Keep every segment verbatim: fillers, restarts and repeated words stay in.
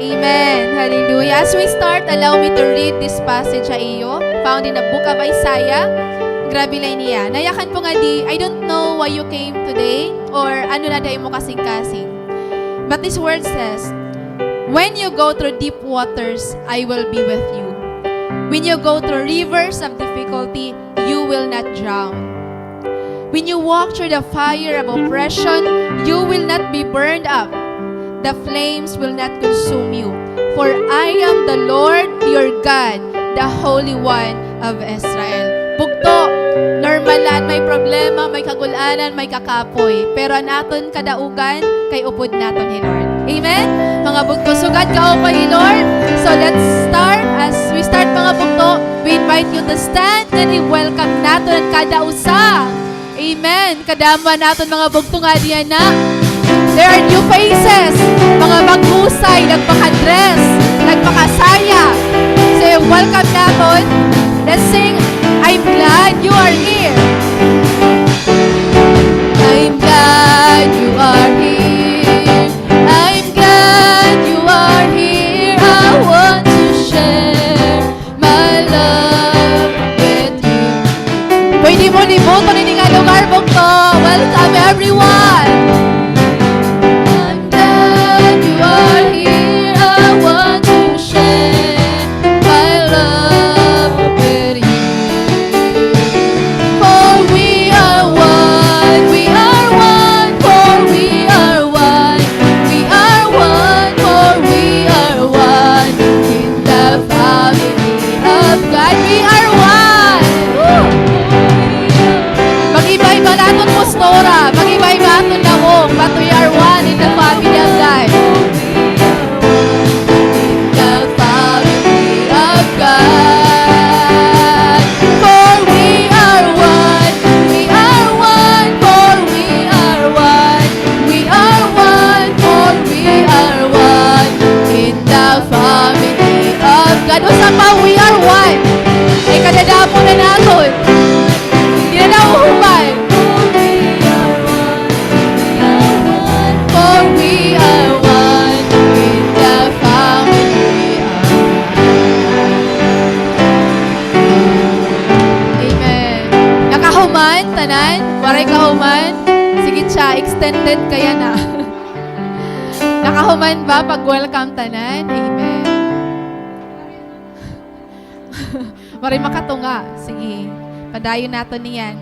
Amen. Hallelujah. As we start, allow me to read this passage ha iyo, found in the book of Isaiah. Grabe la ini. Nayakan po nga di, I don't know why you came today or ano na dai mo kasingkasing. But this word says, "When you go through deep waters, I will be with you. When you go through rivers of difficulty, you will not drown. When you walk through the fire of oppression, you will not be burned up. The flames will not consume you. For I am the Lord your God, the Holy One of Israel." Bugto, normal la an may problema, may kagul-anan, may kakapoy. Pero an aton kadaugan kay upod naton hi Lord. Amen? Mga bugto, sugad kaupay hi Lord. So let's start. As we start, mga bugto, we invite you to stand and i-welcome naton an kada usa. Amen. Kadamo naton mga bugto nga diyan na. There are new faces. Mga maghusay, nagpaka-dress, nagpakasaya. So, welcome naton. Let's sing, "I'm glad you are here." I'm glad you are here. I'm glad you are here. I want to share my love with you. Pwede mo libuton ini nga lugar, bugto. Welcome, everyone. I'm glad you are here. I want to share my love with you. For we are one, we are one, for we are one, we are one, for we are one in the family of God. We are one. Woo! Mag-iba-iba naton postura, mag-iba-iba aton nawong, but we are one in the family of God. In the family of God. For we are one, we are one, for we are one, we are one, for we are one in the family of God. Usa pa, we are one. Ay, kadadamo na naton. Di na nahuhuman. For we are one in the family of God. Amen. Nakahuman, tanan? Waray kahuman? Sige siya, extended kaya na. Nakahuman ba pag-welcome tanan? Amen. Waray makatunga. Sige, padayon naton niyan.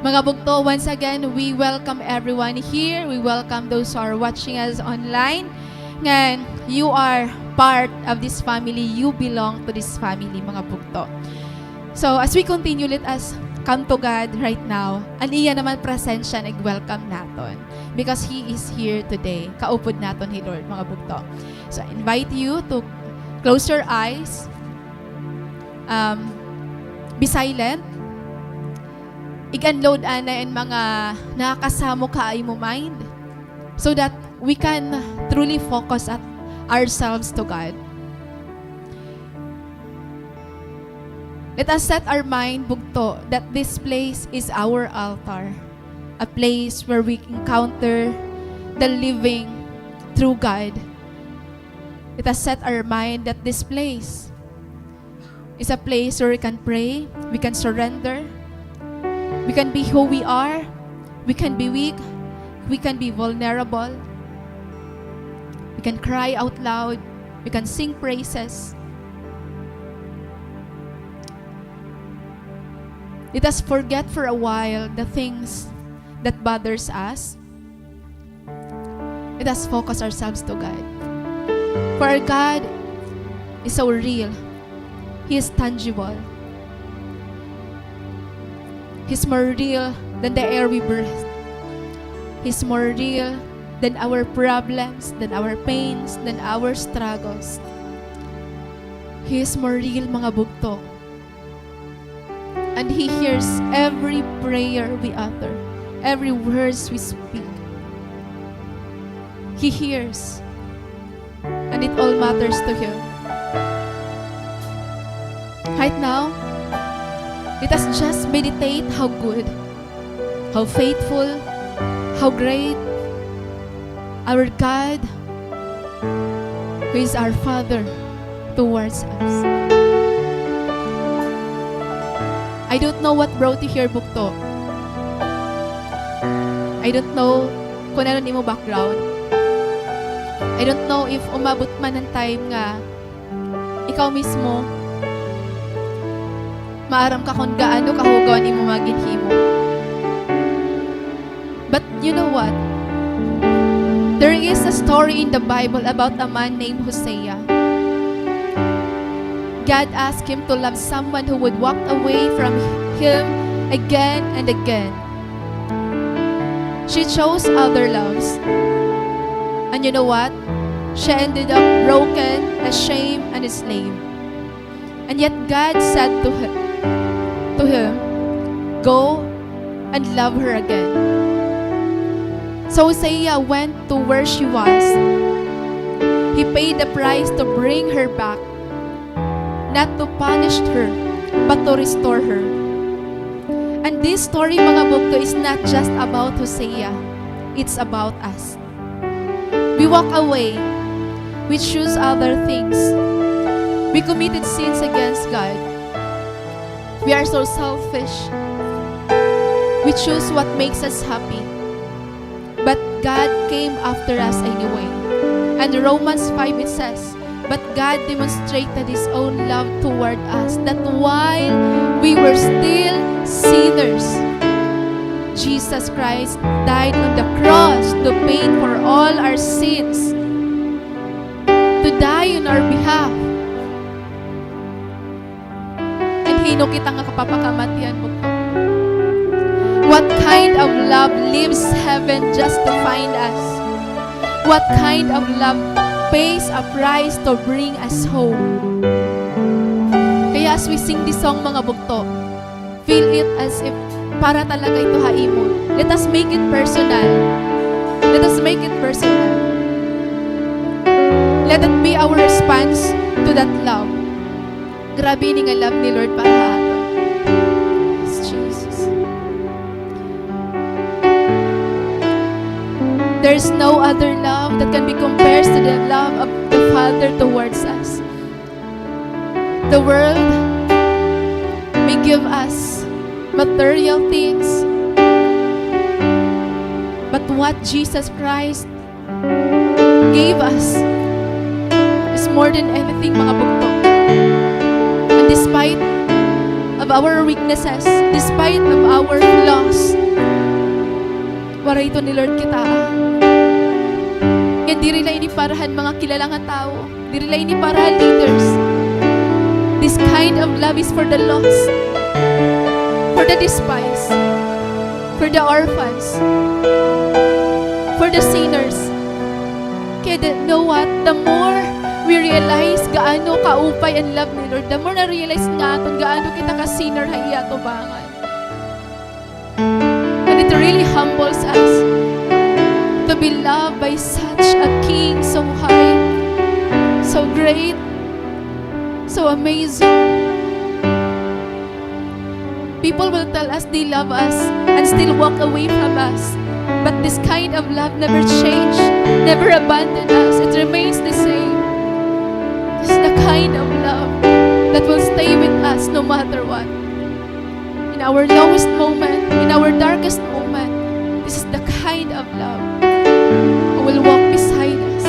Mga bugto, once again, we welcome everyone here. We welcome those who are watching us online. Ngan, you are part of this family. You belong to this family, mga bugto. So, as we continue, let us come to God right now. An iya naman presensya nag-welcome naton. Because He is here today. Kaupod naton hi Lord, mga bugto. So, I invite you to close your eyes. Um, be silent. Ig-unload anay an mga nakakasamok ha imo mind so that we can truly focus at ourselves to God. Let us set our mind, bugto, that this place is our altar, a place where we encounter the living, true God. Let us set our mind that this place is a place where we can pray, we can surrender, we can be who we are, we can be weak, we can be vulnerable, we can cry out loud, we can sing praises. Let us forget for a while the things that bothers us. Let us focus ourselves to God. For our God is so real. He is tangible. He's more real than the air we breathe. He's more real than our problems, than our pains, than our struggles. He is more real, mga bugto. And He hears every prayer we utter, every words we speak. He hears. And it all matters to Him. Right now, let us just meditate how good, how faithful, how great our God who is our Father towards us. I don't know what brought you here, bugto. I don't know kung ano an imo background. I don't know if umabot man an time nga ikaw mismo maaram ka kon gaano kahugaw an imo mga ginhimo. But you know what? There is a story in the Bible about a man named Hosea. God asked him to love someone who would walk away from him again and again. She chose other loves. And you know what? She ended up broken, ashamed, and enslaved. And yet God said to her, to him, "Go and love her again." So Hosea went to where she was. He paid the price to bring her back, not to punish her, but to restore her. And this story, mga bugto, is not just about Hosea. It's about us. We walk away. We choose other things. We committed sins against God. We are so selfish. We choose what makes us happy. But God came after us anyway. And Romans five, it says, "But God demonstrated his own love toward us, that while we were still sinners, Jesus Christ died on the cross to pay for all our sins, to die on our behalf." And hin-o kita nga kapapakamatian, bugto? What kind of love leaves heaven just to find us? What kind of love pays a price to bring us home? Kaya as we sing this song, mga bugto, feel it as if para talaga ito ha imo. Let us make it personal. Let us make it personal. Let it be our response to that love. Grabe ini nga love ni Lord para ha aton. Yes, Jesus. There's no other love that can be compared to the love of the Father towards us. The world may give us material things, but what Jesus Christ gave us is more than anything, mga bugto. And despite of our weaknesses, despite of our flaws, waray ito ni Lord kita. Ngan diri la ini para han mga kilala nga tawo. Diri la ini para ha leaders. This kind of love is for the lost, for the despised, for the orphans, for the sinners. Kaya the, know what? The more we realize gaano kaupay an love ni Lord, the more na-realize nga aton gaano kita ka-sinner ha iya atubangan. And it really humbles us to be loved by such a King so high, so great, so amazing. People will tell us they love us and still walk away from us. But this kind of love never change, never abandon us. It remains the same. This is the kind of love that will stay with us no matter what. In our lowest moment, in our darkest moment, this is the kind of love who will walk beside us.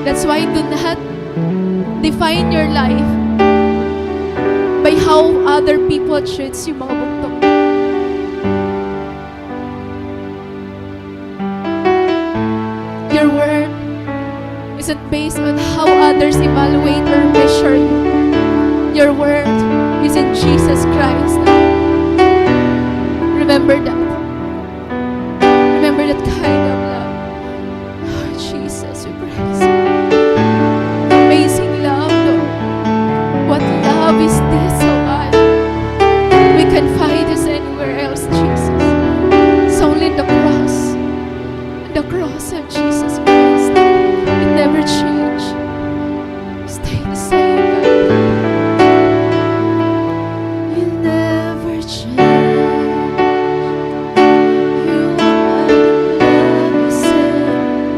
That's why do not define your life by how other people treats you, mga bugto. Your worth isn't based on how others evaluate or measure you. Your worth is in Jesus Christ. Remember that. Remember that kind of love. Oh, Jesus, we praise you. Amazing love, Lord. What love is this, oh God? We can find this anywhere else, Jesus. It's only in the cross. In the cross of Jesus Christ. It never changed. Stay the same, God. You never change. You are the same.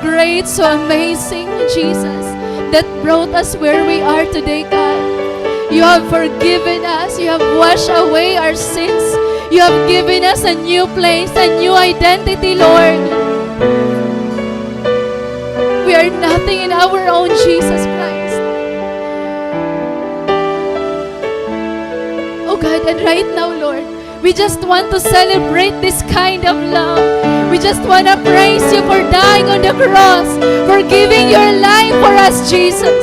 great, so amazing, Jesus, that brought us where we are today, God. You have forgiven us. You have washed away our sins. You have given us a new place, a new identity, Lord. We are nothing in our own, Jesus Christ. Oh God, and right now, Lord, we just want to celebrate this kind of love. We just want to praise you for dying on the cross, for giving your life for us, Jesus.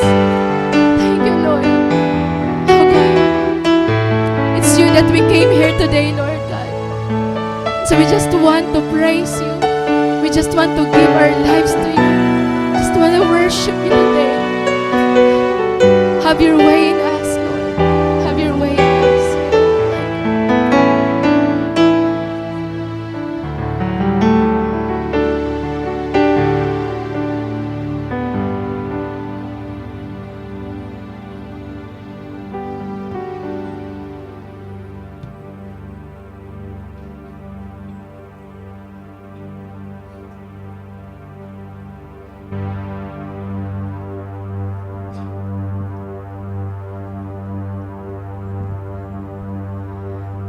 Thank you, Lord. Oh God, it's you that we came here today, Lord God. So we just want to praise you. We just want to give our lives to you. Just want to worship you today. Have your way in us, Lord. Have your way in us.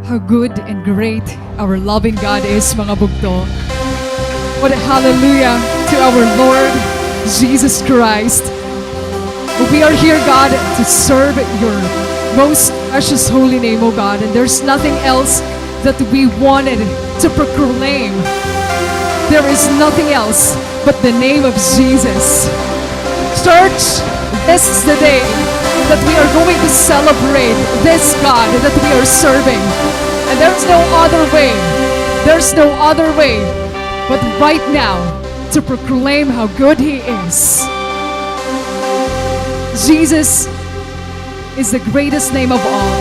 How good and great our loving God is, mga bugto. What a hallelujah to our Lord Jesus Christ. We are here, God, to serve your most precious holy name, O God, and there's nothing else that we wanted to proclaim. There is nothing else but the name of Jesus. Church, this is the day that we are going to celebrate this God that we are serving. And there's no other way. There's no other way but right now to proclaim how good He is. Jesus is the greatest name of all.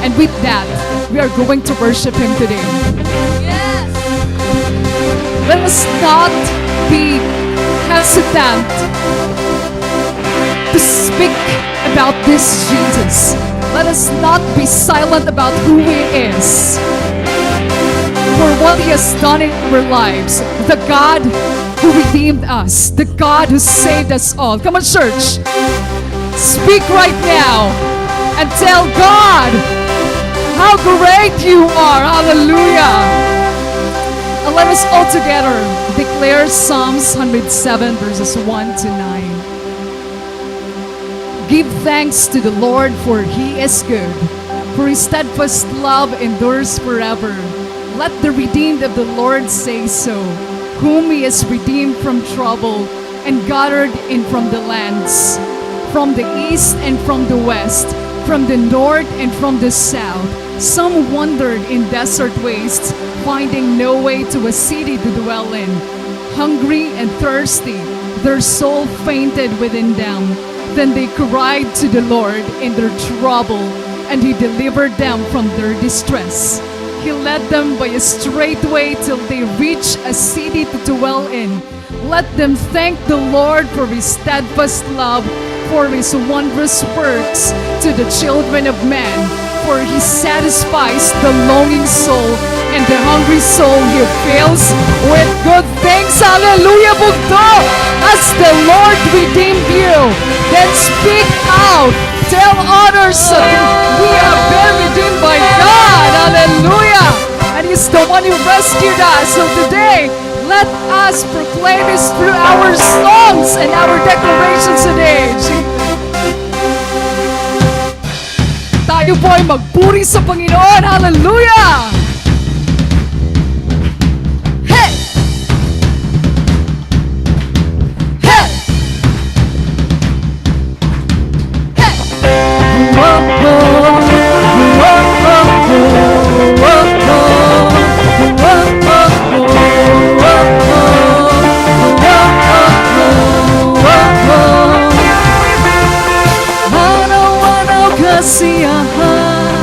And with that, we are going to worship Him today. Yes. Let us not be hesitant to speak about this Jesus. Let us not be silent about who He is, for what He has done in our lives. The God who redeemed us, the God who saved us all. Come on, church. Speak right now and tell God how great you are. Hallelujah. And let us all together declare Psalms one hundred seven, verses one to nine. Give thanks to the Lord, for He is good, for His steadfast love endures forever. Let the redeemed of the Lord say so, whom He has redeemed from trouble and gathered in from the lands, from the east and from the west, from the north and from the south. Some wandered in desert wastes, finding no way to a city to dwell in. Hungry and thirsty, their soul fainted within them. Then they cried to the Lord in their trouble, and He delivered them from their distress. He led them by a straight way till they reached a city to dwell in. Let them thank the Lord for His steadfast love, for His wondrous works to the children of men. For He satisfies the longing soul, and the hungry soul He fills with good things. Hallelujah, bugto! Has the Lord redeemed you? Then speak out. Tell others that we have been redeemed by God. Hallelujah! And He's the one who rescued us. So today, let us proclaim His through our songs and our declarations today. Tayo po ay magpuri sa Panginoon. Hallelujah! Hey! Hey! Araw-araw kasiyahan,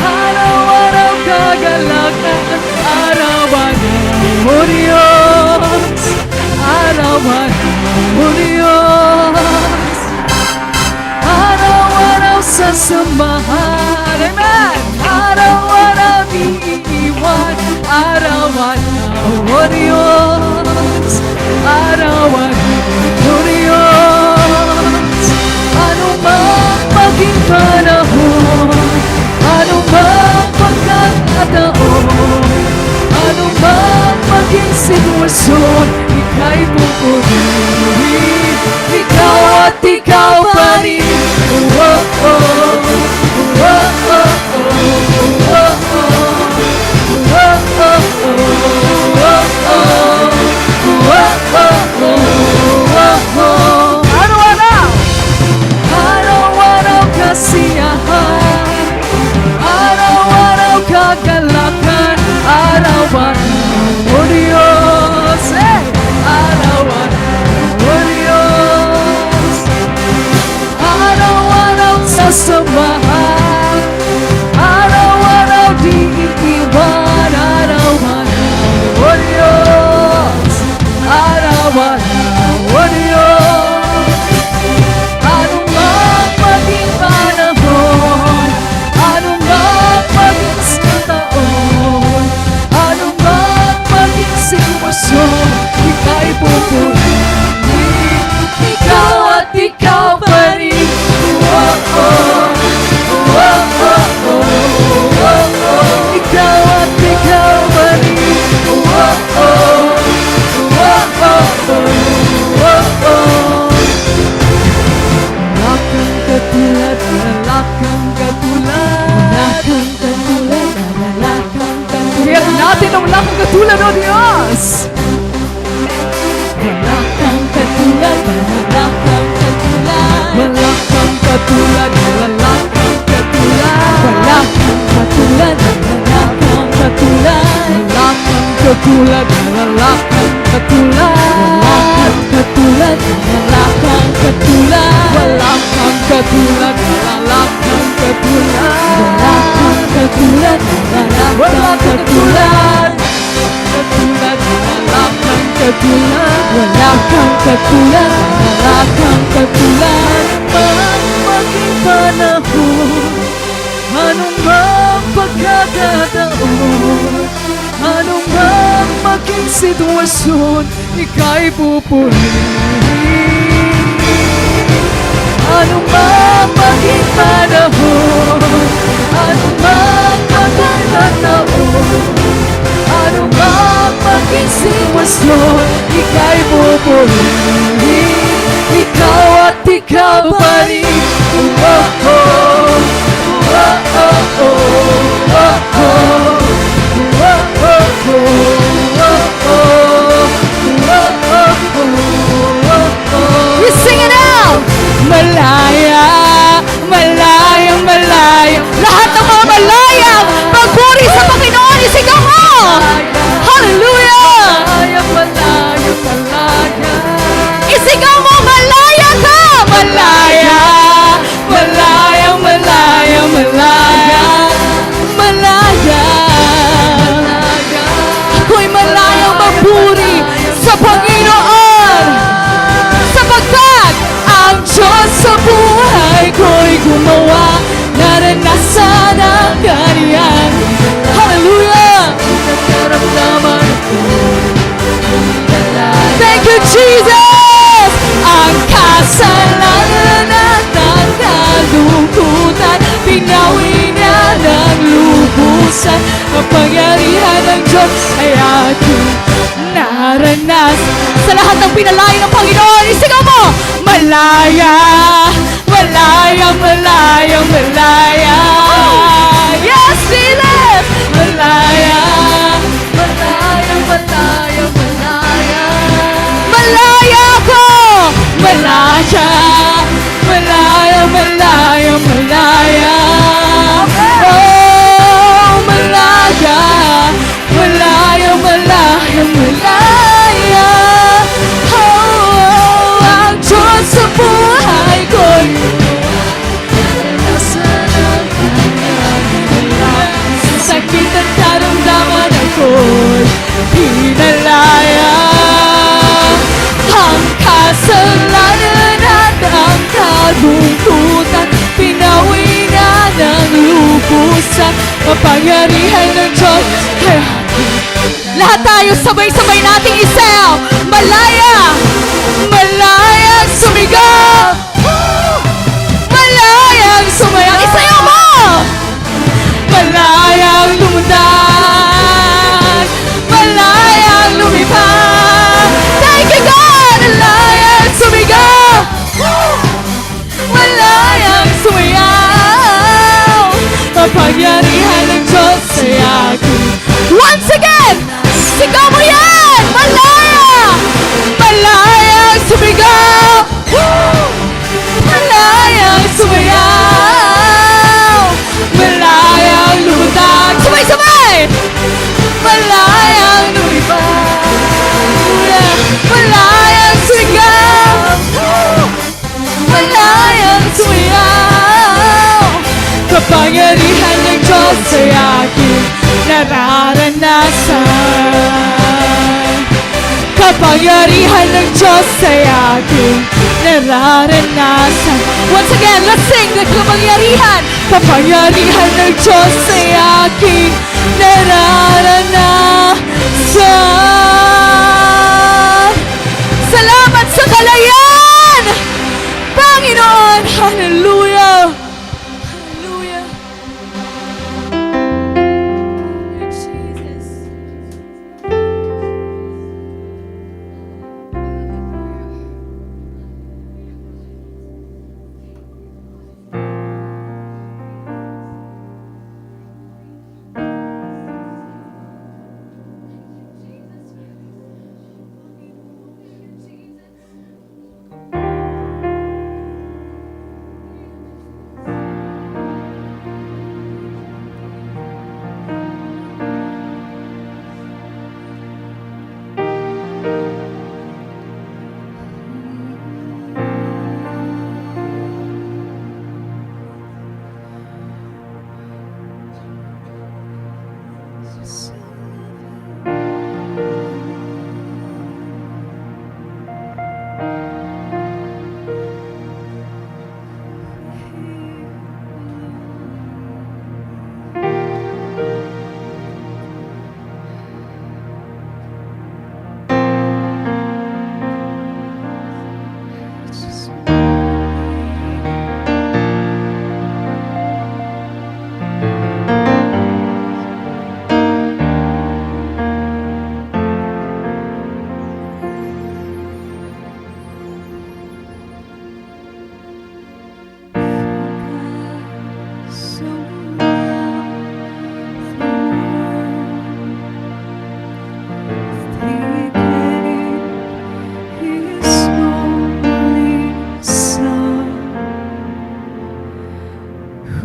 araw-araw kagalakan, araw-araw, O Diyos, araw-araw, O Diyos. Araw-araw sa simbahan. Amen. Araw-araw di iiwan. Araw-araw, O Diyos. Larawan mo, Diyos, anumang maging panahon, anumang pagkakataon, anumang maging sitwasyon, ika'y pupurihin, ikaw at ikaw pa rin. Oh, oh, oh, oh, oh. Araw-araw. Araw-araw kasiyahan. Araw-araw kagalakan. Araw-araw, O Diyos. Eh! Araw-araw, O Diyos. Araw-araw sasamahan, araw-araw di iiwan, araw-araw, O Diyos, araw-araw, O Diyos. Anumang maging panahon, anumang maging sitwasyon, anumang maging sitwasyon, ika'y pupurihin, ikaw at ikaw pa rin. Oh, oh, oh, oh, oh, oh, oh. Ikaw at ikaw pa rin. Oh, oh, oh, oh, oh, oh, oh. Wala kang katulad, wala kang katulad. Wala kang katulad, wala kang katulad. Iyak natin ang wala kang katulad, O Diyos. Wala kang katulad, wala kang katulad. Wala kang katulad, wala kang katulad. Wala kang katulad, wala kang katulad. Wala kang katulad, wala kang katulad. Wala kang katulad, wala kang katulad. Wala kang katulad, wala kang katulad. Wala kang katulad, wala kang katulad. Katulad, wala kang katulad. Wala kang katulad, wala kang katulad. Anumang maging panahon, anumang pagkakataon, anumang maging sitwasyon, ika'y pupurihin. Anumang maging panahon, anumang pagkakataon, anumang maging sitwasyon, ika'y pupurihin. Ikaw at ikaw pa rin. Oh, oh, oh, oh, oh, oh. You sing it out! Malaya, malaya, malaya. Lahat ng mga malayang magpuri sa Panginoon, isigaw mo! Hallelujah! Malaya, malaya, malaya. Isigaw mo, malaya ka! Malaya! Malaya, malaya, malaya. Malaya. Ako'y malayang magpuri sa Panginoon, sapagkat ang Diyos sa buhay ko'y gumawa, naranasan ang kanyang. Hallelujah! Nararamdaman ko. Thank you, Jesus! Ang kasalanan at ang kalungkutan, binawi niya ng lubusan. Kapangyarihan ng Diyos ay aking naranas. Sa lahat ng pinalaya ng Panginoon, isigaw mo, malaya! Malaya, malaya, malaya. Yes, Jesus! Malaya, malaya, malaya, malaya. Malaya ako! Malaya, malaya, malaya, malaya. Oh, malaya. Malaya, malaya, malaya. Oh, ang Diyos sa buhay ko'y sakit at karamdaman ako'y pinalaya. Ang kasalanan at ang kalungkutan, pinawi na ng lubusan. Kapangyarihan ng Diyos, kaya Lahat tayo sabay-sabay nating isayaw. Malaya, malayang sumigaw. Malayang sumayaw. Isayaw mo! Malayang lumutas, malayang lumipad. Thank you, God! Malayang sumigaw. Malayang sumayaw. Kapangyarihan ng Diyos ay akin. Once again! Sigaw mo yan! Malaya! Malayang sumigaw! Woo! Malayang sumayaw! Malayang lumutang! Sabay-sabay! Malayang lumipad! Malayang sumigaw! Woo! Malayang sumayaw. Kapangyarihan ng Diyos ay aking nararanasan. Kapangyarihan ng Diyos ay aking nararanasan. Once again, let's sing the kapangyarihan. Kapangyarihan ng Diyos ay aking nararanasan. Salamat sa kalayaan! Panginoon! Hallelujah! Hallelujah!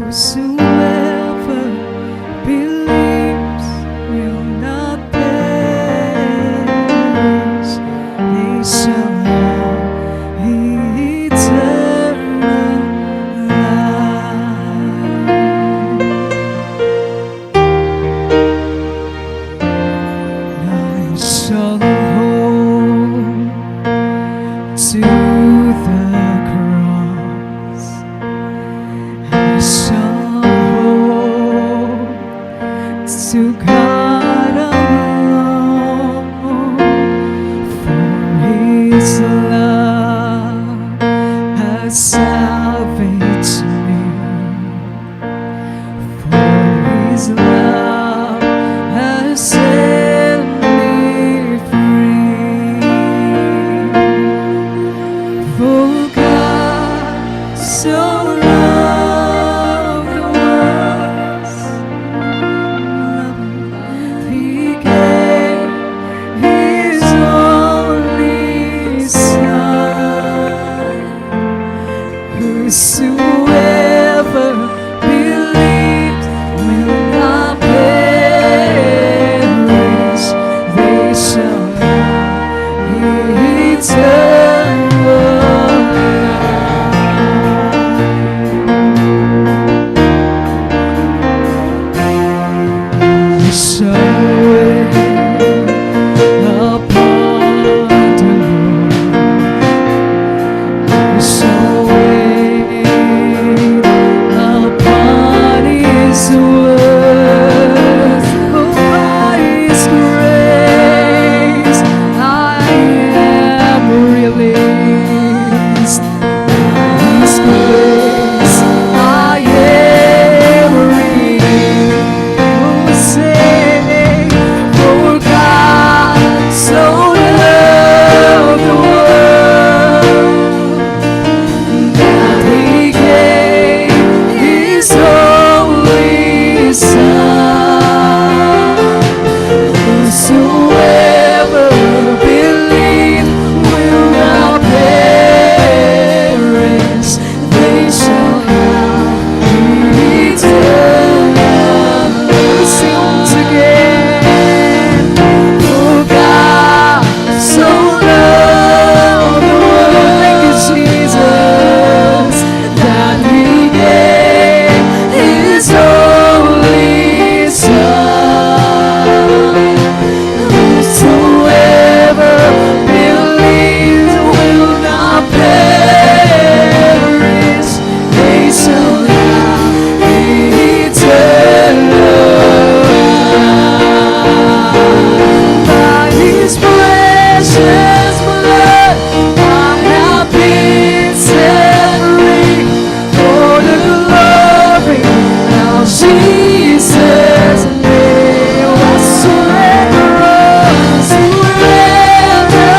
Whosoever believes will not perish, they shall have eternal life. I shall hold to the cross. I shall hold to God alone, for his love has salvaged me. For his love has set me free. For God so loved the world, he gave his only Son. Whosoever believes will not perish, they shall have eternal life. So wait upon the Lord. So wait upon his word. Oh, by his grace. Jesus' name, I surrender all, surrender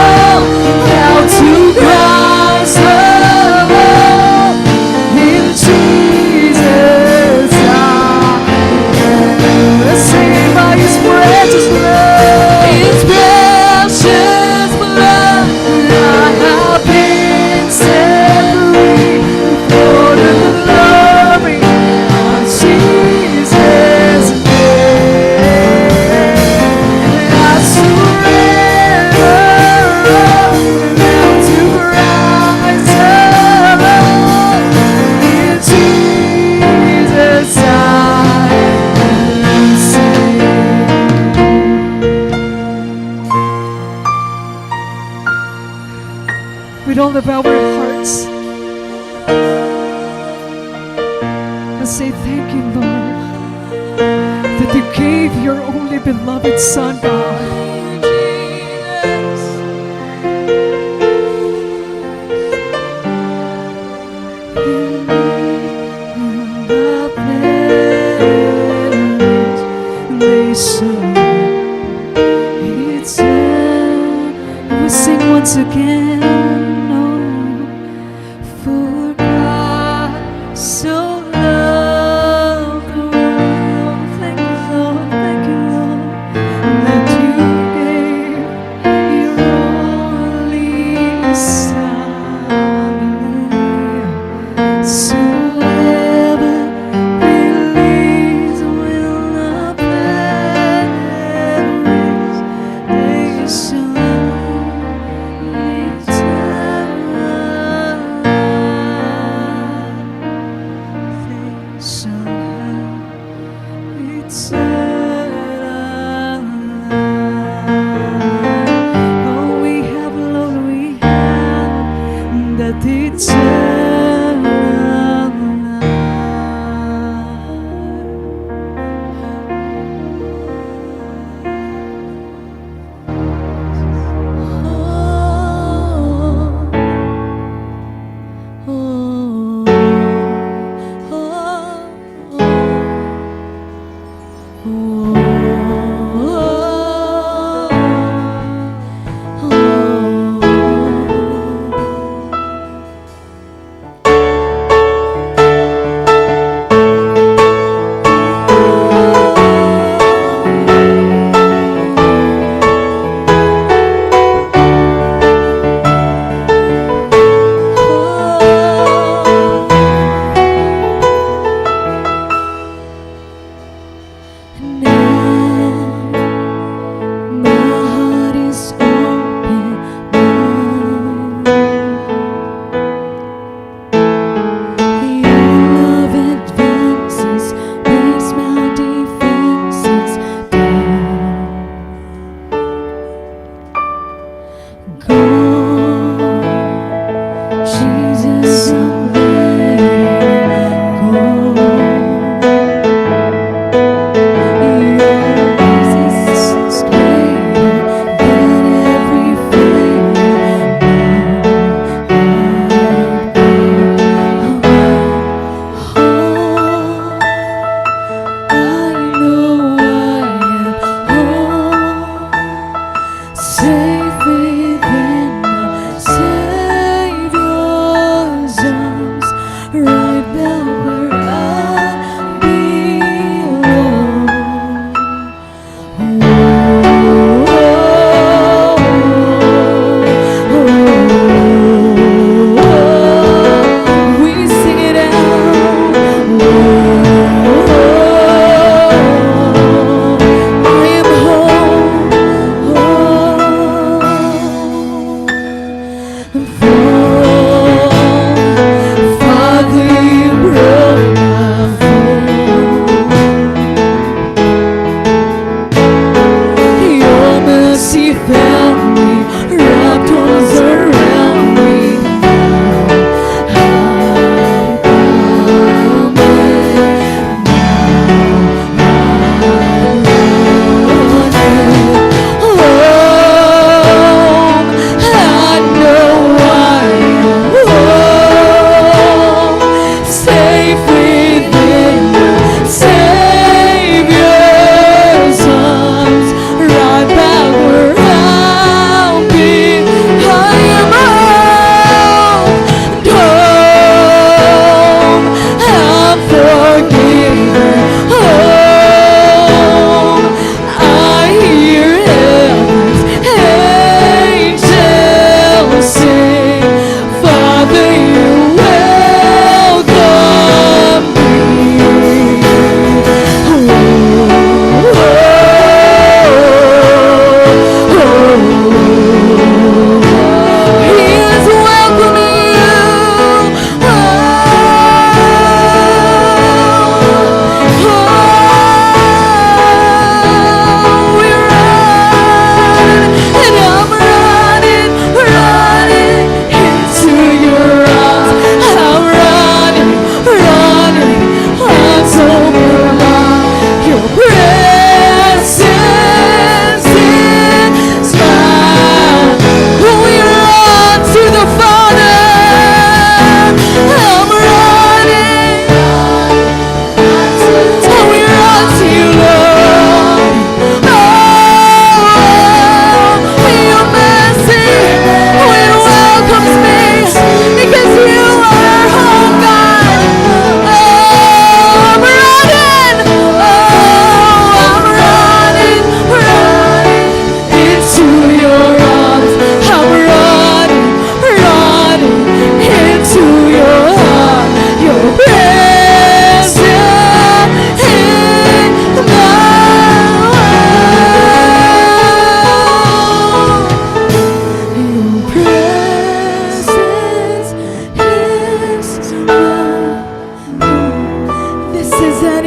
all, bow to Christ alone. In Jesus' name, saved by His precious blood. His precious blood, I have been set free. For the glory of Jesus' name, I surrender all now to Christ alone. In Jesus' I am saved. With all of our hearts, I say, "Thank you, Lord, that you gave your only beloved Son, God." It's a, we will sing once again. Oh, for God so loved the world. Thank you, Lord. Thank you, Lord, that you gave your only Son. Whosoever believes will not perish, they shall have eternal life. They shall have eternal life. Oh, we have, Lord, we have that eternal life. Oh, oh, oh, oh.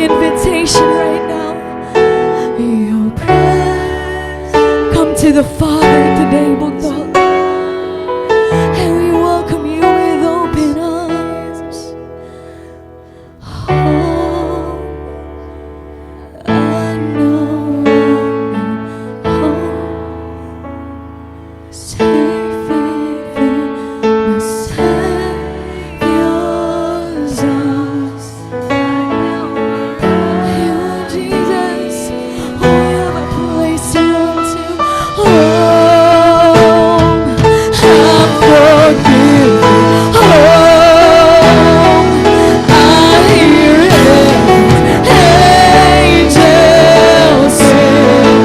invitation right now. Your presence. Come to the Father today, bugto. And we welcome you with open arms. Oh, I know I'm home. Safe within my Savior's arms. You, Jesus, we have a place to run to. Home, I'm forgiven. Home, I hear angels sing.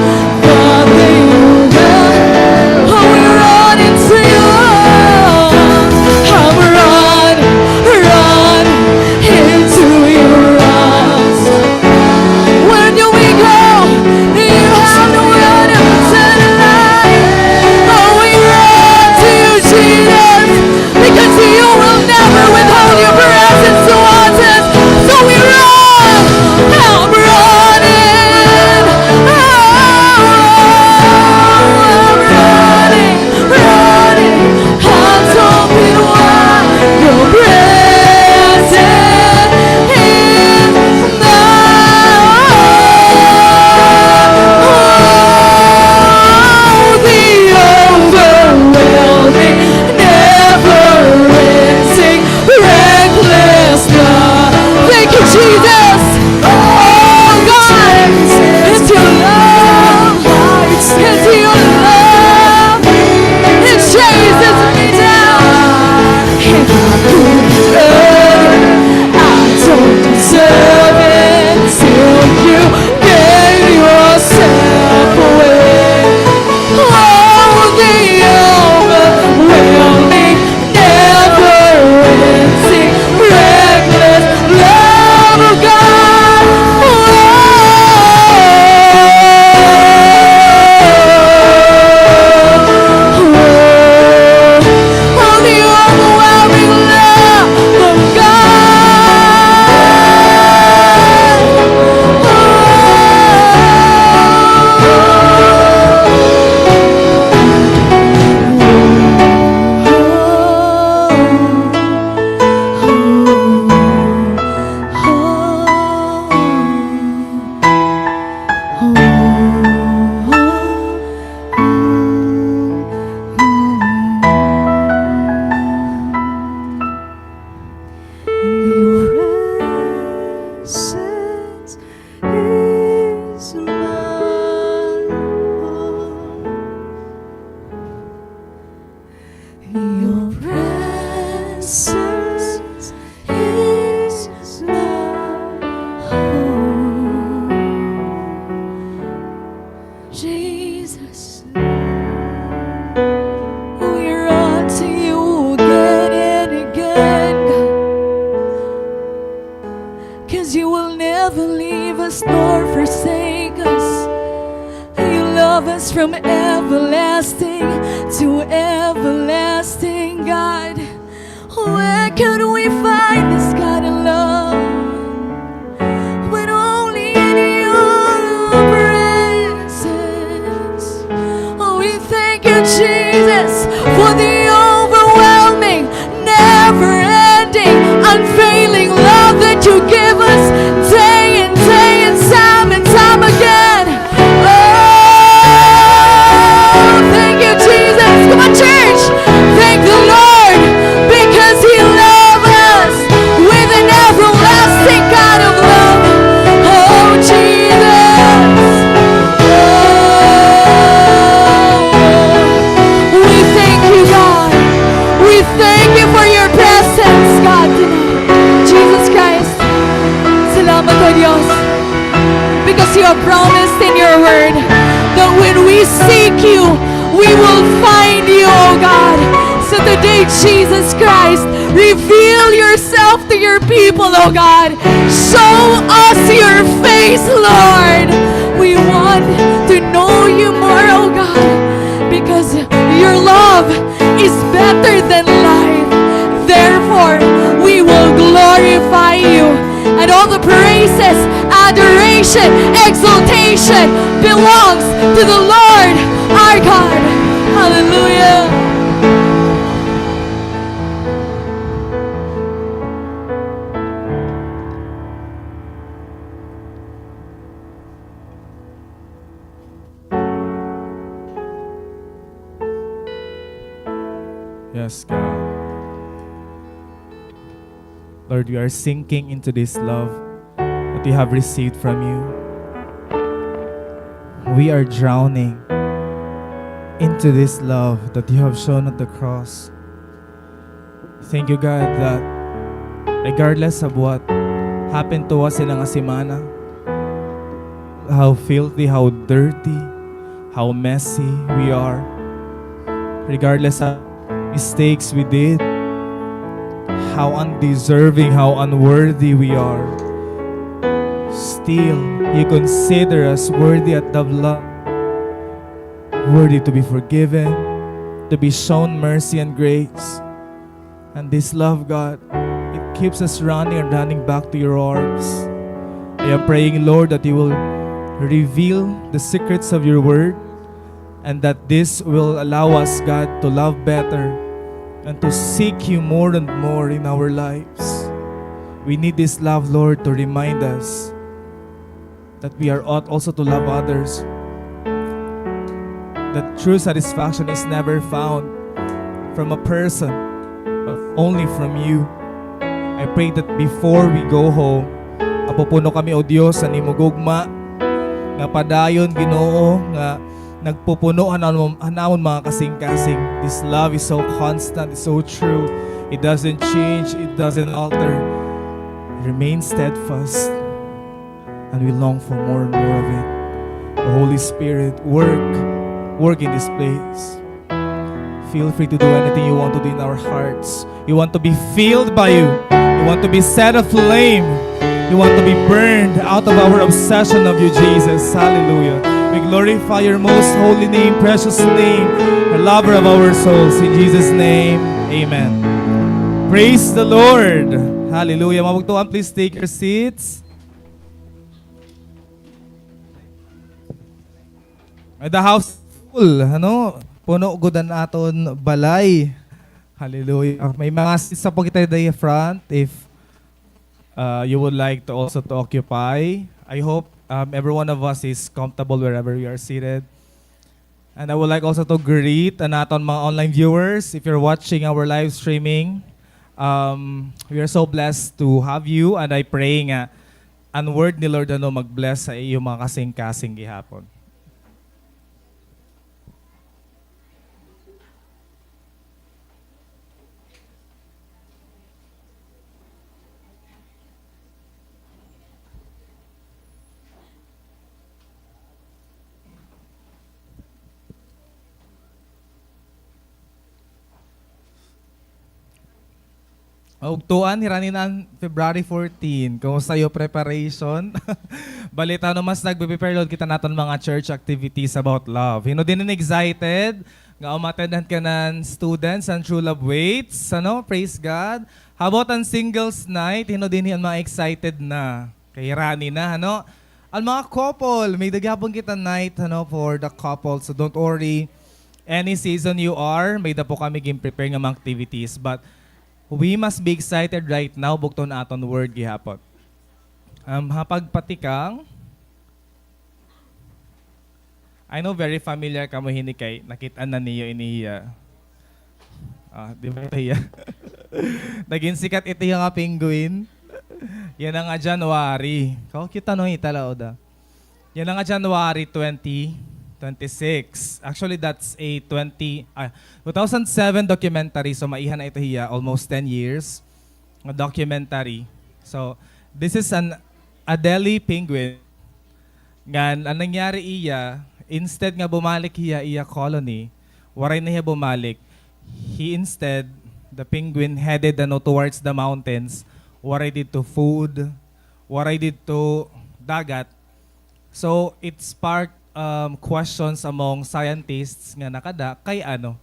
Because you will never withhold your presence towards us. So we run. I'm running. Oh, I'm running, running. Hearts open wide. Your presence is now. Oh, the overwhelming, never-ending, reckless love. Thank you, Jesus. Oh, God, it's your love. It's your love. It chases me down. And I couldn't earn it. I don't deserve it till you gave yourself away. Oh, the overwhelming, never-ending, reckless love of God. Oh, oh, the overwhelming love of God. Your presence is my home. Your presence is my home. Jesus, we run to you again and again, God. 'Cause you will never leave us nor forsake us. You love us from everlasting to everlasting, God. Where could we find this kind of love? But only in your presence. Oh, we thank you, Jesus, for the overwhelming, never-ending, unfailing love that you give us day and day and time and time again. Oh, thank you, Jesus. Come on, church. Thank the Lord because he loved us with an everlasting kind of love. Oh, Jesus. Oh, we thank you, God. We thank you for your presence, God, tonight. Jesus Christ, salamat, O Diyos, because you have promised in your word that when we seek you, we will find you, O God. So today, Jesus Christ, reveal yourself to your people, O God. Show us your face, Lord. We want to know you more, O God, because your love is better than life. Therefore, we will glorify you. And all the praises Adoration, exaltation belongs to the Lord our God. Hallelujah. Yes, God. Lord, we are sinking into this love that we have received from you. We are drowning into this love that you have shown at the cross. Thank you, God, that regardless of what happened to us ini nga semana, how filthy, how dirty, how messy we are, regardless of mistakes we did, how undeserving, how unworthy we are, still you consider us worthy at the blood, worthy to be forgiven, to be shown mercy and grace. And this love, God, it keeps us running and running back to your arms. I am praying, Lord, that you will reveal the secrets of your word, and that this will allow us, God, to love better and to seek you more and more in our lives. We need this love, Lord, to remind us that we are ought also to love others. That true satisfaction is never found from a person, but only from you. I pray that before we go home, mapupuno kami, O Dios, han imo gugma, nga padayon, Ginoo, nga nagpupuno han amon, han amon mga kasingkasing. This love is so constant, it's so true. It doesn't change, it doesn't alter. Remain steadfast. And we long for more and more of it. The Holy Spirit, work, work in this place. Feel free to do anything you want to do in our hearts. You want to be filled by you. You want to be set aflame. You want to be burned out of our obsession of you, Jesus. Hallelujah. We glorify your most holy name, precious name, the lover of our souls. In Jesus' name, amen. Praise the Lord. Hallelujah. Mga bugtoan, please take your seats. May the house full, ano? Puno gud an aton balay. Hallelujah. May mga seats pa po kita diri front if, uh, you would like to also to occupy. I hope, um, every one of us is comfortable wherever we are seated. And I would like also to greet an aton mga online viewers. If you're watching our live streaming, um, we are so blessed to have you, and I pray nga an word ni Lord, ano, mag-bless sa iyo mga kasingkasing gihapon. Ugtuan, hirani na an February fourteen. Kumusta iyo preparation? Balita no mas nagpe-prepare load kita naton mga church activities about love. Hin-o dinhi excited nga umattend han kanan students han True Love Waits? Ano? Praise God. How about an singles night? Hin-o dinhi an mga excited na? Kay hirani na, ano? An mga couple, may-ada gihapon kita night, ano, for the couple. So don't worry. Any season you are, may-ada po kami gin-prepare nga mga activities. But we must be excited right now, bugto han aton word gihapon. Um, ha pagpatikang, I know very familiar kamo hini kay nakit-an na niyo ini hiya. Ah, di ba ito hiya? Nagin sikat ito hiya nga penguin. Yana nga January. Kakita no, hita la, oda. Yana nga January twenty twenty-six. Actually, that's a twenty, ah, two thousand seven documentary. So, maiha na ito hiya, almost ten years nga documentary. So, this is an Adelie penguin. Ngan, an nangyari iya, instead nga bumalik hiya iya colony, waray na hiya bumalik. He instead, the penguin headed, ano, towards the mountains. Waray didto food, waray didto dagat. So, it sparked, um, questions among scientists nga nakada, kay ano?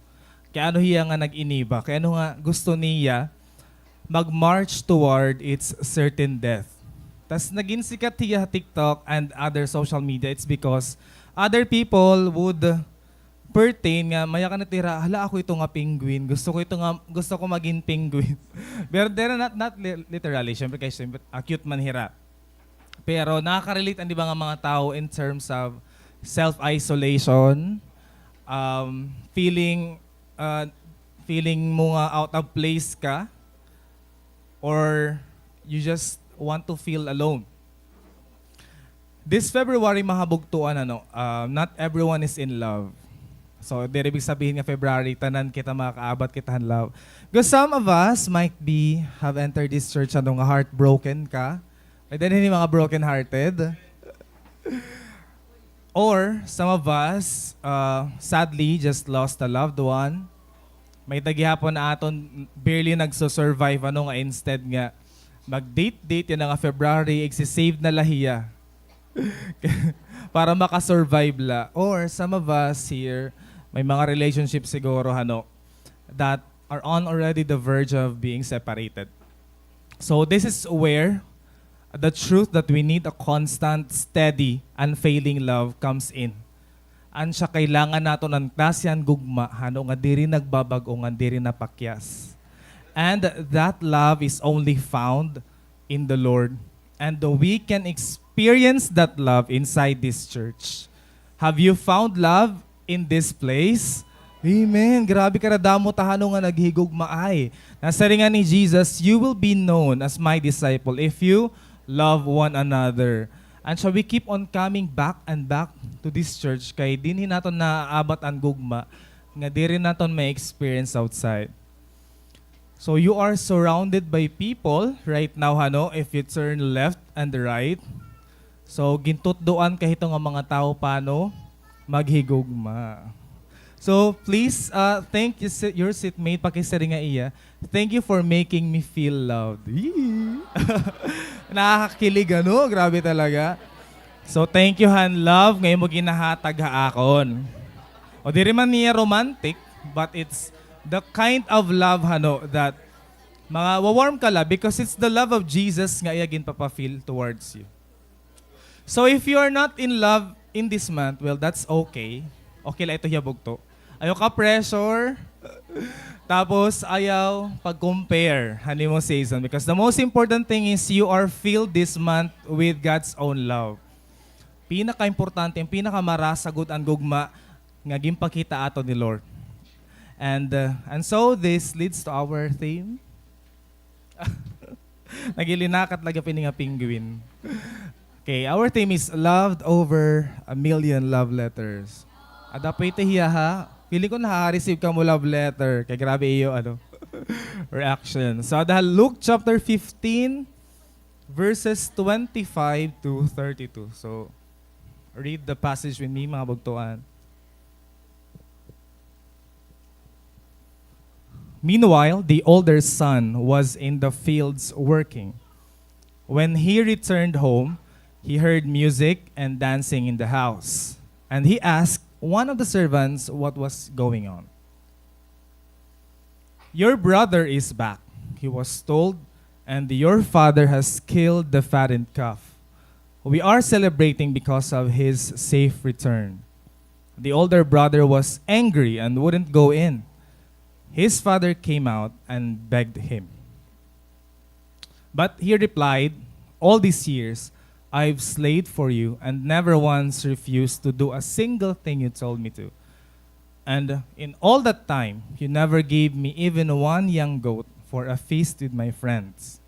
Kay ano hiya nga nag-iniba? Kay ano nga gusto niya mag-march toward its certain death? Tas nagin sikat hiya ha TikTok and other social media. It's because other people would pertain nga, maya ka natira, "Hala, ako ito nga penguin. Gusto ko ito nga, gusto ko magin penguin." Pero there, not, not li-, literally, syempre, kay syempre, ah, cute man hira. Pero nakaka-relate an iba nga mga tao in terms of self-isolation, um, feeling, uh, feeling mo nga out of place ka, or you just want to feel alone. This February, mga kabugtoan, ano, uh, not everyone is in love. So, diri ibig sabihin nga February, tanan kita makakaabat kita han love. Because some of us might be, have entered this church, ano, nga heartbroken ka. Ay, din ini mga broken-hearted. Or, some of us, uh, sadly, just lost a loved one. May-ada gihapon nga aton barely nagso-survive, ano, nga instead nga mag-date-date yana nga February, igsi-save na la hiya para maka-survive la. Or some of us here, may mga relationship siguro, hano, that are on already the verge of being separated. So this is where the truth that we need a constant, steady, unfailing love comes in. An siya kailangan naton an klase han gugma, hano, nga diri nagbabag-o, nga diri napakyas. And that love is only found in the Lord. And we can experience that love inside this church. Have you found love in this place? Amen. Grabe kadamo ta, hano, nga naghigugmaay. Nasiring ngani hi Jesus, "You will be known as my disciple if you love one another." And so we keep on coming back and back to this church kay dinhi naton naaabat an gugma nga diri naton ma-experience outside. So you are surrounded by people right now, hano, if you turn left and right. So gintutdoan ka hito nga mga tawo pano maghigugma. So please, uh, thank you, si-, your seatmate, pakisiring ha iya. "Thank you for making me feel loved." Yee! Nakakakilig, ano? Grabe talaga. So thank you han love nga imo ginahatag ha akon. O diri man niya romantic, but it's the kind of love, hano, that mawa-warm ka la because it's the love of Jesus nga iya ginpapa-feel towards you. So if you are not in love in this month, well, that's okay. Okay la ito hiya bugto. Ayaw ka pressure. Tapos ayaw pag-compare han imo season, because the most important thing is you are filled this month with God's own love. Pinakaimportante, an pinakamarasa gud an gugma nga ginpakita aton ni Lord. And, uh, and so this leads to our theme. Nagilinakat la gihap ini nga penguin. Okay, our theme is loved over a million love letters. Ada pa ito hiya, ha? Feeling ko naka-receive kamo love letter. Kay grabe iyo, ano, reaction. So, ada ha Luke chapter fifteen, verses twenty-five to thirty-two. So, read the passage with me, mga bugtoan. Meanwhile, the older son was in the fields working. When he returned home, he heard music and dancing in the house, and he asked one of the servants what was going on. "Your brother is back," he was told, "and your father has killed the fattened calf. We are celebrating because of his safe return." The older brother was angry and wouldn't go in. His father came out and begged him. But he replied, "All these years, I've slaved for you and never once refused to do a single thing you told me to. And in all that time, you never gave me even one young goat for a feast with my friends.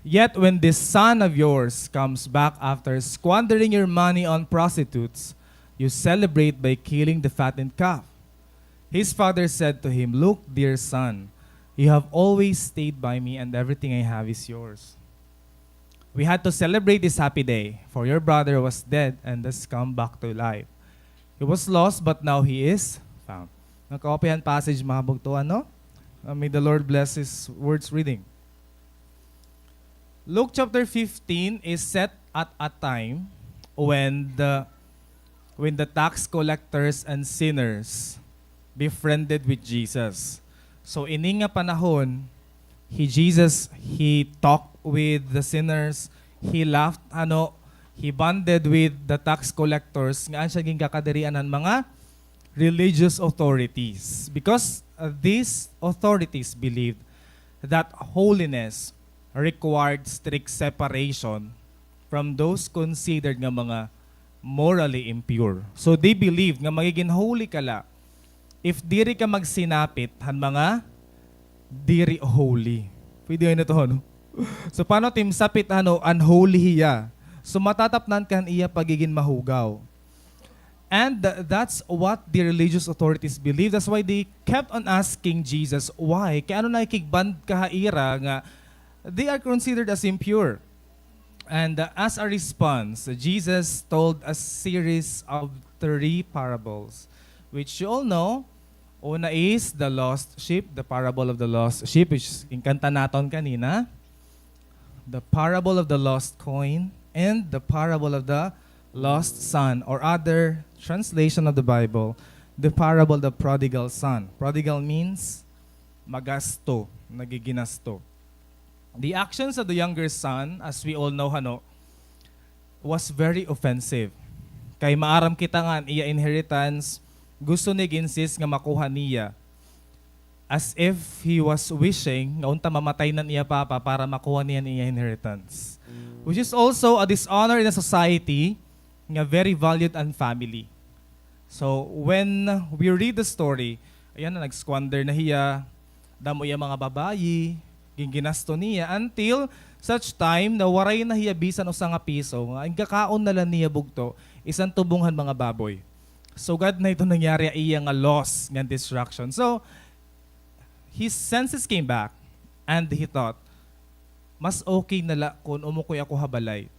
Yet when this son of yours comes back after squandering your money on prostitutes, you celebrate by killing the fattened calf." His father said to him, "Look, dear son, you have always stayed by me, and everything I have is yours. We had to celebrate this happy day, for your brother was dead and has come back to life. He was lost, but now he is found." Nakaupay an passage, mga bugtoan, no? Uh, may the Lord bless His words reading. Luke chapter fifteen is set at a time when the, when the tax collectors and sinners befriended with Jesus. So, ini nga panahon, hi Jesus, he talked with the sinners. He laughed, ano, he bonded with the tax collectors, ngan siya ginkakadirian han mga religious authorities. Because, uh, these authorities believed that holiness required strict separation from those considered nga mga morally impure. So, they believed nga magigin holy ka la if diri ka magsinapit han mga diri holy. Pwede nga na to, no? So, paano tim sapit, ano, unholy hiya? So, matatapnan ka han iya pagigin mahugaw. And th-, that's what the religious authorities believed. That's why they kept on asking Jesus, "Why? Kay ano nakikigband ka ha ira nga they are considered as impure?" And, uh, as a response, Jesus told a series of three parables, which you all know. Una is the lost sheep, the parable of the lost sheep, which is ginkanta naton kanina. The parable of the lost coin, and the parable of the lost son, or other translation of the Bible, the parable of the prodigal son. Prodigal means magasto, nagiginasto. The actions of the younger son, as we all know, hano, was very offensive. Kay maaram kita nga an iya inheritance, gusto niya, gi-insist nga makuha niya. As if he was wishing nga unta mamatay na an iya papa para makuha niya an iya inheritance. Which is also a dishonor in a society nga very valued an family. So, when we read the story, ayan na, nag-squander na hiya, damo iya mga babayi, ginginasto niya, until such time na waray na hiya bisan usa nga piso, nga an gakaon na la niya bugto is an tubong han mga baboy. Sugad na ito nangyari ha iya nga loss ngan destruction. So, his senses came back, and he thought, "Mas okay na la kon umukoy ako ha balay.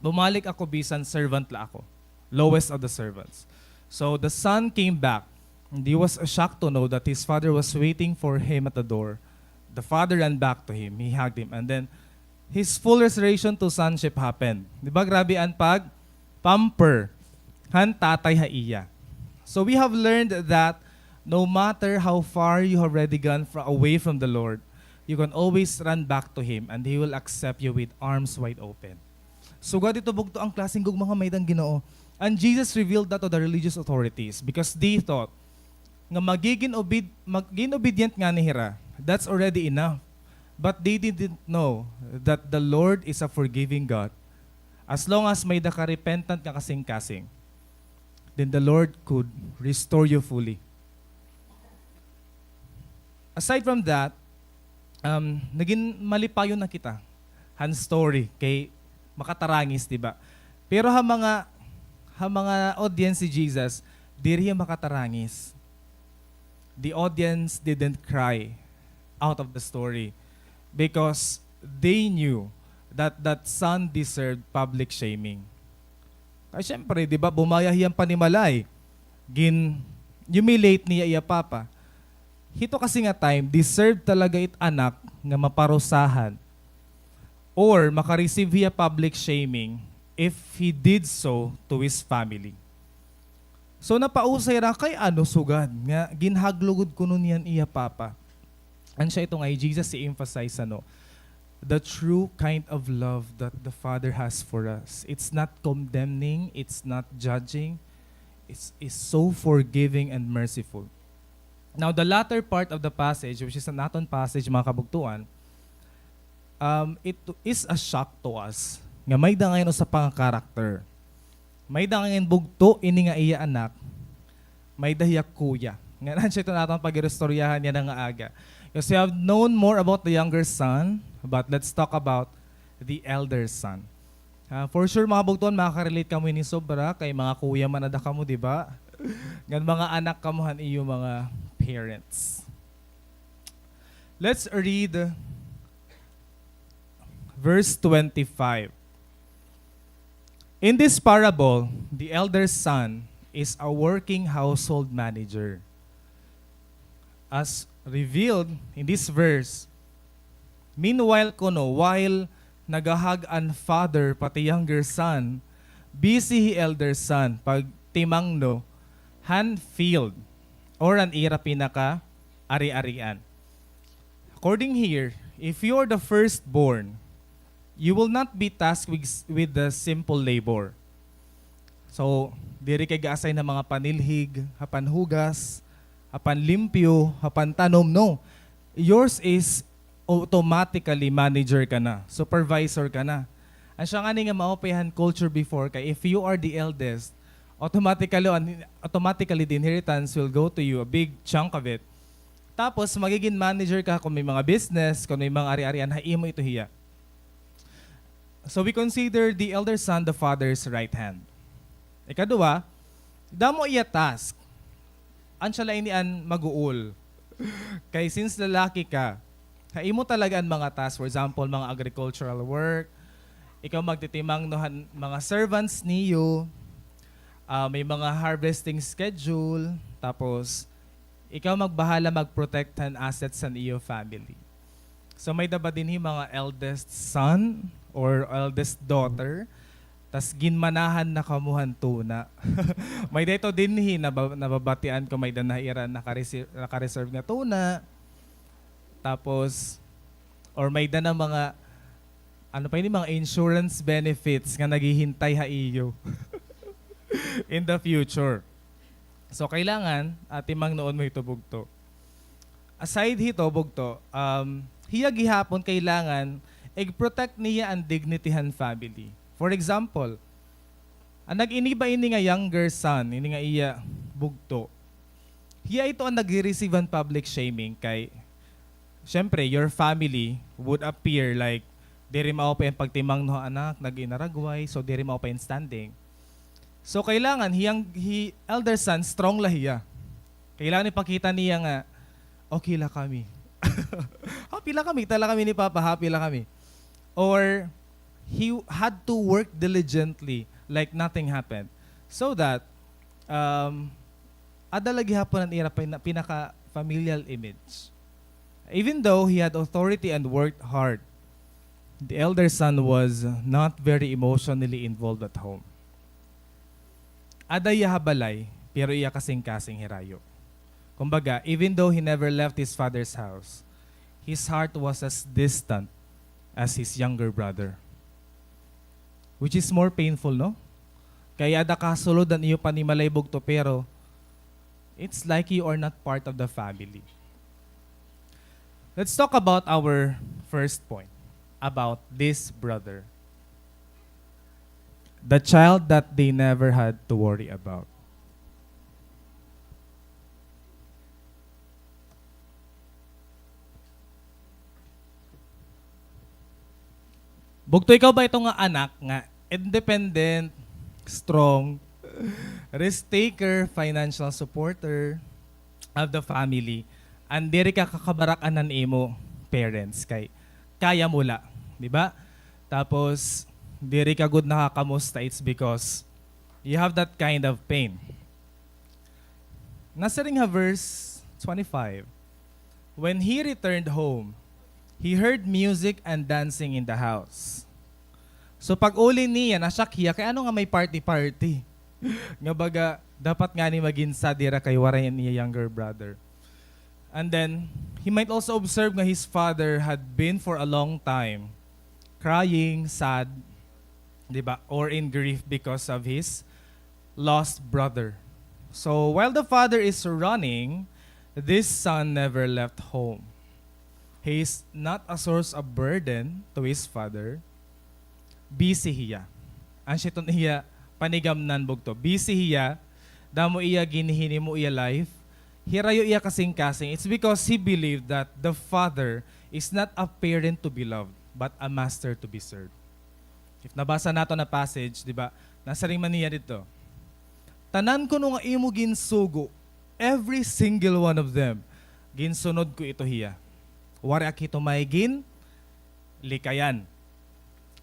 Bumalik ako bisan servant la ako, lowest of the servants." So the son came back, and he was shocked to know that his father was waiting for him at the door. The father ran back to him, he hugged him, and then his full restoration to sonship happened. Di ba, grabe an pag-pamper han tatay ha iya. So we have learned that no matter how far you have already gone fro-, away from the Lord, you can always run back to Him and He will accept you with arms wide open. Sugad ito bugto an klaseng gugma nga may-ada an Ginoo. And Jesus revealed that to the religious authorities because they thought nga magigin obed-, magin obedient ngani hira, that's already enough. But they didn't know that the Lord is a forgiving God. As long as may-ada ka repentant nga kasingkasing, then the Lord could restore you fully. Aside from that, um, nagin malipayon na kita han story kay makatarangis, di ba? Pero ha mga, ha mga audience ni Jesus, diri hiya makatarangis. The audience didn't cry out of the story because they knew that that son deserved public shaming. Kay syempre, di ba, bumaya hiya han panimalay. Gin-humiliate niya iya papa. Hito kasi nga time, deserve talaga it anak nga maparusahan or maka-receive hiya public shaming if he did so to his family. So, napausay ra kay ano sugad nga ginhaglo gud kuno niya an iya papa. An siya ito nga hi Jesus i-emphasize, ano, the true kind of love that the Father has for us. It's not condemning, it's not judging, it's, it's so forgiving and merciful. Now, the latter part of the passage, which is an aton passage, mga kabugtuan, um, it is a shock to us nga may-ada ngay-an usa pa nga character. May-ada ngay-an bugto ini nga iya anak, may-ada hiya kuya. Ngan an siya iton aton pag-iristoryahan yana nga aga. Because we have known more about the younger son, but let's talk about the elder son. Ah, for sure, mga bugtuan, makaka-relate kamo hini sobra, kay mga kuya man ada kamo, di ba? Ngan mga anak kamo han iyo mga parents. Let's read verse twenty-five. In this parable, the elder son is a working household manager. As revealed in this verse, meanwhile kuno, while nagahag an father pati younger son, busy hi elder son pagtimangno han field or an ira pinaka-ari-arian. According here, if you are the firstborn, you will not be tasked with, with the simple labor. So, diri kay ga-assign ha mga panilhig, ha panhugas, ha panlimpyo, ha pantanom, no. Yours is automatically manager ka na, supervisor ka na. An siya ngani nga maupay han culture before kay if you are the eldest, automatically, automatically the inheritance will go to you, a big chunk of it. Tapos, magigin manager ka kung may mga business, kung may mga ari-arian, ha imo ito hiya. So we consider the elder son the father's right hand. Ikaduha, damo iya task. An siya la ini an mag-uul. Kay since lalaki ka, ha imo talaga an mga task, for example, mga agricultural work, ikaw magtitimangno han mga servants niyo, ah, may mga harvesting schedule, tapos ikaw magbahala mag-protect han assets han iyo family. So, may-ada ba dinhi mga eldest son or eldest daughter, tas ginmanahan na kamo han tuna? May-ada ito dinhi, naba-, nababatian ko may-ada na ira naka-rese-, naka-reserve nga tuna. Tapos, or may-ada na mga, ano pa ini, mga insurance benefits nga naghihintay ha iyo in the future. So, kailangan, ah, timangnoon mo ito, bugto. Aside hito, bugto, um, hiya gihapon kailangan ig-protect niya an dignity han family. For example, an nag-iniba ini nga younger son, ini nga iya bugto, hiya ito an nagre-receive han public shaming kay, syempre, your family would appear like diri maupay an pagtimangno ha anak, nag-inaragway, so diri maupay an standing. So, kailangan hiyang, hi elder son, strong la hiya. Kailangan ipakita niya nga, "Okay la kami. Happy la kami, kita la kami ni Papa, happy la kami." Or, he had to work diligently, like nothing happened. So that, um, ada la gihapon an ira pina-, pinaka-familial image. Even though he had authority and worked hard, the elder son was not very emotionally involved at home. Ada iya ha balay, pero iya kasingkasing hirayo. Kumbaga, even though he never left his father's house, his heart was as distant as his younger brother. Which is more painful, no? Kay ada ka ha sulod han iyo panimalay, bugto, pero it's like you are not part of the family. Let's talk about our first point, about this brother. The child that they never had to worry about. Bugto, ikaw ba ito nga anak nga independent, strong, risk taker, financial supporter of the family, and diri ka kakabarak-an han imo parents kay kaya mo la, di ba? Tapos, diri ka gud nakakamusta, it's because you have that kind of pain. Nasiring ha verse twenty-five, "When he returned home, he heard music and dancing in the house." So, pag-uli niya, na-shock hiya, kay ano nga may party-party? Nga baga, dapat ngani magin sad hira kay waray an iya younger brother. And then, he might also observe nga his father had been for a long time crying, sad, di ba? Or in grief because of his lost brother. So, while the father is running, this son never left home. He is not a source of burden to his father. Busy hiya. An siya iton iya panigamnan, bugto. Busy hiya, damo iya ginhinimo iya life. Hirayo iya kasingkasing. It's because he believed that the father is not a parent to be loved, but a master to be served. If nabasa nato na passage, di ba, nasiring man niya didto, "Tanan kuno nga imo ginsugo, every single one of them, ginsunod ko ito hiya. Waray ak hito may ginlikayan."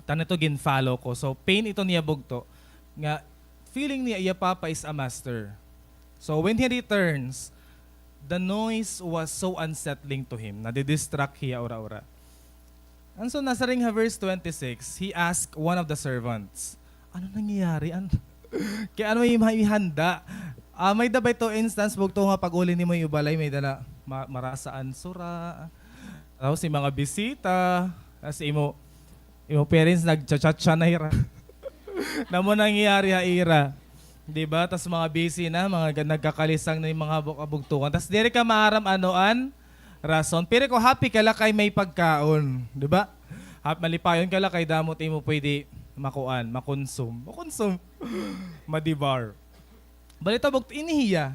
Tanan ito gin-follow ko. So, pain ito niya, bugto, nga feeling niya iya papa is a master. So, when he returns, the noise was so unsettling to him. Nadidistract hiya ura-ura. And so, nasiring ha verse twenty-six, he asked one of the servants, "Ano nangyayari? An-, kay ano may, may handa?" Ah, may-ada ba ito instance, bugto, nga pag-uli nimo ha iyo balay, may-ada na ma-, marasa an sura, tapos may mga bisita, tas imo, Imo parents, nagcha-chat-chat na hira. Namo nangyayari ha ira. Di ba? Tas mga busy na, mga ga-, nagkakalisang na yung mga bu-, kabugtukan. Tas diri ka maaram ano an rason. Pero ko happy ka la kay may pagkaon. Di ba? Hap-, malipayon ka la kay damo it imo pwede makuan, makonsume. Makonsume. Madibar. Balita bugto, ini hiya.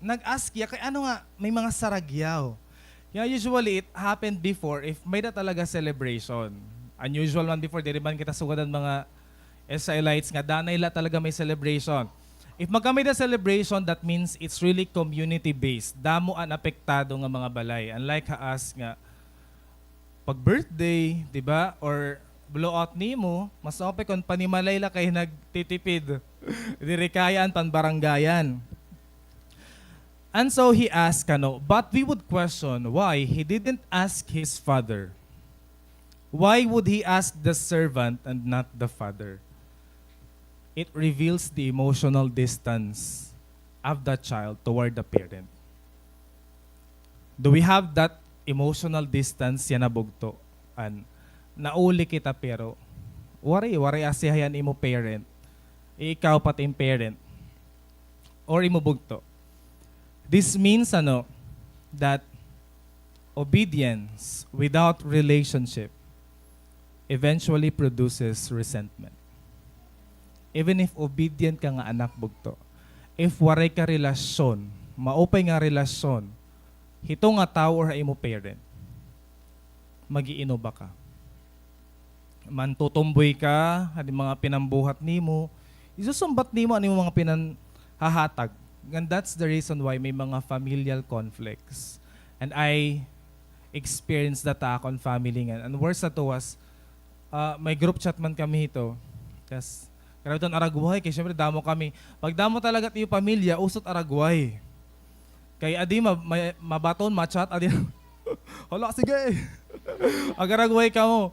Nag-ask hiya kay ano nga may mga saragyaw. Kaya usually it happened before if may da talaga celebration. Unusual man before, diri man kita sugad an mga Israelites nga danay la talaga may celebration. If magkamay da celebration, that means it's really community-based. Damo an apektado nga mga balay. Unlike ha us nga pag birthday, di ba? Or blowout nimo, mas okay kon panimalay la kay nagtitipid. Diri kaya an panbarangayan. And so he asked, ano, but we would question why he didn't ask his father. Why would he ask the servant and not the father? It reveals the emotional distance of the child toward the parent. Do we have that emotional distance yana bugto? An, nauli kita pero waray, waray asihay an imo parent. Ikaw pati im parent. Or imo bugto. This means, ano, that obedience without relationship eventually produces resentment. Even if obedient ka nga anak bugto, if waray ka relasyon, maupay nga relasyon, hito nga tawo or ha imo parent, mag-iinuba ka. Mantutumboy ka, han mga pinambuhat nimo, isusumbat nimo an imo mga pinanhahatag. And that's the reason why may mga familial conflicts. And I experienced that ha akon family ngan. And worse ato was, ah, may group chat man kami hito. Tas, grabe iton aragway, kay syempre damo kami. Pag damo talaga it iyo pamilya, uso it aragway. Kay adi ma-, ma-, mabaton, ma-chat, adi. Hala, sige. Ag-aragway kamo.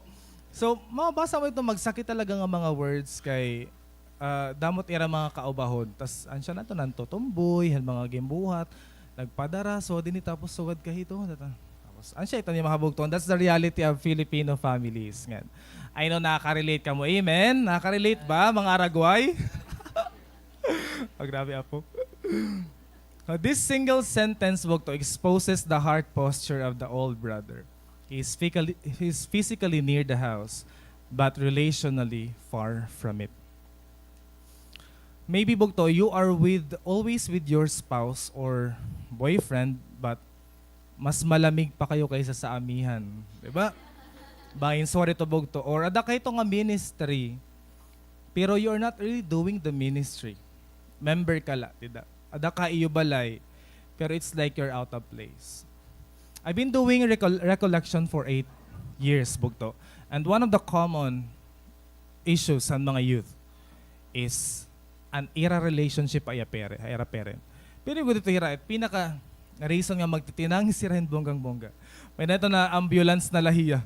So, mabasa mo ito, magsakit talaga nga mga words kay, ah, damo it ira mga kaubahon. Tas, ansya na ito, nantutumboy, han mga ginbuhat, nagpadara, so, dinhi tapos sugad ka hito. Tapos, ansya ito ni mga bugto. That's the reality of Filipino families. Ngan, I know, nakaka-relate kamo. Amen? Nakaka-relate ba, mga aragway? Ah, grabe, apo. Uh, this single sentence, bugto, exposes the heart posture of the old brother. He's physically, he's physically near the house, but relationally far from it. Maybe, bugto, you are with, always with your spouse or boyfriend, but mas malamig pa kayo kaysa sa amihan. Di ba? Bangin, sorry to, bugto. Or ada kay ito nga ministry, pero you're not really doing the ministry. Member ka la, dida. Ada ka iyo balay, pero it's like you're out of place. I've been doing recol-, recollection for eight years, bugto. And one of the common issues han mga youth is an ira relationship ha iya pare-, ha ira parent. Pero gud ito hira, pinaka reason nga magtitinangis hira hin bonggang-bongga. May na ito na ambulance na la hiya.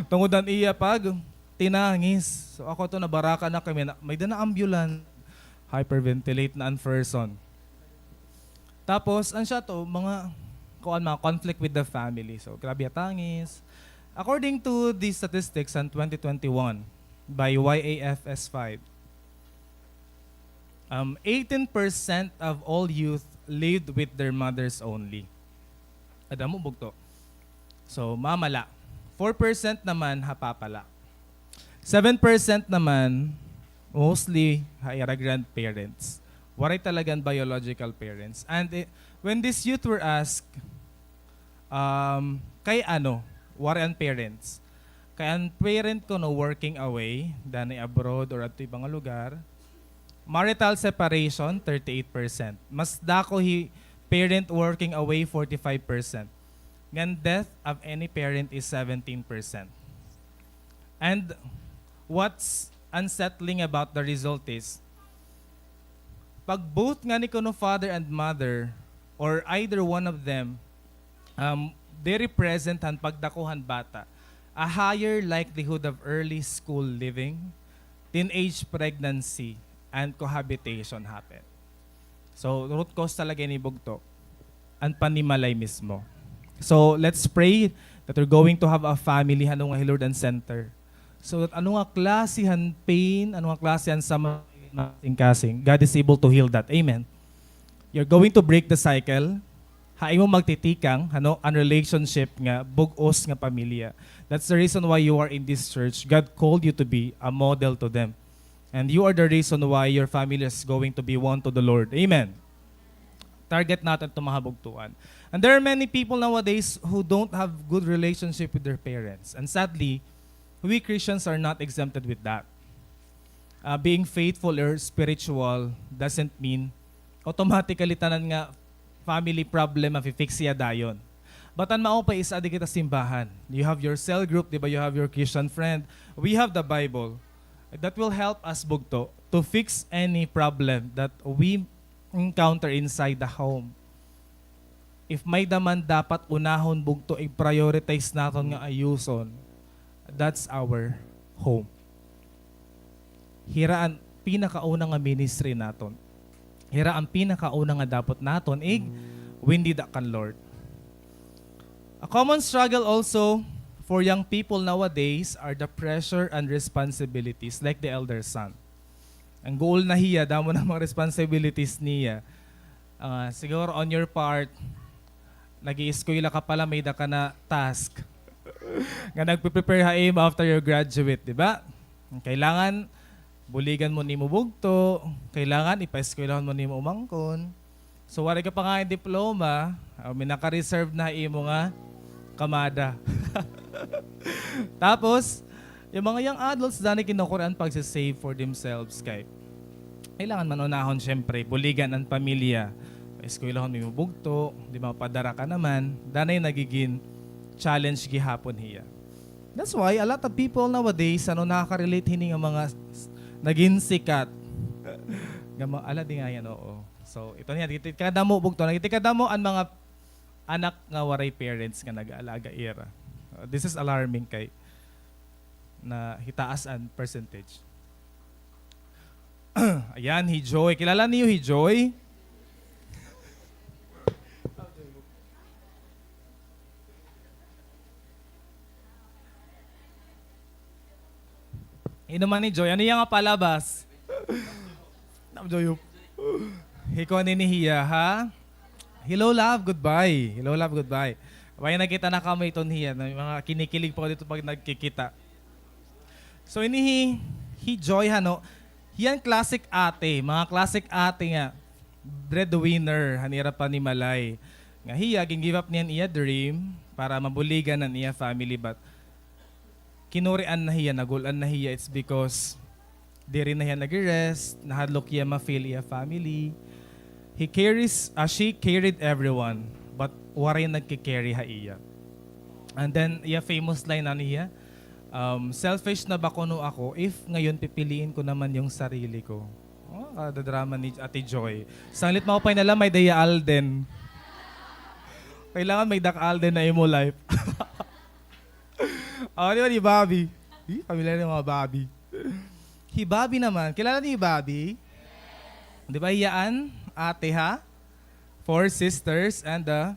Tungod han iya pagtinangis. So ako ito nabaraka na kami na, may da na ambulance, hyperventilate na an person. Tapos, ansya to, mga, kuan, mga conflict with the family. So, grabe ha tangis. According to the statistics han twenty twenty-one by Y A F S five, um, eighteen percent of all youth lived with their mothers only. Ada mo, bugto. So, mama la. Four percent naman ha papa la. Seven percent naman, mostly ha ira grandparents. Waray talaga an biological parents. And, eh, when these youth were asked, um, kay ano, waray an parents? Kay an parent kuno working away, danay abroad or adto iba nga lugar. Marital separation, thirty-eight percent. Mas dako hi parent working away, forty-five percent. Ngan death of any parent is seventeen percent. And what's unsettling about the result is, pag both ngani kuno father and mother, or either one of them, um, diri present han pagdako han bata, a higher likelihood of early school leaving, teenage pregnancy, and cohabitation happen. So, root cause talaga ini, bugto, an panimalay mismo. So, let's pray that we're going to have a family, ano nga, hi Lord an center. So that ano nga klase han pain, ano nga klase han sama, kasingkasing, God is able to heal that. Amen. You're going to break the cycle. Ha imo magtitikang, ano, an relationship nga bug-os nga pamilya. That's the reason why you are in this church. God called you to be a model to them. And you are the reason why your family is going to be won to the Lord. Amen. Target naton iton mga bugtoan. And there are many people nowadays who don't have good relationship with their parents. And sadly, we Christians are not exempted with that. Uh, being faithful or spiritual doesn't mean automatically tanan nga family problem mafi-fix hiya dayon. But an maupay is adi kita simbahan. You have your cell group, di ba? You have your Christian friend. We have the Bible. That will help us, bugto, to fix any problem that we encounter inside the home. If may-da man dapat unahon, bugto, i-prioritize naton nga ayuson, that's our home. Hira an pinakauna nga ministry naton. Hira an pinakauna nga dapat naton igwindida kan Lord. A common struggle also for young people nowadays are the pressure and responsibilities, like the elder son. Nag-old na hiya, damo na mga responsibilities niya. Ah, siguro on your part, nag-ieskwela ka pa la, may-da ka na task nga nagpe-prepare ha imo after your graduate, di ba? Kailangan buligan mo an imo bugto, kailangan ipaeskwelahon mo an imo umangkon. So, waray ka pa nga diploma, ah, may naka-reserve na ha imo nga kamada. Tapos, yung mga young adults, danay kinukuhaan pagsi-save for themselves kay kailangan man unahon, syempre, buligan an pamilya. Paeskwelahon mo yung bugto, di mapadara ka naman, danay nagigin challenge gihapon hiya. That's why a lot of people nowadays, ano, nakaka-relate hini nga mga s-, nagin sikat. Nga mga, ala, di nga yan, oo. So, ito niya, nagtikadamo, bugto, nagtikadamo an mga anak nga waray parents nga nag-aalaga ira. Uh, this is alarming kay nahitaas an percentage. Ayan, hi Joy. Kilala niyo hi Joy? Inuman ni Joy. Ano iya nga palabas? Nam Joy, oh. Hikuan ini hiya, ha? Hello, love, goodbye. Hello, love, goodbye. Why nakita na kami iton hiya? May mga kinikilig pa dito pag nagkikita. So, ini hi, hi Joy, hano? Hiya an classic ate. Mga classic ate nga breadwinner, han ira panimalay. Nga hiya, gin-give up niya an iya dream para mabuligan an iya family, but kinurian na hiya, nagul-an na hiya, it's because diri na hiya nag-rest, nahadlok hiya ma-fail iya family. He carries, ah, she carried everyone, but waray nagki-carry ha iya. And then, iya famous line na niya, um, "Selfish na ba kuno ako if ngayon pipiliin ko naman yung sarili ko?" Oh, kada drama ni Ate Joy. Sanglit maupay na la, may-da hiya Alden. Kailangan may-da ka Alden ha imo life. Oh, di ba, ni Bobby? Di, familiar yung mga Bobby. Hi Bobby naman. Kilala niyo hi Bobby? Di ba, hiya an ate ha Four Sisters and the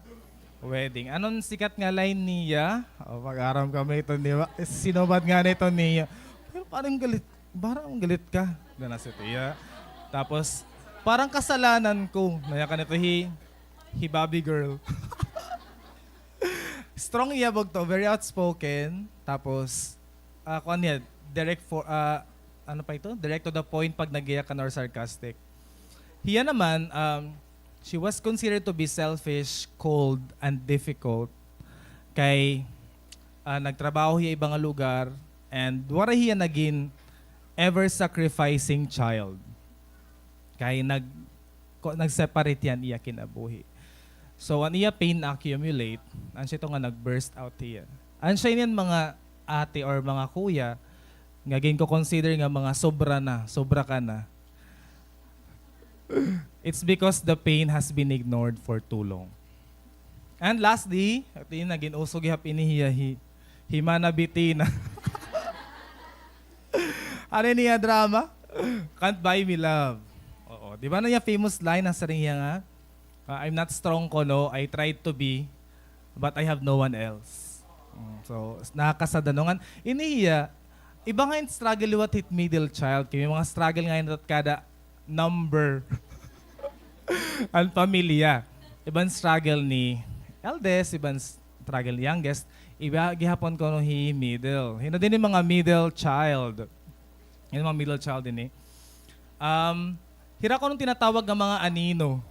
Wedding. Ano an sikat nga line niya? O, mag-aram kami ito, di ba? Sinubad nga na ito niya. Pero parang galit, parang galit ka. Gana si Tia. Tapos, parang kasalanan ko. Nayakan ito hi, hi Bobby Girl. Strong iya bugto, very outspoken. Tapos, ah, kuan niya, direct for, ah, ano pa ito? Direct to the point pag nag-iyakan or sarcastic. Hiya naman, um, she was considered to be selfish, cold, and difficult. Kay, ah, nagtrabaho hiya iba nga lugar, and waray hiya nagin ever-sacrificing child. Kay nag-, ko-, nag-separate hiya han iya kinabuhi. So, an iya pain na-accumulate, an siya ito nga nag-burst out hiya. An siya ini an mga ate or mga kuya, nga ginko-consider nga mga sobra na, sobra ka na. It's because the pain has been ignored for too long. And lastly, ito yung naging uso gihap ini hiya hi, hi Mana Bitina. Ano niya drama? Can't Buy Me Love. Oo. Di ba na niya famous line na sa rin niya nga, ah, "I'm not strong kuno, I tried to be, but I have no one else." Mm, so, nakakasad ano nga. Ini hiya, Iba nga in struggle liwat hit middle child. Kay may mga struggle nga in kada number an pamilya. Iban struggle ni eldest, iban struggle ni youngest. Iba gihapon kuno hi middle. Hino dinhi mga middle child. Hino mga middle child dinhi. Um, hira kuno tinatawag nga mga anino.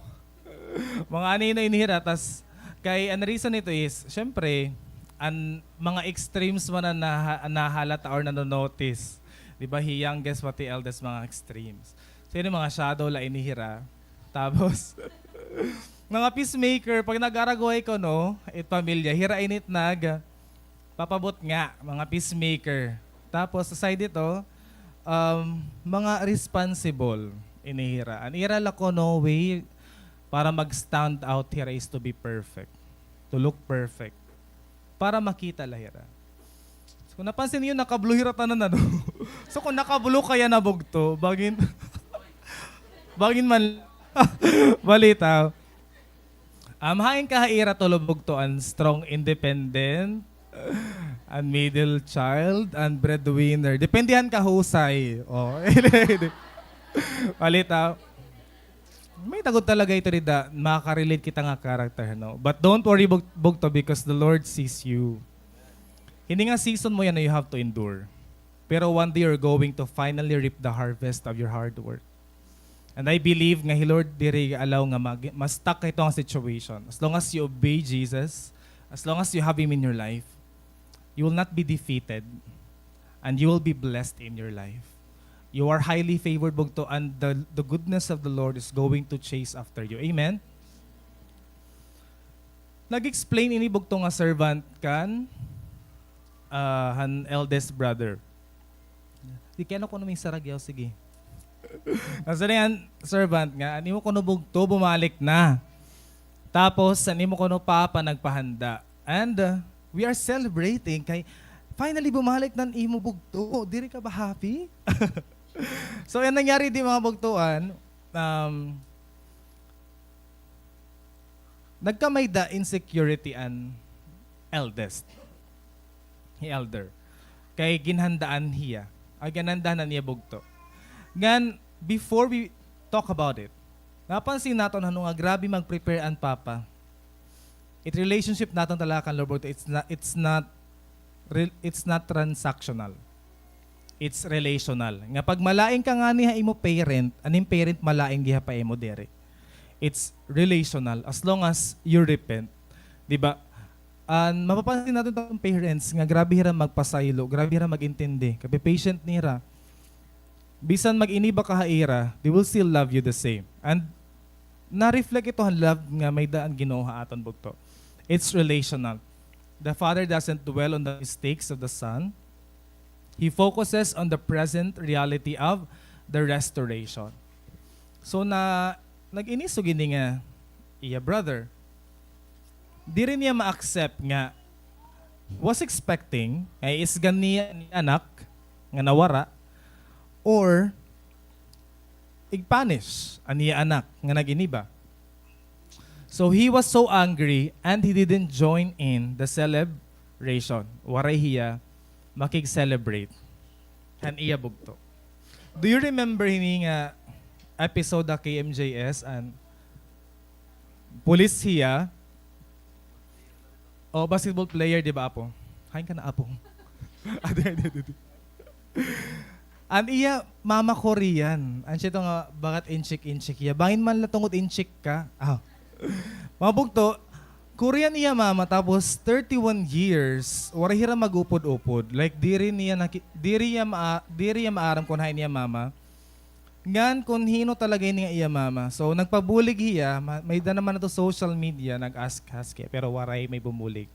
Mga anino ini hira, tas kay an reason nito is, syempre, an mga extremes man an naha-, nahalata or nano-notice. Di ba, hi youngest pati eldest mga extremes. So, yun yung mga shadow la ini hira. Tapos, mga peacemaker, pag nag-aragway kuno, it pamilya, hira ini it nag-, papabutnga, mga peacemaker. Tapos, aside dito, um, mga responsible ini hira. An ira la kuno way para mag-stand out hira is to be perfect, to look perfect, para makita la hira. So, kung napansin niyo, naka-blue hira tanan, ano? So, kung naka-blue kaya na bugto, bangin, bangin man, balita. Um, hain ka ha ira tulo bugto, an strong independent, an middle child, an breadwinner. Depende han kahusay. Oh. Palit, ah. May tagod talaga ito, dida. Makaka-relate kita nga character, no? But don't worry, bug-, bugto, because the Lord sees you. Hini nga season mo yana, you have to endure. Pero one day you're going to finally reap the harvest of your hard work. And I believe nga hi Lord diri ga-allow nga mag-, ma-stuck ka ito nga situation. As long as you obey Jesus, as long as you have Him in your life, you will not be defeated, and you will be blessed in your life. You are highly favored, bugto, and the, the goodness of the Lord is going to chase after you. Amen? Nag-explain ini bugto nga servant kan, ah, han eldest brother. Di kaya na kuno may saragyaw, sige. Nasa na yan, servant nga, an imo kuno bugto, bumalik na. Tapos, an imo kuno papa, nagpahanda. And, uh, we are celebrating kay, finally, bumalik na an imo bugto. Diri ka ba happy? So, yan nangyari di mga bugtuan. Um, Nagkamay-da insecurity an eldest. Hi elder. Kay ginhandaan hiya. Ay, ginhandaan na niya bugto. Ngan, before we talk about it, napansin naton hano nga grabe mag-prepare an papa. It relationship naton talaga kan Lord, it's not, it's not re-, it's not transactional. It's relational. Nga pag malain ka ngani ha imo parent, an im parent malain gihap ha imo diri. It's relational as long as you repent. Di ba? An mapapansin naton itong parents nga grabe hira magpasaylo, grabe hira mag-intindi, kapi-patient nira. Bisan mag-iniba ka ha ira, they will still love you the same. And na-reflect ito han love nga may-ada an Ginoo ha aton bugto. It's relational. The father doesn't dwell on the mistakes of the son. He focuses on the present reality of the restoration. So, na, nag-inisog ini nga iya brother. Diri niya ma-accept nga was expecting nga iisgan niya an iya anak nga nawara or ig-punish an iya anak nga nag-iniba. So he was so angry and he didn't join in the celebration. Waray hiya makig-celebrate han iya bugto. Do you remember hini nga episode ha K M J S, an pulis hiya, o, basketball player, di ba, Apo? Hain ka na, Apo? Adi, adi, adi, adi. An iya mama Korean. An siya ito nga bagat inchik-inchik hiya. Bangin man la tungod inchik ka. Ah. Mga bugto, Korean iya mama, tapos thirty-one years, waray hira mag-upod-upod. Like, diri niya naki-, diri iya maa-, diri iya maaram kon hain iya mama. Ngan kon hin-o talaga ini nga iya mama. So, nagpabulig hiya, ma-, may-ada naman ito social media, nag-ask-ask hiya, pero waray may bumulig.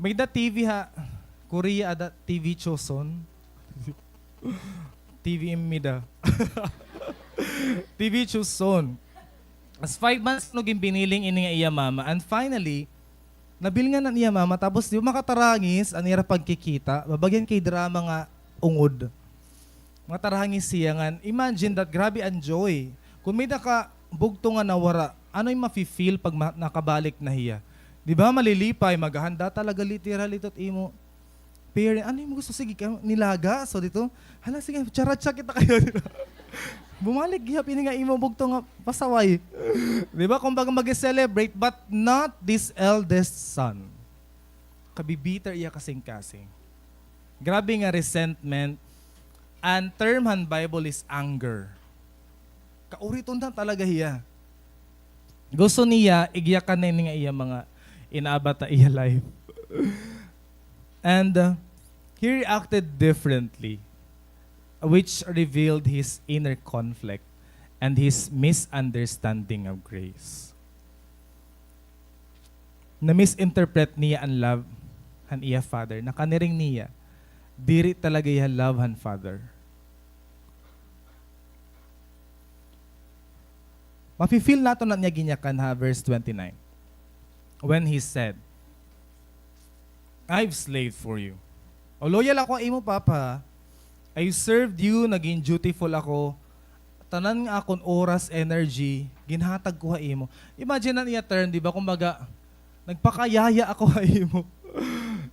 May-ada T V ha Korea, ada T V Chosun. T V Imida. T V Chosun. As five months no ginbiniling ini nga iya mama. And finally, nabilngan an iya mama. Tapos, di ba, makatarangis an ira pagkikita. Babagyan kay drama nga ungod. Makatarangis hiya ngan. Imagine that, grabe an joy. Kon may-ada ka bugto nga nawara, ano it mafi-feel pag ma-, nakabalik na hiya? Di ba, malilipay, maghahanda talaga literally ito it imo parent, ano imo gusto? Sige, ka-, nilaga. So, dito, hala, sige, charatsa kita kayo. Bumalik gihap ini nga imo bugto nga pasaway. Di ba? Kumbaga, mag-celebrate, but not this eldest son. Kabibitter iya kasing-kasing. Grabe nga resentment. An term han Bible is anger. Kauriton na talaga hiya. Gusto niya, igyakan na ini nga iya mga inaabat ha iya life. And, uh, he reacted differently, which revealed his inner conflict and his misunderstanding of grace. Na-misinterpret niya an love han iya father. Nakaniring niya, diri talaga iya love han father. Mafi-feel nato na niya ginyakan ha verse twenty-nine. When he said, "I've slaved for you." O, loyal ako ha imo, Papa. I served you, naging dutiful ako. Tanan nga akon oras, energy, ginhatag ko ha imo. Imagine an iya term, di ba? Kumbaga, nagpakayaya ako ha imo.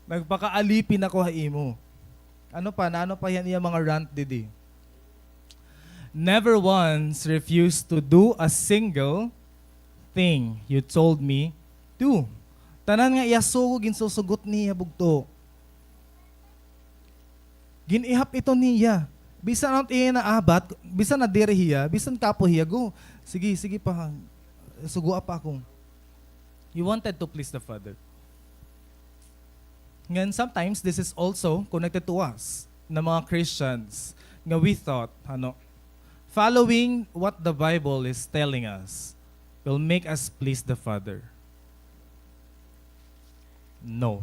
Nagpakaalipin ako ha imo. Ano pa? Na ano pa yan iya mga rant didi? "Never once refused to do a single thing you told me to." Tanan nga iya sugo, ginsusugot niya bugto. Gin-ihap ito niya. Bisan ano iya naabat, bisan nadiri hiya, bisan kapoy hiya, go. Sige, sige pa. Sugoa pa ako. He wanted to please the Father. Ngan sometimes, this is also connected to us, na mga Christians, nga we thought, ano, following what the Bible is telling us will make us please the Father. No.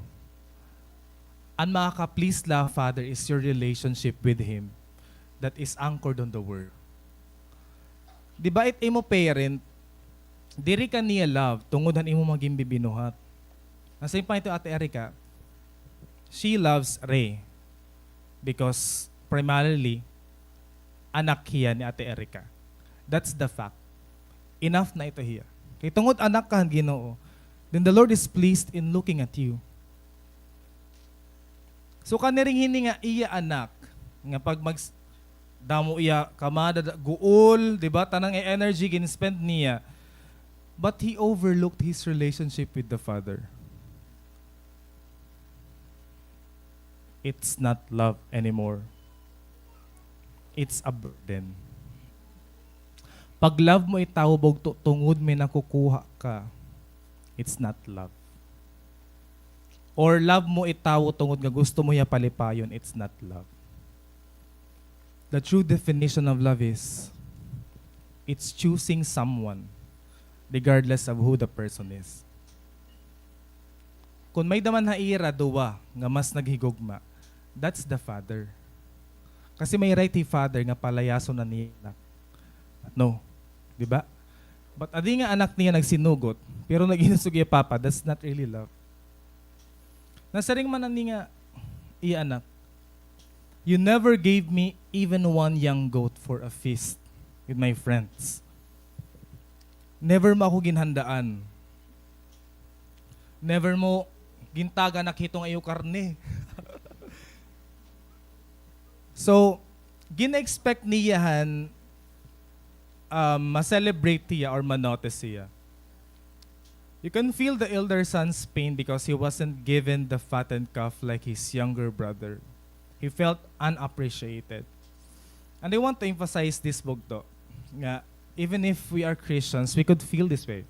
An makaka-please la Father is your relationship with Him that is anchored on the Word. Di ba it imo parent, diri ka niya love tungod han imo mga ginbibinuhat. An same pa ito Ate Erica, she loves Ray because primarily, anak hiya ni Ate Erica. That's the fact. Enough na ito hiya. Kay tungod anak ka han Ginoo, then the Lord is pleased in looking at you. So, kaniring hini nga iya anak, nga pag mag-, damo iya kamada, da-, guol, di ba? Tanan nga energy, gin-spend niya. But he overlooked his relationship with the Father. It's not love anymore. It's a burden. Pag-love mo it tawo bugto tungod may nakukuha ka, it's not love. Or love mo it tawo tungod nga gusto mo hiya palipayon, it's not love. The true definition of love is, it's choosing someone regardless of who the person is. Kon may-ada man ha ira duwa nga mas naghigugma, that's the father. Kasi may right hi father nga palayason an iya anak. No. Di ba? But adi nga anak niya nagsinugot, pero nag-inisog iya papa, that's not really love. Nasiring man an iya nga, iya anak, "You never gave me even one young goat for a feast with my friends." Never mo ako ginhandaan. Never mo gintagan ak hito nga iyo karne. So, gin-expect niya han, um, ma-celebrate hiya or ma-notice hiya. You can feel the elder son's pain because he wasn't given the fattened calf like his younger brother. He felt unappreciated. And I want to emphasize this bugto, nga even if we are Christians, we could feel this way.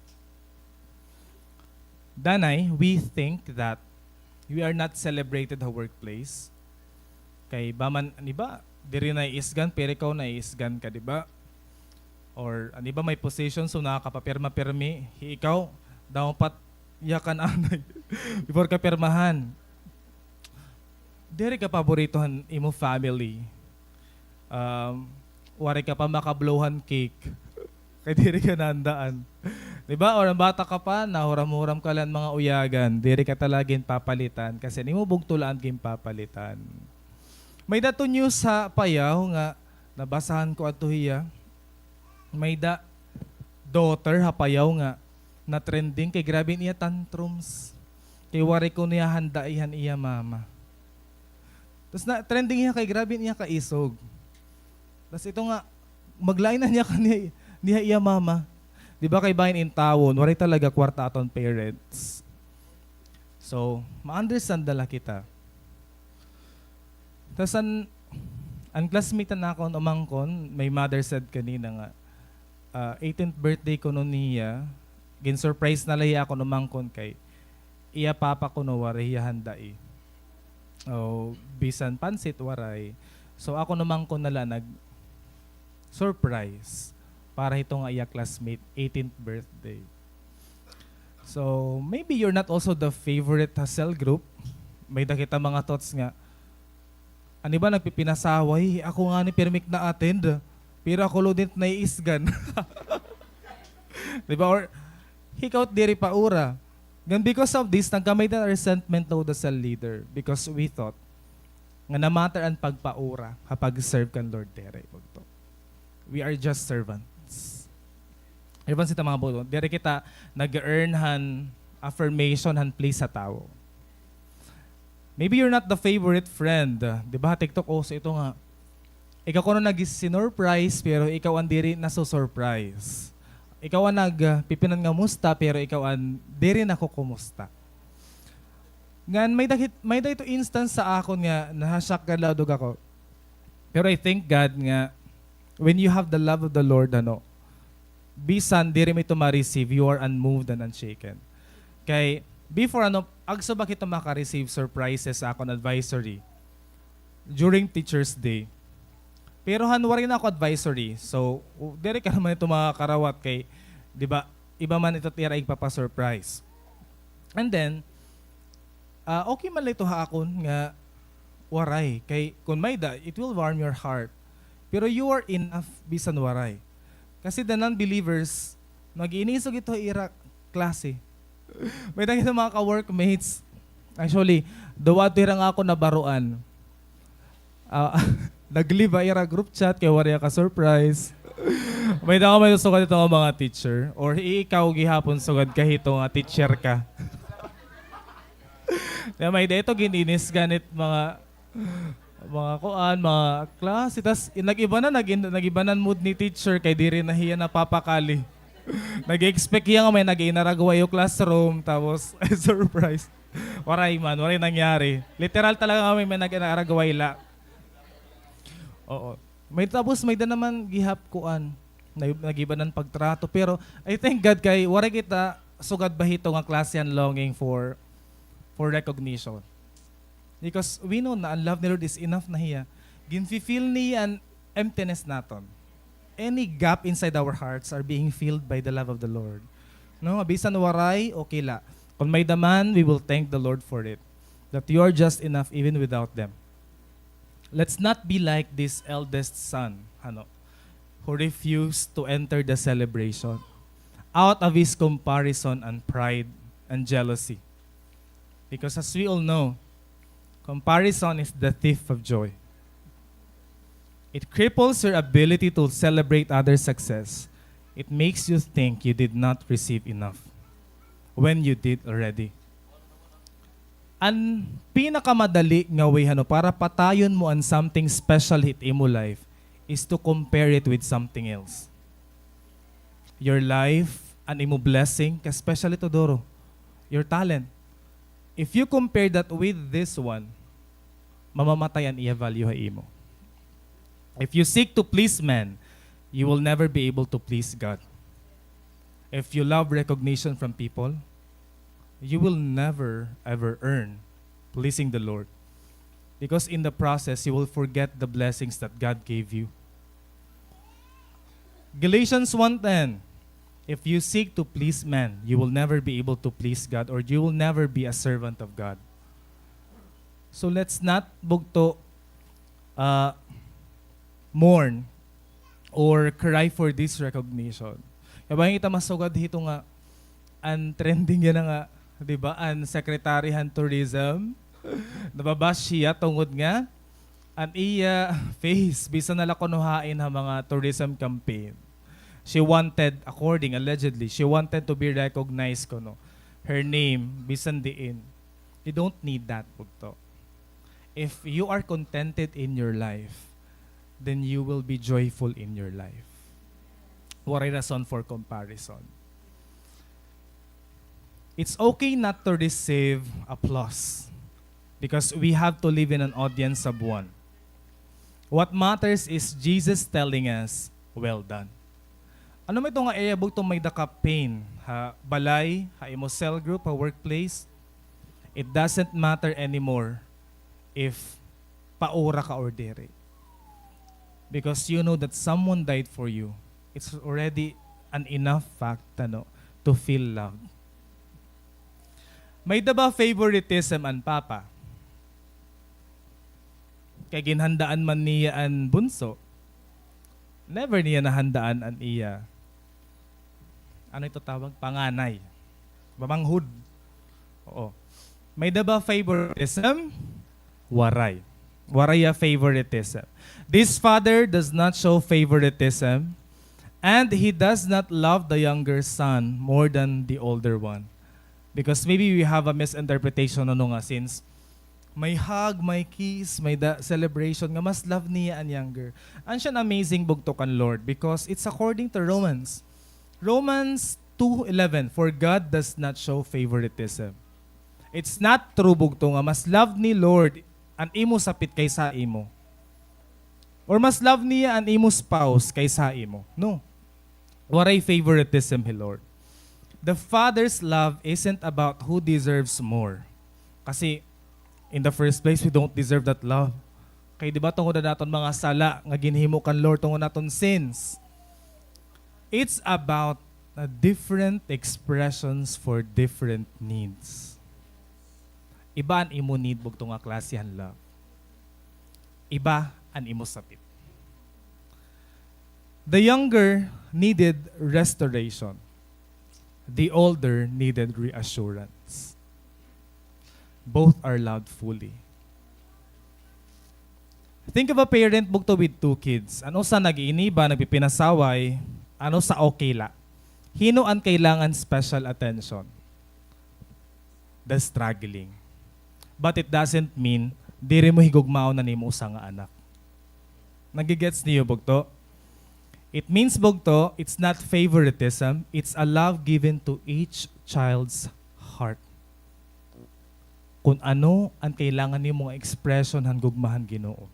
Danay, we think that we are not celebrated ha workplace. Kay ba man, di ba, diri naiisgan, pero ikaw naiisgan ka, di ba? Or, an iba may position, so nakakapapirma pirmi, hi ikaw, dapat yakan anay before ka pirmahan. Diri ka paborito han imo family. Um, waray ka pa maka-blow han cake. Kay diri ka nahandaan. Di ba? Or an bata ka pa, nahuram-huram ka la han mga uyagan. Diri ka talaga ginpapalitan. Kasi an imo bugto la an ginpapalitan. May-ada adto news ha Payao nga nabasahan ko adto hiya. May-ada daughter ha Payao nga na-trending kay grabe an iya tantrums. Kay waray kuno hiya handai han iya mama. Tas na-trending hiya kay grabe niya kaisog. Tas ito nga, maglain na niya kaniya, niya iya mama. Di ba kay bahin in tawon, waray talaga kwarta aton parents. So, ma-understand na la kita. Tas an, an classmate na akon umangkon, my mother said kanina nga, ah, eighteenth birthday kuno niya, gin-surprise na la hiya akon umangkon kay iya papa kuno waray hiya handai. O, bisan pansit, waray. So, akon umangkon na la nag-surprise para hito nga iya classmate, eighteenth birthday. So, maybe you're not also the favorite ha cell group. May-ada kita mga thoughts nga, an iba nagpipinasaway, ako ngani pirmi ak na-attend, pero ako la diri naiisgan. Di ba? Or, hikaw it diri paura. Ngan because of this, nagkamay-ada resentment to the cell leader because we thought nga na-matter an pagpaura ha pag-serve kan Lord diri, bugto. We are just servants. Servants kita, mga bugto. Diri kita nag-earn han affirmation, han place ha tawo. Maybe you're not the favorite friend. Di ba, ha TikTok, uso ito nga, ikaw kuno nagsinurprise, pero ikaw an diri nasusurprise. Ikaw an nagpipinan nga musta, pero ikaw an diri nakukumusta. Ngan may-ada hit-, may-ada ito instance sa akon nga naha-shock gad la dog ako. Pero I thank God nga when you have the love of the Lord, ano, bisan diri mo ito ma-receive, you are unmoved and unshaken. Kay, before, ano, agso ba kita maka-receive surprises sa akon advisory during Teacher's Day. Pero han waray na ako advisory, so, u-, diri ka naman ito makakarawat kay, di ba, iba man ito it ira igpapa-surprise. And then, ah, okay man la ito ha akon nga waray. Kay kun may-ada, it will warm your heart. Pero you are enough bisan waray. Kasi the non-believers, nag-iinisog ito ha ira klase. May-ada kita mga ka-workmates. Actually, duwa adto hira nga akon nabaroan. Ah, nag-leave ha ira group chat kay waray ka-surprise. May-ada ako may sugad ito nga mga teacher. Or ikaw gihapon sugad ka hito nga teacher ka. Kay may-ada ito gin-inisgan it mga, mga kuan, mga klase. Tas, i-, nag-iba na, nag-in-, nag-iba na an mood ni teacher kay diri na hiya napapakali. Nag-expect hiya nga may nag-inaragway ha classroom, tapos, surprise. Waray man, waray nangyari. Literal talaga nga may, may nag-inaragway la. Oo. May, tapos may-ada naman gihap kuan. Nag-, nag-iba na an pagtrato. Pero, I thank God kay waray kita sugad ba hito nga klase an longing for, for recognition. Because we know na an love ni Lord is enough na hiya. Ginfi-fill niya an emptiness naton. Any gap inside our hearts are being filled by the love of the Lord. No, bisan waray, okay la. Kon may-ada man, we will thank the Lord for it. That you are just enough even without them. Let's not be like this eldest son, ano, who refused to enter the celebration out of his comparison and pride and jealousy. Because as we all know, comparison is the thief of joy. It cripples your ability to celebrate others' success. It makes you think you did not receive enough when you did already. An pinakamadali nga way, ano, para patayon mo an something special hit imo life is to compare it with something else. Your life, an imo blessing, ka especially to duro, your talent. If you compare that with this one, mamamatay an iya value ha imo. If you seek to please men, you will never be able to please God. If you love recognition from people, you will never, ever earn pleasing the Lord. Because in the process, you will forget the blessings that God gave you. Galatians one ten, "If you seek to please men, you will never be able to please God, or you will never be a servant of God." So let's not bugto, uh, mourn or cry for this recognition. Kay bangin kita masugad hito nga an trending yana nga, di ba, an secretary han tourism, nababash hiya tungod nga an iya face, bisan na la kuno hain ha mga tourism campaign. She wanted, according, allegedly, she wanted to be recognized kuno. Her name, bisan diin. You don't need that, bugto. If you are contented in your life, then you will be joyful in your life. Waray rason for comparison. It's okay not to receive applause because we have to live in an audience of one. What matters is Jesus telling us, "Well done." Ano man ito nga area bugto may-ada ka pain, ha balay, ha imo cell group, ha workplace, it doesn't matter anymore if paura ka or diri. Because you know that someone died for you. It's already an enough fact, ano, to feel love. May-ada ba favoritism an papa? Kay ginhandaan man niya an bunso. Never niya nahandaan an iya, ano ito tawag? Panganay. Pamanghod. Oo. May-ada ba favoritism? Waray. Waray ya favoritism. This father does not show favoritism, and he does not love the younger son more than the older one. Because maybe we have a misinterpretation, ano nga, since may hug, may kiss, may da-, celebration, nga mas love niya an younger. An siya amazing bugto kan Lord, because it's according to Romans. Romans two eleven, "For God does not show favoritism." It's not true bugto nga mas love ni Lord an imo sapit kaysa imo. Or mas love niya an imo spouse kaysa imo. No. Waray favoritism hi Lord. The Father's love isn't about who deserves more. Kasi, in the first place, we don't deserve that love. Kay di ba, tungod an aton mga sala nga ginhimo kan Lord, tungod naton sins. It's about, uh, different expressions for different needs. Iba an imo need bugto nga klase han love. Iba an imo sapit. The younger needed restoration. The older needed reassurance. Both are loved fully. Think of a parent bugto with two kids. An usa nag-iiniba, nagpipinasaway, an usa okay la. Hin-o an kailangan special attention? The struggling. But it doesn't mean diri mo higugmaon an imo usa nga anak. Nagigets niyo bugto? It means bugto, it's not favoritism, it's a love given to each child's heart. Kun ano an kailangan nimo nga expression han gugma han Ginoo.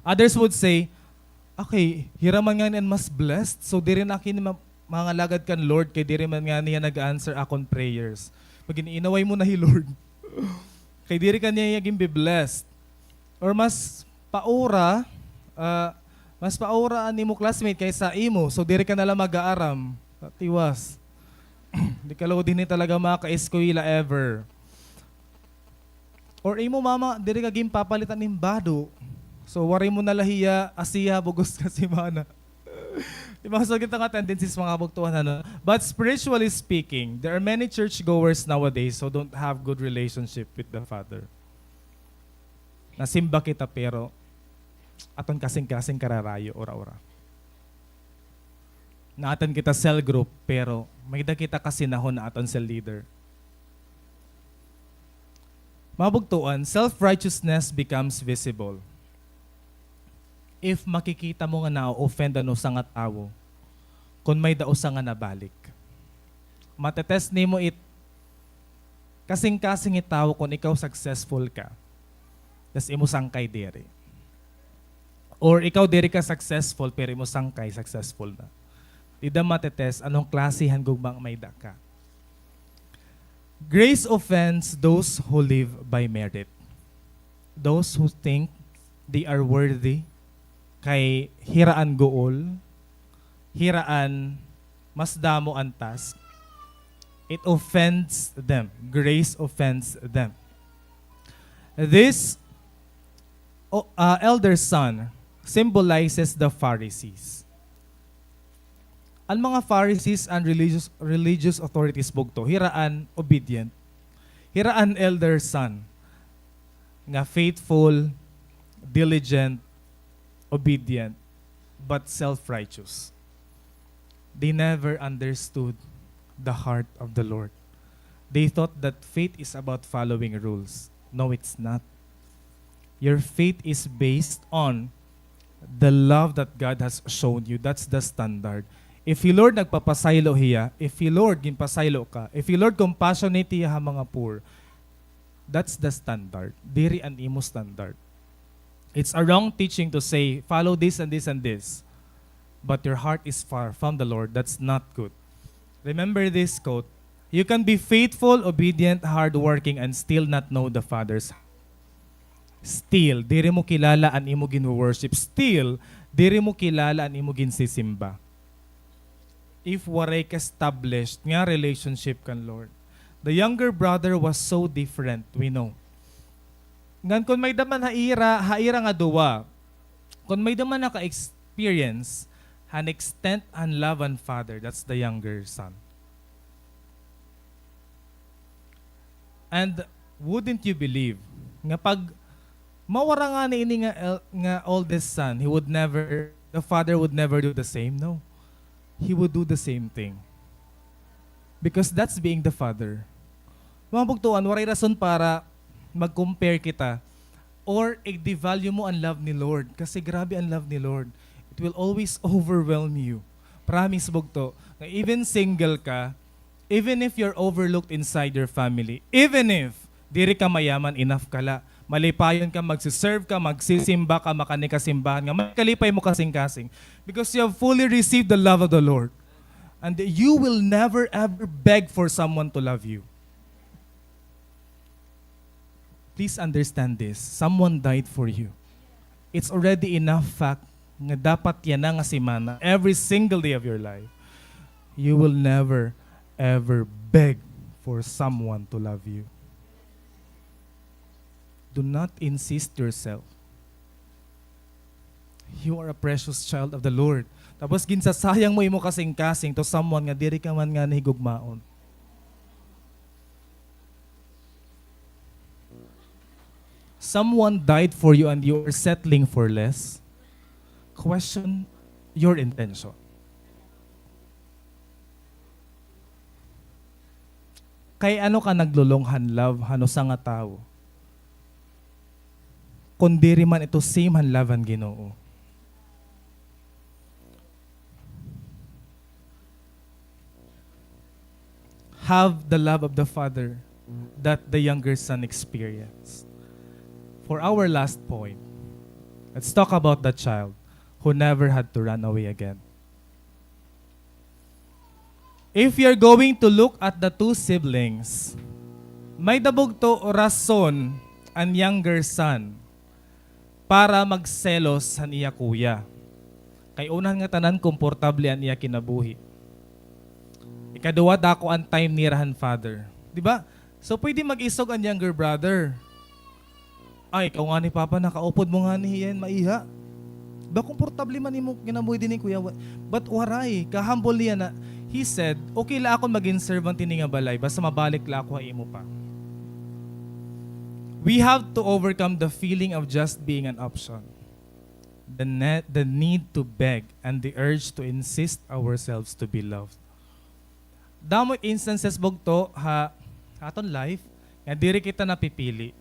Others would say, "Okay, hira man ngani an mas blessed, so diri na ako ini ma-, mangalagad kan Lord kay diri man ngani hiya nag-answer akon prayers." Mag-inaway mo na hi Lord. Kay diri ka niya ginbi-bless. Or mas paura, ah, mas paura an imo classmate kaysa imo, so diri ka na la mag-aaram. Tiwas. Di ka la dinhi talaga makaeskwela ever. Or imo mama, diri ka ginpapalitan hin bado. So, waray mo na la hiya asiha bug-os nga semana. Di ba, so, kita nga tendencies, mga kabugtoan, ano? But spiritually speaking, there are many churchgoers nowadays who don't have good relationship with the Father. Nasimba kita, pero aton kasingkasing kararayo, ura-ura. Naa-attend kita cell group, pero may-ada kita kasinahon ha aton cell leader. Mga bugtoan, self-righteousness becomes visible if makikita mo nga na-offend an usa nga tawo kon may-ada usa nga nabalik. Mate-test nimo it kasingkasing it tawo kon ikaw successful ka, tas imo sangkay diri. Or ikaw diri ka successful, pero imo sangkay successful na. Dida mate-test ano an klase han gugma nga may-ada ka. Grace offends those who live by merit. Those who think they are worthy, kay hira an guol, hira an mas damo an task, it offends them. Grace offends them. This, o-, ah, elder son symbolizes the Pharisees. An mga Pharisees and religious, religious authorities bugto, hira an obedient. Hira an elder son nga faithful, diligent, obedient, but self-righteous. They never understood the heart of the Lord. They thought that faith is about following rules. No, it's not. Your faith is based on the love that God has shown you. That's the standard. If hi Lord nagpapasaylo hiya, if hi Lord ginpasaylo ka, if hi Lord compassionate hiya ha mga poor, that's the standard. Diri an imo standard. It's a wrong teaching to say, "Follow this and this and this," but your heart is far from the Lord. That's not good. Remember this quote, "You can be faithful, obedient, hardworking, and still not know the Father's heart." Still, diri mo kilala an imo ginwo-worship. Still, diri mo kilala an imo ginsisimba. If waray ka established nga relationship kan Lord. The younger brother was so different, we know. Ngan kon may-ada man ha ira, ha ira nga duwa, kon may-ada man naka-experience han extent han love han father, that's the younger son. And wouldn't you believe nga pag mawara ngani ini nga el-, nga oldest son, he would never, the father would never do the same, no? He would do the same thing. Because that's being the father. Mga bugtoan, waray rason para mag-compare kita or i-devalue mo an love ni Lord. Kasi grabe an love ni Lord. It will always overwhelm you. Promise, bugto, nga even single ka, even if you're overlooked inside your family, even if diri ka mayaman, enough ka la, malipayon ka, magsiserve ka, magsisimba ka, makani ka simbahan nga may kalipay mo kasingkasing, because you have fully received the love of the Lord. And you will never ever beg for someone to love you. Please understand this. Someone died for you. It's already enough fact nga dapat yana nga semana, every single day of your life, you will never ever beg for someone to love you. Do not insist yourself. You are a precious child of the Lord. Tapos ginsasayang mo imo kasingkasing to someone nga diri ka man ngani higugmaon. Someone died for you and you are settling for less. Question your intention. Kay ano ka naglulong han love han usa nga tawo, kon diri man ito same han love han Ginoo? Have the love of the Father that the younger son experienced. For our last point, let's talk about the child who never had to run away again. If you're going to look at the two siblings, may-ada bugto rason an younger son para magselos han iya kuya. Kay una han ngatanan, komportable an iya kinabuhi. Ikaduha, dako an time nira han father. Di ba? So, pwede mag-isog an younger brother. Ay, ikaw ngani, Papa, nakaupod mo ngani hiya hin maiha. Ba, komportable man imo kinabuhi dinhi, kuya. Wa-, but waray, ka-humble niya na, he said, "Okay la ako magin servant hini nga balay, basta mabalik la ako ha imo pa." We have to overcome the feeling of just being an option, the ne-, the need to beg, and the urge to insist ourselves to be loved. Damo it instances bugto ha, ha aton life nga diri kita napipili.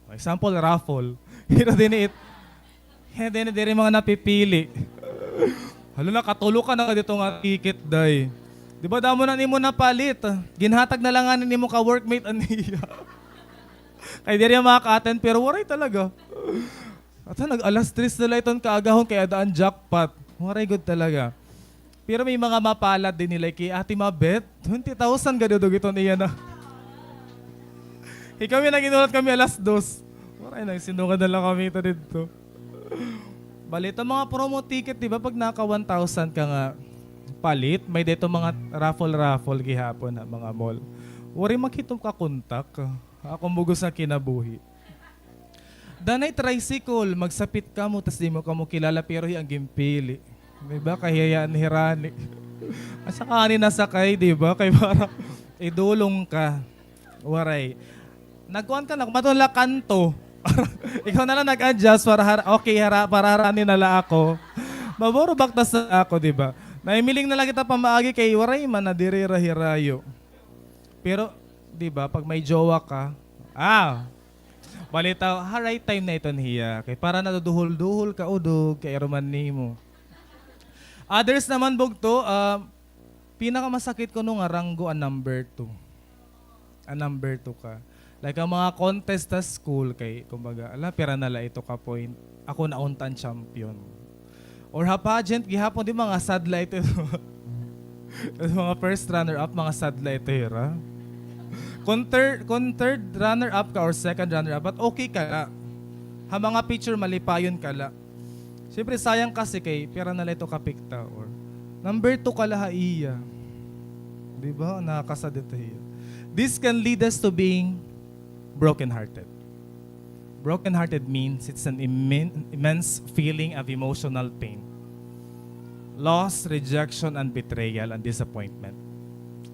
For example, raffle. Pero dinhi it, dinhi, diri mga napipili. Hala, nakatulo ka na dito nga ticket, day. Di ba, damo na nimo napalit? Ginhatag na la ngani nimo ka-workmate an iya. Kay diri makaka-attend, pero waray talaga. Ato, nag-alas tres na la iton kaagahon kay ada an jackpot. Waray gud talaga. Pero may mga mapalad dinhi, like kay Ate Mabet, twenty thousand gad idugit iton iya na. Kay kami, nag-inulat kami alas dos. Waray, nagsinugad na la kami ito didto. Bali, iton mga promo ticket, di ba, pag naka one thousand ka nga palit, may-ada iton mga raffle-raffle gihapon ha mga mall. Waray man kita ka-contact. Akon bug-os nga kinabuhi. Danay tricycle, magsapit kamo, tas di mo kamo kilala, pero hiya an ginpili. Di ba? Kahihiya-hiya hirani. Asa ka ngani nasakay, di ba? Kay para idulong ka. Waray. Nagkuan ka na, kumaton la kanto. Ikaw na la nag-adjust para har-, okay, hara-, para harani na la ako. Maburo baktas na ako, di ba? Naimiling na la kita pamaagi kay waray man, nadiri ra hirayo. Pero, di ba, pag may jowa ka, ah, Balitaw, ha right time na iton hiya. Kay para naduduhol-duhol ka, udog, kay iruman nimo. Others naman, bugto, ah, pinakamasakit kuno nga ranggo an number two. An number two ka. Like, an mga contest ha school kay, kumbaga, ala, pira na la ito ka point. Ako na unta an champion. Or ha pageant, gihapon, di, mga sadla ito. Tas mga first runner-up, mga sadla ito, hira. Kung thir-, kung third runner-up ka or second runner-up, but okay ka la. Ha mga picture, malipayon ka la. Siyempre, sayang kasi kay pira na la ito kapikta or number two ka la ha iya. Di ba? Nakakasad ito hiya. This can lead us to being brokenhearted. Brokenhearted means it's an immen-, immense feeling of emotional pain. Loss, rejection, and betrayal, and disappointment.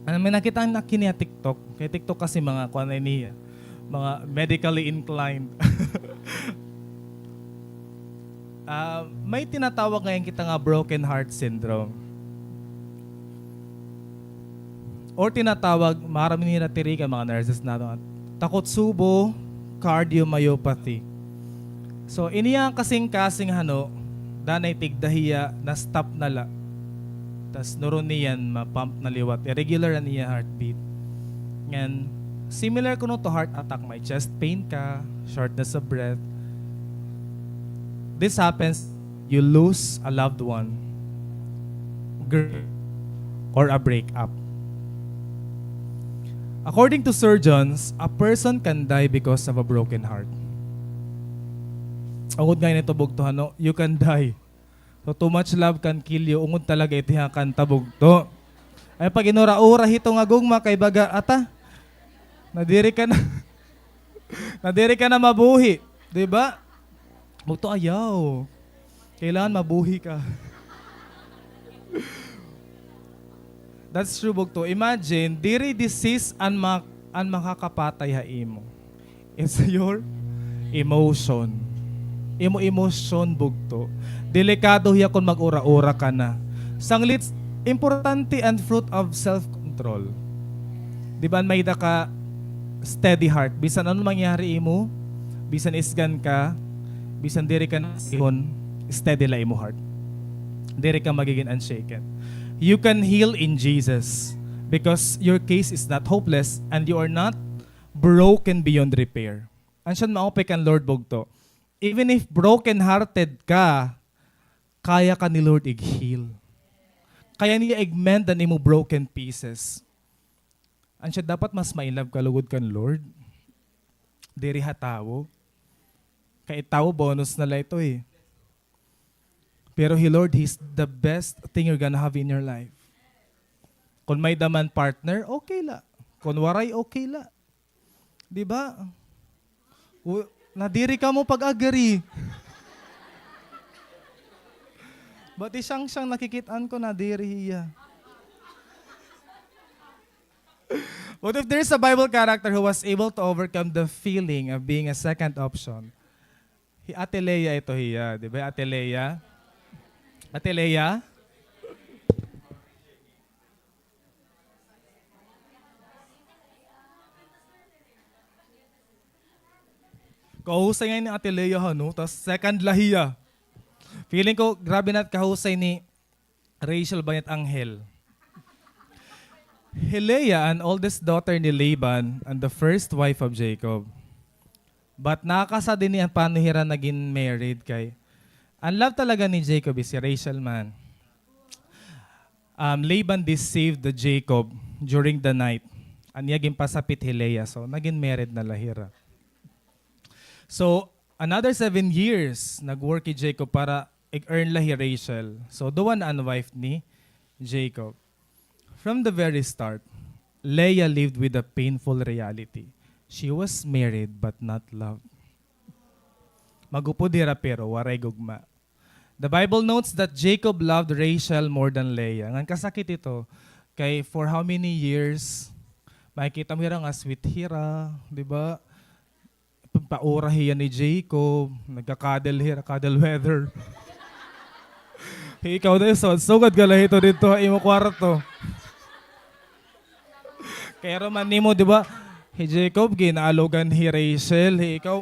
Ano, may nakita na kini ha TikTok. Kay TikTok kasi mga kuan na niya. Mga medically inclined. Ah, may tinatawag ngayon kita nga broken heart syndrome. Or tinatawag, maaram nira tirikan mga nurses naton, Takotsubo cardiomyopathy. So, ini an kasingkasing hano, danay tigda hiya, na-stop na la. Tas nuron niyan, ma-pump na liwat. Irregular an iya heartbeat. Ngan, similar kuno to heart attack, may chest pain ka, shortness of breath. This happens, you lose a loved one, grief, or a breakup. According to surgeons, a person can die because of a broken heart. Ungod nga ini to bugto, ano, you can die. So, too much love can kill you. Ungod talaga ito nga kanta, bugto. Ay, pag inura-ura hito nga gugma, kay baga, ata, nadiri ka na. Nadiri ka na mabuhi. Di ba? Bugto, ayaw. Kailangan mabuhi ka. That's true, bugto. Imagine, diri disease an ma-, an makakapatay ha imo. It's your emotion. Imo emosyon, bugto. Delikado hiya kon mag-ura-ura ka na. Sanglit, importante an fruit of self-control. Di ba, an may-ada ka steady heart. Bisan ano mangyari imo, bisan isgan ka, bisan diri ka nasihon, steady la imo heart. Diri ka magiging unshaken. You can heal in Jesus because your case is not hopeless and you are not broken beyond repair. An siya maupay kan Lord, bugto. Even if broken-hearted ka, kaya ka ni Lord ig-heal. Kaya niya ig-mend an imo broken pieces. An siya dapat mas ma-in love ka lugod kan Lord. Diri ha tawo. Kay tawo bonus na la ito, eh. Pero hi Lord, He's the best thing you're gonna have in your life. Kon may-ada man partner, okay la. Kon waray, okay la. Di ba? U-, nadiri kamo pag-agree. But hi Shang Shang, nakikit-an ko, nadiri hiya. What if there's a Bible character who was able to overcome the feeling of being a second option? Hi Ate Lea ito hiya, di ba? Ate Lea? Ate Lea? Kahusay ngay-an ni Ate Lea, ha, no? Tas second la hiya. Feeling ko, grabe na it kahusay ni Rachel ba it anghel. Hi Leah, an oldest daughter ni Laban and the first wife of Jacob. But nakakasad ini an paano hira nagin married kay an love talaga ni Jacob is si Rachel man. Um, Laban deceived the Jacob during the night. An iya ginpasapit hi Leah. So, nagin married na la hira. So, another seven years, nag-work hi Jacob para ig-earn la hi Rachel. So, duha na an wife ni Jacob. From the very start, Leah lived with a painful reality. She was married but not loved. Mag-upod hira pero waray gugma. The Bible notes that Jacob loved Rachel more than Leah. Ngan kasakit ito, kay for how many years, makikita mo hira nga sweet hira, di ba? Paura hiya ni Jacob, nagka-cuddle hira, cuddle weather. Ikaw daw, so, sugad ka la hito didto ha imo kwarto. Kay aron man nimo, di ba? Hi Jacob, gin-aalogan hi Rachel, hi ikaw.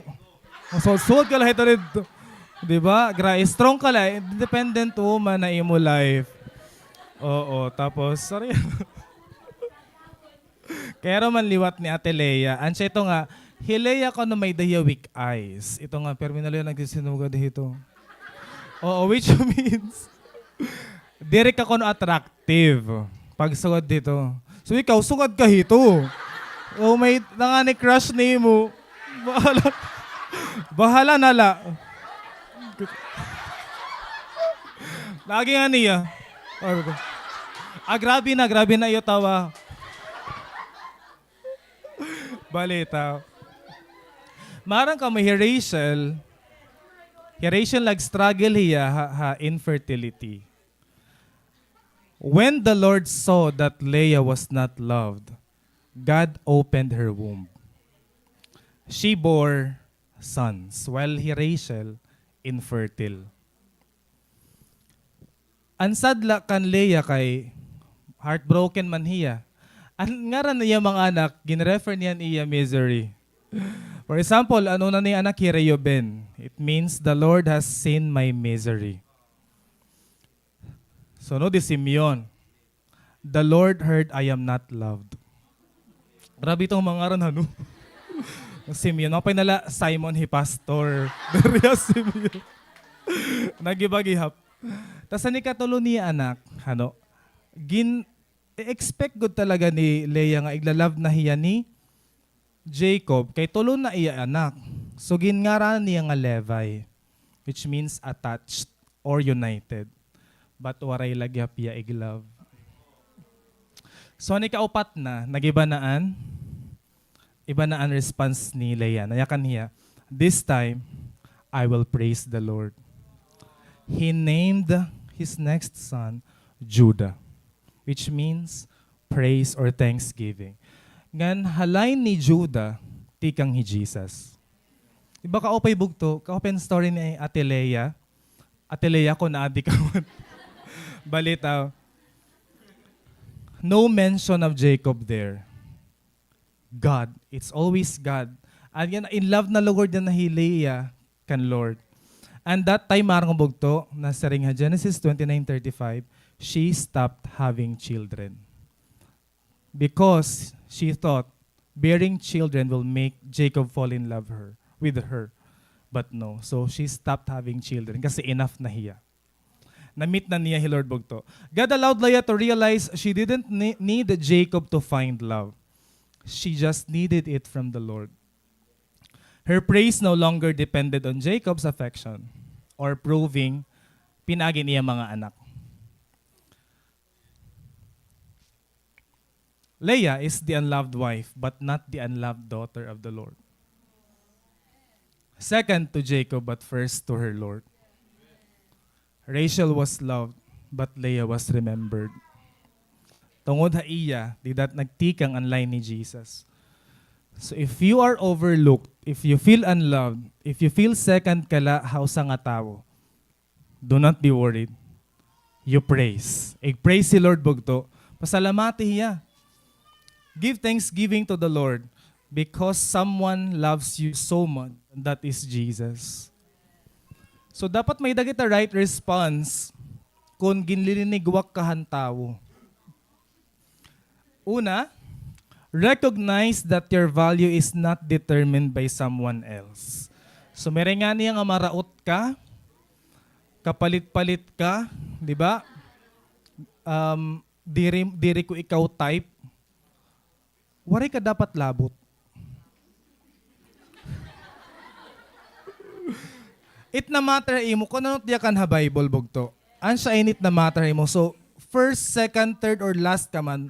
Masuod-suod ka la hito didto. Di ba? Gra-, strong ka la, independent woman na imo life. Oo, tapos, sorry. Kay aro man liwat ni Ate Lea. An siya ito nga, hi Lea kuno may-ada hiya weak eyes. Ito nga, permi na la hiya nagsisinugad hito. Oo, which means, diri ka kuno attractive. Pagsugad dito. So, ikaw, sugad ka hito. O, may nangani crush nimo. Bahala. Bahala na la. Lagi nga niya. Sabi ko, "Ah, grabe na, grabe na iyo tawa." Balita. Maaram kamo hi Rachel. Hi Rachel nag-struggle hiya ha, ha infertility. When the Lord saw that Leah was not loved, God opened her womb. She bore sons, while hi Rachel, infertile. An sad la kan Leah kay heartbroken man hiya. An ngaran niya mga anak, gin-refer niya an iya misery. For example, an una niya anak hi Reuben. It means, "The Lord has seen my misery." Sunod hi Simeon. "The Lord heard I am not loved." Grabe itong mga ngaran, ano? Simeon. Mapay na la Simon hi Pastor. Daria Simeon. Nagibagihap. Tas an ikatulo niya anak, ano? Gin-expect gud talaga ni Leah nga igla-love na hiya ni Jacob, kay tulo na iya anak. So, ginngaranan niya nga Levi, which means attached or united. But waray la gihap hiya ig-love. So, an ikaupat na, nag-iba na an, iba na an response ni Leah. Nayakan hiya, "This time, I will praise the Lord." He named his next son Judah, which means praise or thanksgiving. Ngan ha line ni Judah, tikang hi Jesus. Di ba kaupay bugto, kaupay an story ni Ate Lea? Ate Lea, kon naadi ka man. Balita, no mention of Jacob there. God. It's always God. An yana, in love na lugod yana hi Leah kan Lord. And that time, maaram nga bugto, nasiring ha Genesis twenty-nine thirty-five, she stopped having children. Because she thought bearing children will make Jacob fall in love her, with her. But no. So she stopped having children kasi enough na hiya. Na-meet na niya hi Lord bugto. God allowed Leah to realize she didn't ne-, need Jacob to find love. She just needed it from the Lord. Her praise no longer depended on Jacob's affection or proving pinaagi niya mga anak. Leah is the unloved wife, but not the unloved daughter of the Lord. Second to Jacob, but first to her Lord. Rachel was loved, but Leah was remembered. Tungod ha iya, dida nagtikang an line ni Jesus. So if you are overlooked, if you feel unloved, if you feel second ka la ha usa nga tawo, do not be worried. You praise. Ig-praise hi Lord bugto. Pasalamati hiya. Give thanksgiving to the Lord because someone loves you so much, and that is Jesus. So, dapat may-ada kita right response kon ginlilinigwak ka han tawo. Una, recognize that your value is not determined by someone else. So, may-ada ngani nga maraot ka, kapalit-palit ka, di ba? Um, diri, diri ko ikaw type. Waray ka dapat labot. It na matter ha imo kon ano it yakan ha Bible, bugto. An siya ini it na matter ha imo. So, first, second, third, or last ka man,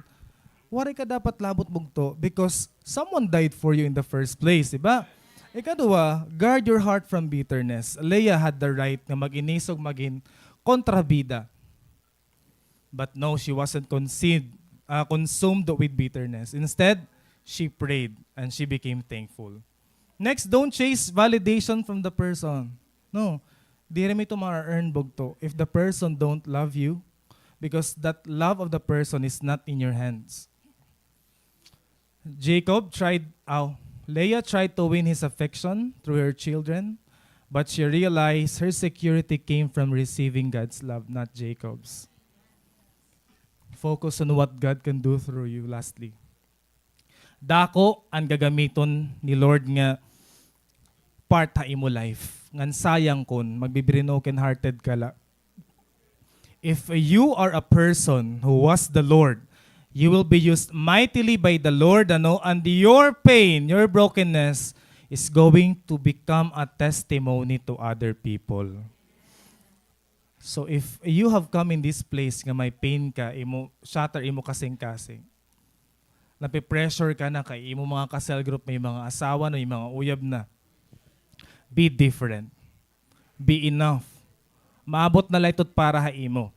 waray ka dapat labot, bugto, because someone died for you in the first place, di ba? Ikaduha, guard your heart from bitterness. Leah had the right nga mag-inisog, magin kontrabida. But no, she wasn't conceived, uh, consumed with bitterness. Instead, she prayed and she became thankful. Next, don't chase validation from the person. No, diri mo ito ma-earn, bugto, if the person don't love you, because that love of the person is not in your hands. Jacob tried, oh, Leah tried to win his affection through her children, but she realized her security came from receiving God's love, not Jacob's. Focus on what God can do through you, lastly. Dako an gagamiton ni Lord nga part ha imo life. Ngan sayang kon magbi-broken hearted ka la. If you are a person who was the Lord, you will be used mightily by the Lord, ano, and your pain, your brokenness is going to become a testimony to other people. So if you have come in this place nga may pain ka, imo shatter imo kasingkasing. Nape-pressure ka na kay imo mga ka-cell group may mga asawa na, may mga uyab na. Be different. Be enough. Maabot na la ito para ha imo.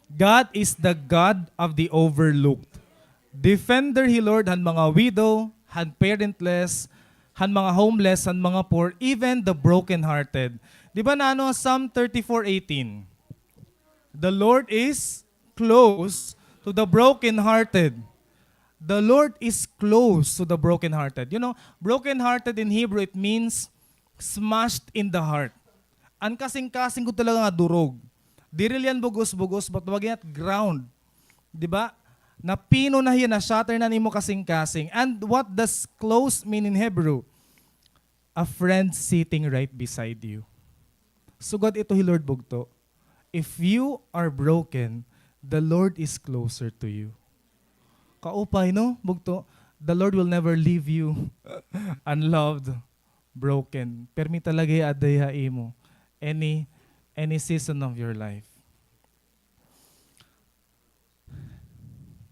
God is the God of the overlooked. Defender hi Lord han mga widow, han parentless, han mga homeless, han mga poor, even the brokenhearted. Di ba naano Psalm thirty-four eighteen? The Lord is close to the brokenhearted. The Lord is close to the brokenhearted. You know, brokenhearted in Hebrew, it means smashed in the heart. An kasingkasing ko talaga nga durog. Diri la yan bugos-bugos, but wag yan ground. Di ba? Napino na hiya, na-shatter na nimo kasingkasing. And what does close mean in Hebrew? A friend sitting right beside you. Sugad ito hi Lord bugto. If you are broken, the Lord is closer to you. Kaupay, no? Bugto, the Lord will never leave you unloved, broken. Permi talaga hiya adto ha imo. Any, any season of your life.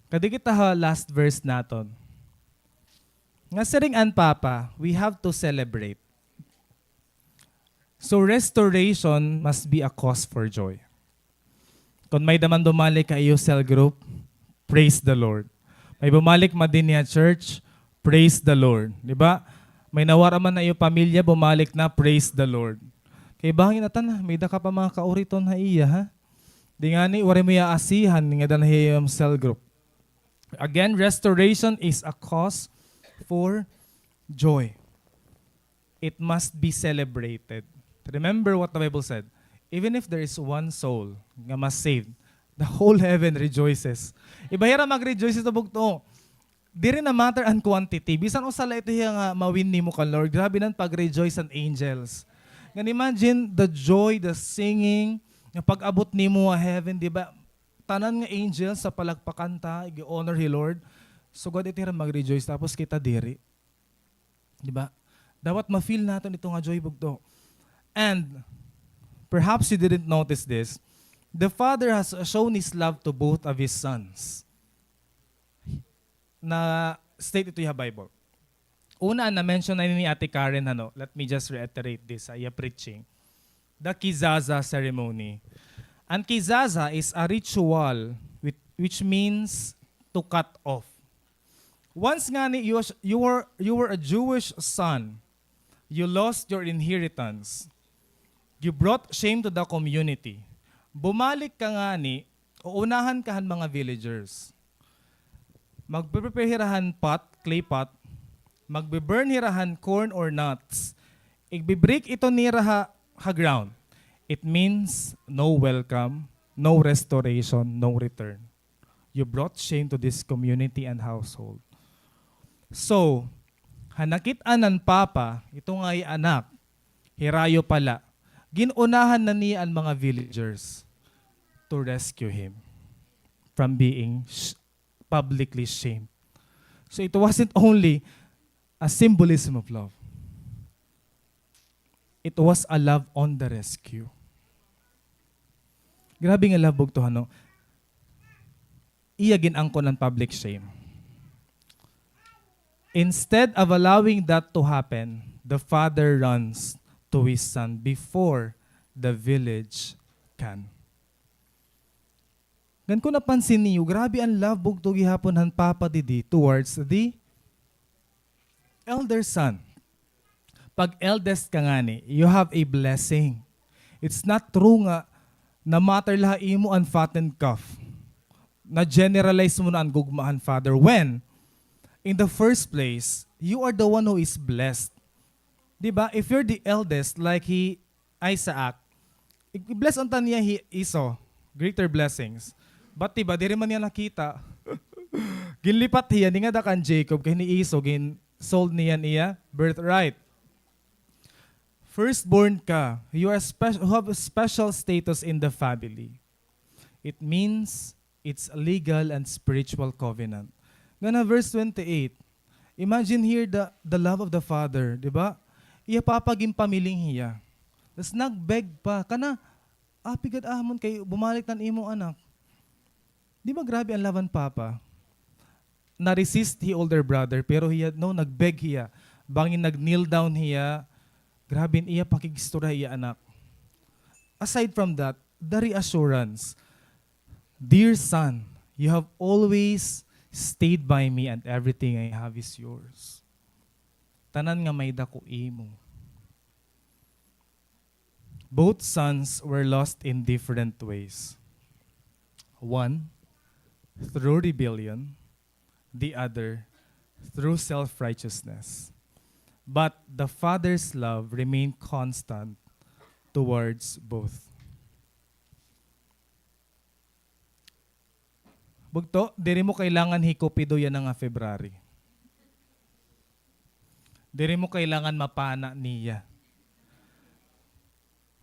Kadi kita ha last verse naton. Nga siring an Papa, we have to celebrate. So restoration must be a cause for joy. Kon may-ada man bumalik ha iyo cell group, praise the Lord. May bumalik man dinhi ha church, praise the Lord. Di ba? May nawara man ha iyo pamilya, bumalik na, praise the Lord. Kay bangin atan na, may-ada ka pa mga kauriton ha iya, ha? Di ngani, waray mo iya asihan, ngada na hiya ha cell group. Again, restoration is a cause for joy. It must be celebrated. Remember what the Bible said, "Even if there is one soul nga ma-save, the whole heaven rejoices." Iba hira mag-rejoice ito bugto. Diri na matter an quantity. Bisan usa la ito hiya nga ma-win nimo kan Lord. Grabe nan pag-rejoice an angels. Ngan imagine the joy, the singing, nga pag-abot nimo ha heaven, di ba? Tanan nga angels sa palakpakan ta, ig-honor hi Lord. Sugad ito hira mag-rejoice, tapos kita diri. Di ba? Dapat ma-feel naton ito nga joy bugto. And perhaps you didn't notice this, the Father has shown His love to both of His sons. Na-state ito ha Bible. Una, na-mention na ni Ate Karen, ano, let me just reiterate this, ha iya preaching. The Kizaza ceremony. An Kizaza is a ritual with, which means to cut off. Once ngani, you, you were, you were a Jewish son. You lost your inheritance. You brought shame to the community. Bumalik ka ngani, uunahan ka han mga villagers. Magpe-prepare hira han pot, clay pot. Magbe-burn hira han corn or nuts. Igbe-break ito nira ha, ha ground. It means no welcome, no restoration, no return. You brought shame to this community and household. So, ha nakit-an han papa, ito nga iya anak, hirayo pa la, gin-unahan na niya an mga villagers to rescue him from being sh-, publicly shamed. So it wasn't only a symbolism of love. It was a love on the rescue. Grabe nga love bugto, ano? Iya gin-angkon an public shame. Instead of allowing that to happen, the father runs to his son before the village can. Ngan kon napansin niyo, grabe an love bugto gihapon han papa didi towards the elder son. Pag eldest ka ngani, you have a blessing. It's not true nga na-matter la ha imo an fattened calf. Na-generalize mo na an gugma han father. When? In the first place, you are the one who is blessed. Di ba? If you're the eldest, like hi Isaac, i-, i-bless unta niya hi Esau, greater blessings. But di ba, diri man niya nakita. Ginlipat hiya, ningada kan Jacob, kay ni Esau, gin-sold niya niya birthright. Firstborn ka, you are spe-, have a special status in the family. It means it's a legal and spiritual covenant. Ngana verse twenty-eight, imagine here the, the love of the father, di ba? Iya papa ginpamiling hiya. Tas nag-beg pa, kana, "Api gad amon kay bumalik na an imo anak." Di ba grabe an love han papa? Na-resist hi older brother, pero hiya, no, nag-beg hiya. Bangin nag-kneel down hiya, grabe an iya pakig-istorya ha iya anak. Aside from that, the reassurance, "Dear son, you have always stayed by me and everything I have is yours." Tanan nga may-ada ko imo. Both sons were lost in different ways. One, through rebellion, the other, through self-righteousness. But the father's love remained constant towards both. Bugto, diri mo kailangan hi Cupido yana nga February. Diri mo kailangan mapana niya.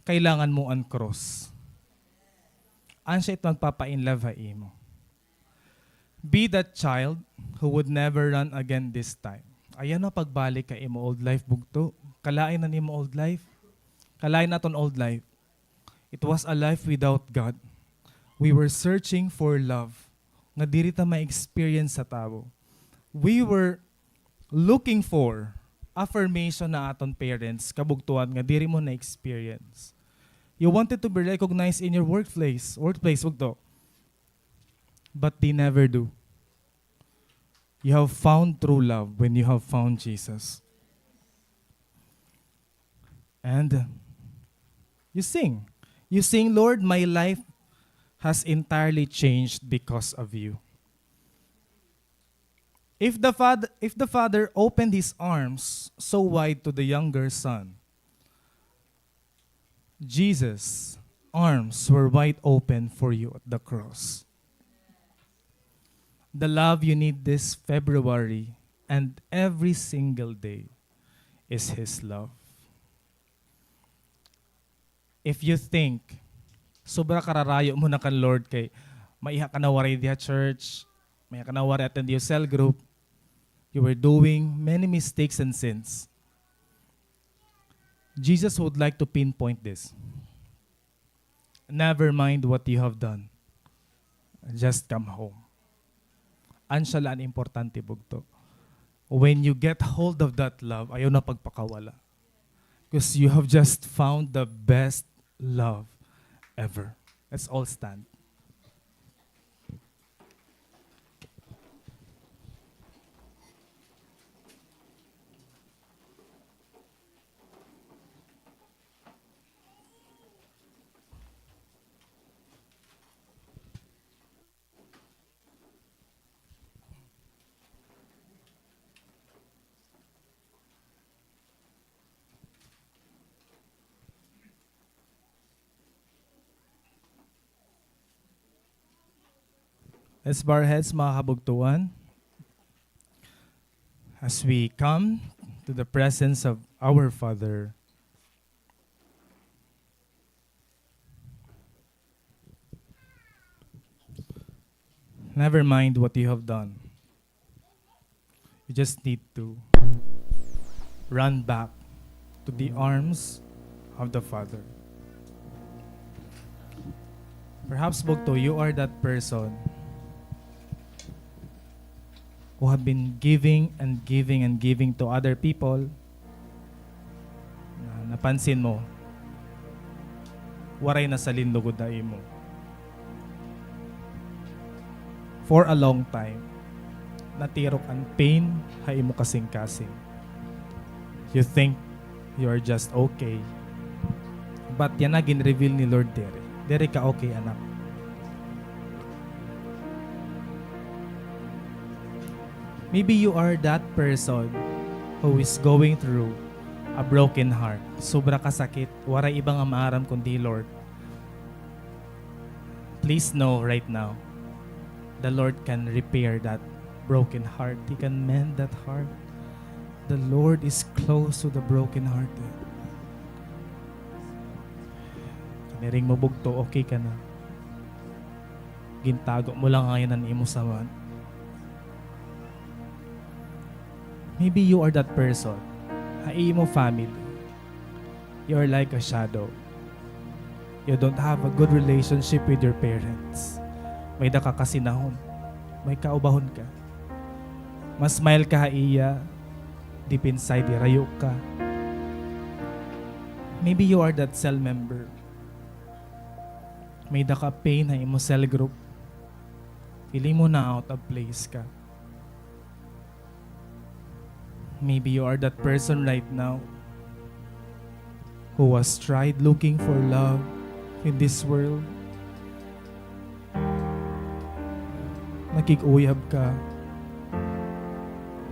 Kailangan mo an krus. An siya it magpapa-in love ha imo. Be that child who would never run again this time. Ayaw na pagbalik ha imo old life, bugto. Kalain an imo old life. Kalain aton old life. It was a life without God. We were searching for love nga diri ta ma-experience sa tawo. We were looking for affirmation ha aton parents, kabugtoan, nga diri mo na-experience. You wanted to be recognized in your workplace, workplace, bugto. But they never do. You have found true love when you have found Jesus. And you sing. You sing, "Lord, my life has entirely changed because of you." If the fath-, if the father opened his arms so wide to the younger son, Jesus' arms were wide open for you at the cross. The love you need this February and every single day is His love. If you think, sobra kararayo mo na kan Lord kay maiha ka na waray diha church, maiha ka na waray attend your cell group, you were doing many mistakes and sins. Jesus would like to pinpoint this. Never mind what you have done. Just come home. An siya la an importante, bugto. When you get hold of that love, ayaw na pagpakawala. 'Cause you have just found the best love ever. Let's all stand. Let's bow our heads, mga kabugtuan, as we come to the presence of our Father. Never mind what you have done. You just need to run back to the arms of the Father. Perhaps, bugto, you are that person who have been giving and giving and giving to other people, na napansin mo, waray na salin lugod ha imo. For a long time, natirok an pain ha imo kasingkasing. You think you are just okay. But yana gin-reveal ni Lord diri. Diri ka okay, anak. Maybe you are that person who is going through a broken heart. Sobra ka sakit, waray iba nga maaram kundi Lord. Please know right now, the Lord can repair that broken heart. He can mend that heart. The Lord is close to the brokenhearted. Kiniring mo bugto, okay ka na. Gintago mo lang ngay-an an imo samad. Maybe you are that person. Ha imo family, you are like a shadow. You don't have a good relationship with your parents. May-ada ka kasinahon. May kaubahon ka. Ma-smile ka ha iya, deep inside, hirayo ka. Maybe you are that cell member. May-ada ka pain ha imo cell group. Feeling mo na out of place ka. Maybe you are that person right now who has tried looking for love in this world. Nakig-uyab ka.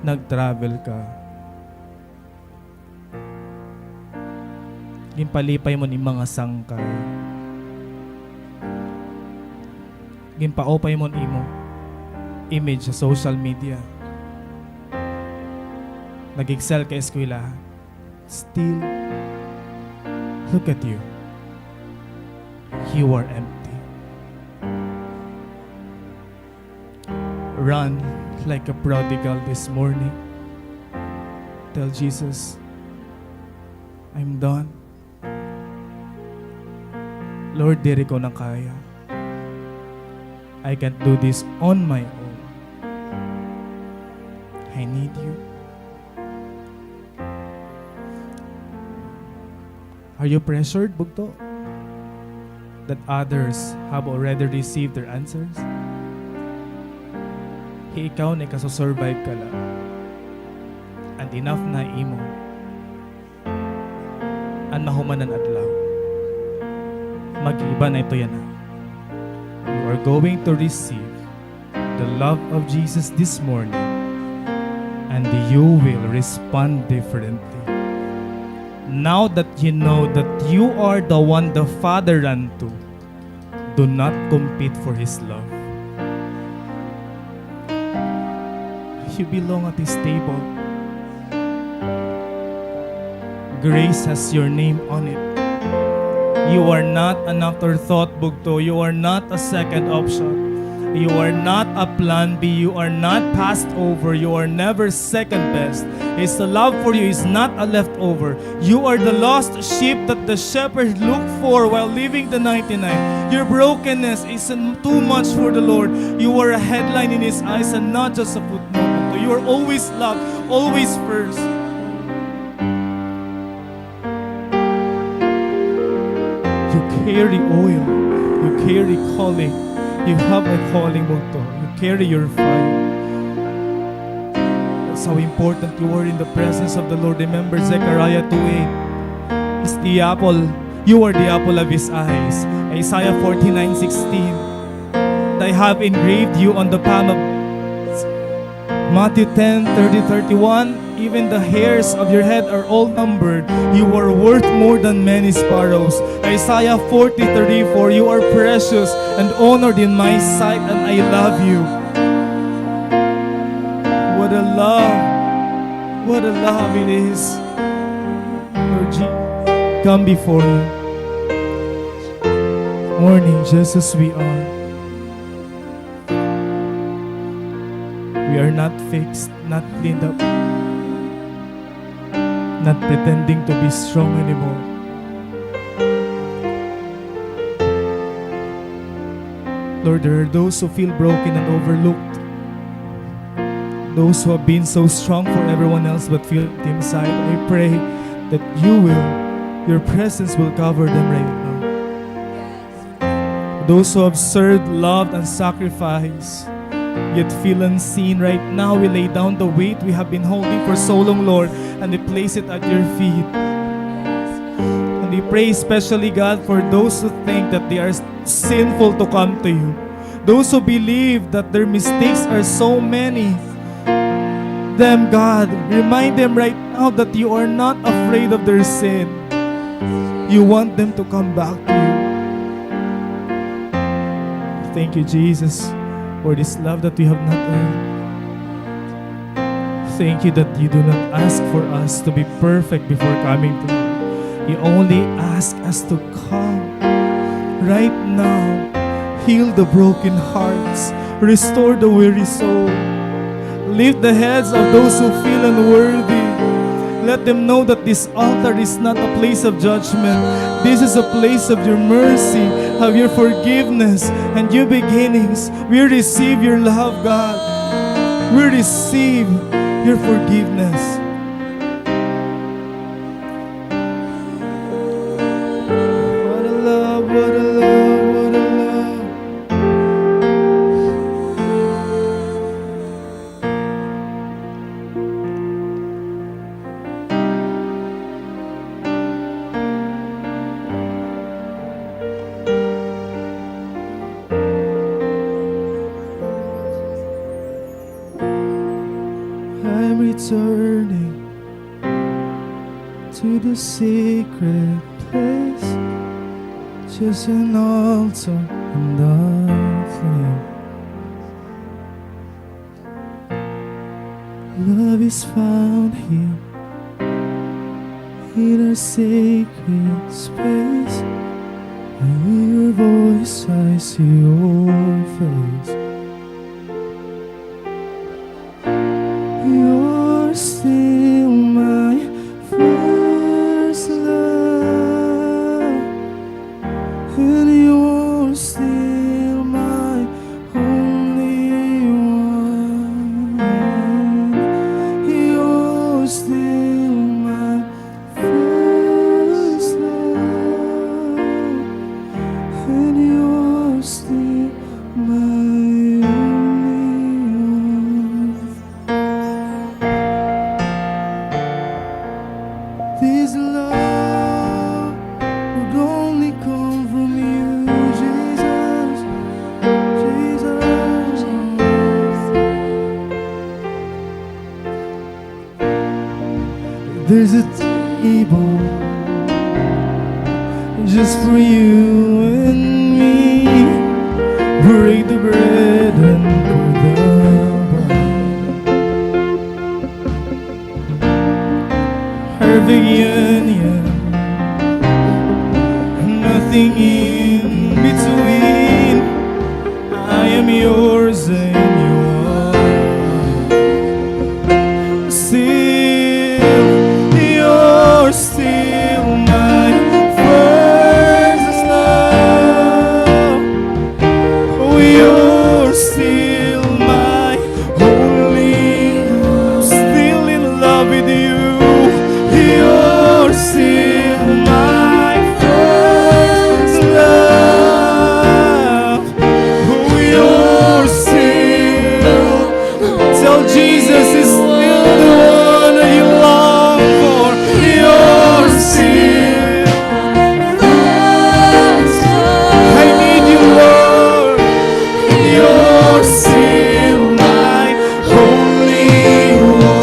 Nag-travel ka. Ginpalipay mo an imo mga sangkay. Ginpaupay mo an imo image sa social media. Nag-excel ka eskwelahan. Still, look at you. You are empty. Run like a prodigal this morning. Tell Jesus, "I'm done. Lord, diri ko na kaya. I can't do this on my own. I need you." Are you pressured, bugto, that others have already received their answers? Hi ikaw na ikaso-survive ka la. And enough na imo. An mahuman nga adlaw, mag-iiba na ito yana. You are going to receive the love of Jesus this morning, and you will respond differently. Now that you know that you are the one the Father ran to, do not compete for His love. You belong at His table. Grace has your name on it. You are not an afterthought, bugto. You are not a second option. You are not a plan B. You are not passed over. You are never second best. His love for you is not a leftover. You are the lost sheep that the shepherd looked for while leaving the ninety-nine. Your brokenness isn't too much for the Lord. You are a headline in His eyes and not just a footnote. You are always loved, always first. You carry oil. You carry calling. You have a calling, bugto. You carry your fire. That's how important you are in the presence of the Lord. Remember Zechariah two eight. It's the apple. You are the apple of His eyes. Isaiah forty-nine sixteen. I have engraved you on the palm of Matthew ten thirty, thirty-one, even the hairs of your head are all numbered. You are worth more than many sparrows. Isaiah forty-three four, you are precious and honored in my sight, and I love you. What a love. What a love it is. Lord Jesus, come before you. Morning, just as we are. We are not fixed, not cleaned up, not pretending to be strong anymore. Lord, there are those who feel broken and overlooked, those who have been so strong for everyone else but feel empty inside. I pray that you will, your presence will cover them right now. Those who have served, loved, and sacrificed, yet feel unseen right now, we lay down the weight we have been holding for so long, Lord, and we place it at your feet. And we pray especially, God, for those who think that they are sinful to come to you, those who believe that their mistakes are so many, them, God. Remind them right now that you are not afraid of their sin. You want them to come back to you. Thank you, Jesus, for this love that we have not earned. Thank you that you do not ask for us to be perfect before coming to you. You only ask us to come right now. Heal the broken hearts. Restore the weary soul. Lift the heads of those who feel unworthy. Let them know that this altar is not a place of judgment. This is a place of your mercy, of your forgiveness, and new beginnings. We receive your love, God. We receive your forgiveness. What a love, what a love, what a love. I'm returning to the secret place, just an altar and a flame. Love is found here in a sacred space. I hear your voice, I see your face. You're still my first love, and you're still my only one. You're still my first love, and you're still my only one. This love would only come from you, Jesus, Jesus. There's a table just for you and me. Break the bread and pour the wine. Perfect union, nothing in between. I am yours and you are mine. Still, you're still my first love. You're still my only, I'm still in love with you. You're still my first love. You're still, tell Jesus he's still the one that you long for. You're still, I need you, Lord. You're still my only one.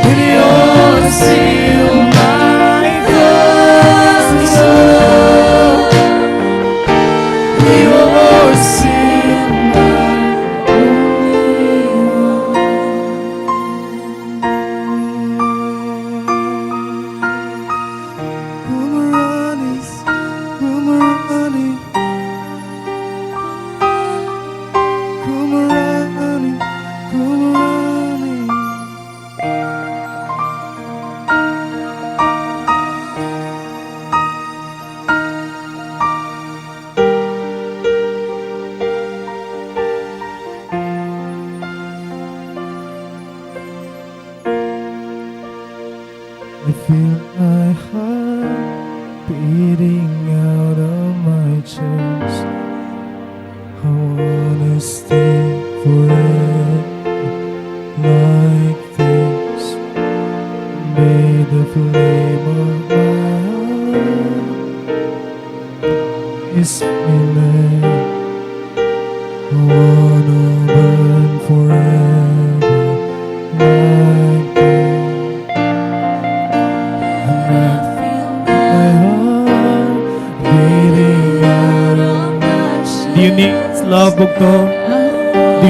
And you're still my first love. You're still my only one. Come running, come running. Come running, come running. I feel my heart beating out of my chest. I wanna stay forever like this. May the flame of my heart is feeling. I wanna burn forever.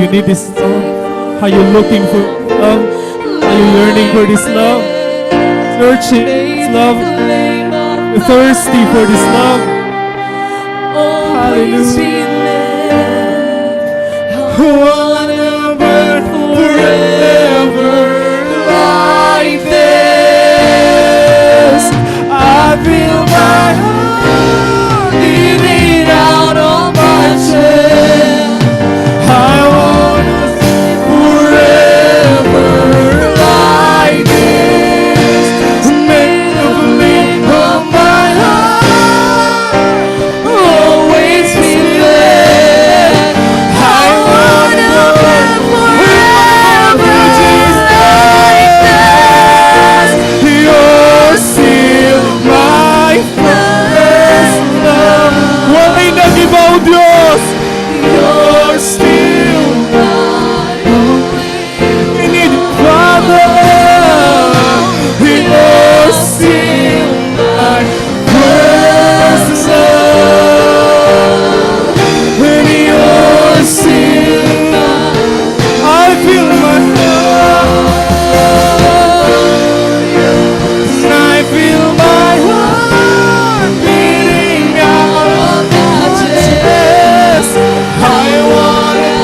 You need this love? Are you looking for love? Are you yearning for this love? Searching this love? You thirsty for this love? Hallelujah. Who on earth forever like this? I feel my heart beating out of my chest. I wanna stay forever like this. May the flame of my heart always be lit. I wanna live forever like this. You're still my first love. Waray nag-iba, O Diyos. You're still my only. We need Father. You're still my first love. When you're still my, I feel my heart. I feel my heart beating out of my chest. I wanna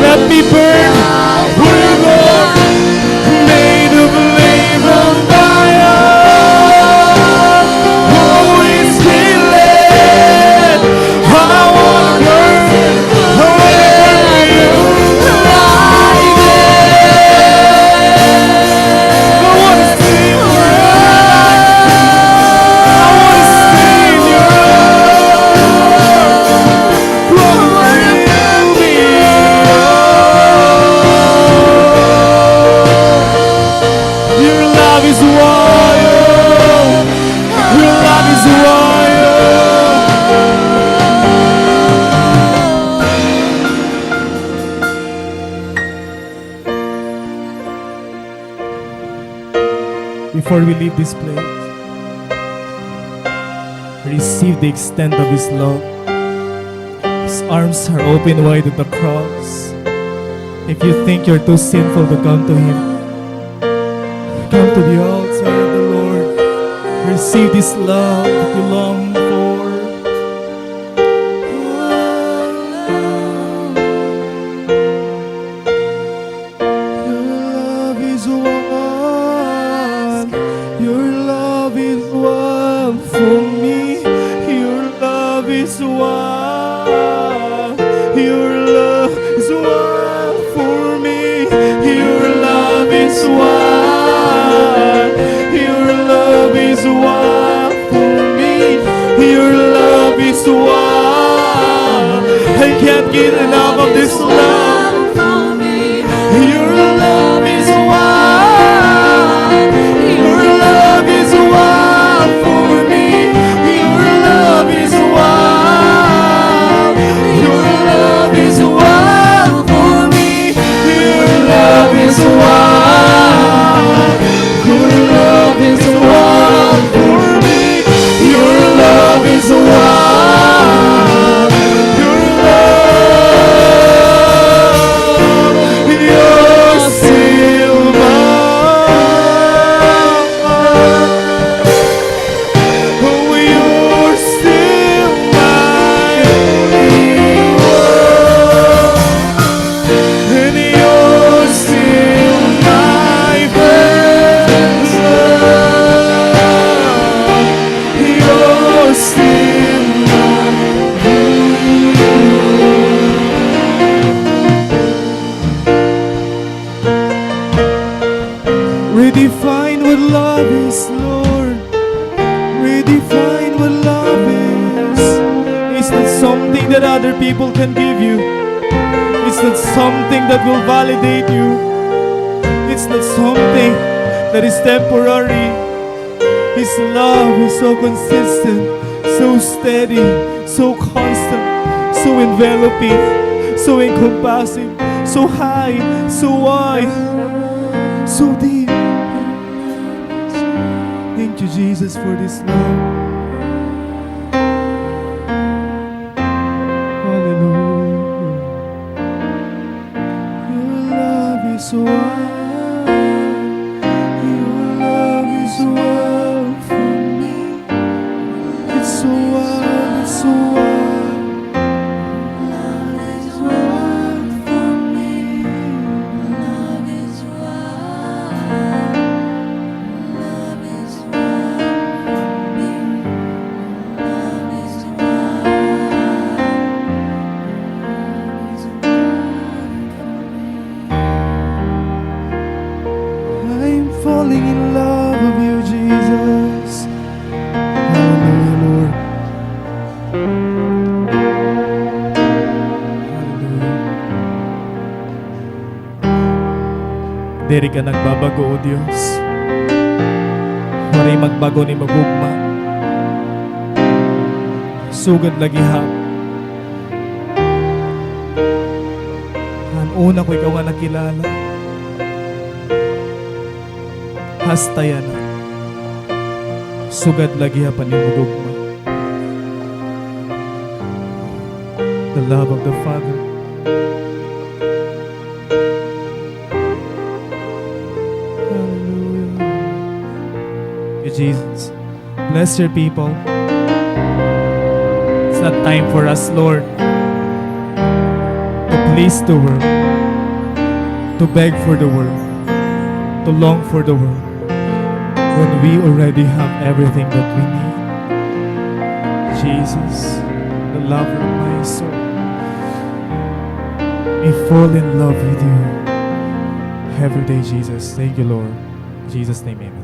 let me burn forever. May the flame of my heart always be lit. I wanna burn forever like this. I wanna stay forever. I wanna stay in your love. Your love is wild. Your love is wild. Before we leave this place, receive the extent of His love. His arms are open wide at the cross. If you think you're too sinful to come to Him, come to the altar of the Lord. Receive this love that you long for. Your love is wild. Your love is wild for me. Your love is wild. Your love is wild for me. Your love is wild. Your love is wild for me. Your love is wild. I can't get enough of this love. Your love is wild. Your love is wild for me. Your love is wild. Your love is wild for me. Your love is wild. Your love is wild for me. Your love is wild. Your love, you're still mine. Oh, you're still my only one. And you're still my first love. You're still my only one. Redefine what love is, Lord. Redefine what love is. It's not something that other people can give you. It's not something that will validate you. It's not something that is temporary. His love is so consistent, so steady, so constant, so enveloping, so encompassing, so high, so wide, so deep. Thank you, Jesus, for this love. Hallelujah. It's so wild, your love is wild for me. It's so wild, it's so wild. Love is wild for me. Love is wild. Love is wild for me. Love is wild. Love is wild for me. I'm falling in love with you, Jesus. Hallelujah, Lord. Hallelujah. Diri ka nagbabago, O Dios. Waray magbago an imo gugma. Sugad la gihap. Han una ko ikaw nga nakilala, hasta yana, sugad la gihap an imo gugma. The love of the Father. Hallelujah. Thank you, Jesus. Bless your people. It's not time for us, Lord, to please the world, to beg for the world, to long for the world, when we already have everything that we need. Jesus, the lover of my soul, I fall in love with you every day, Jesus. Thank you, Lord. In Jesus' name, amen.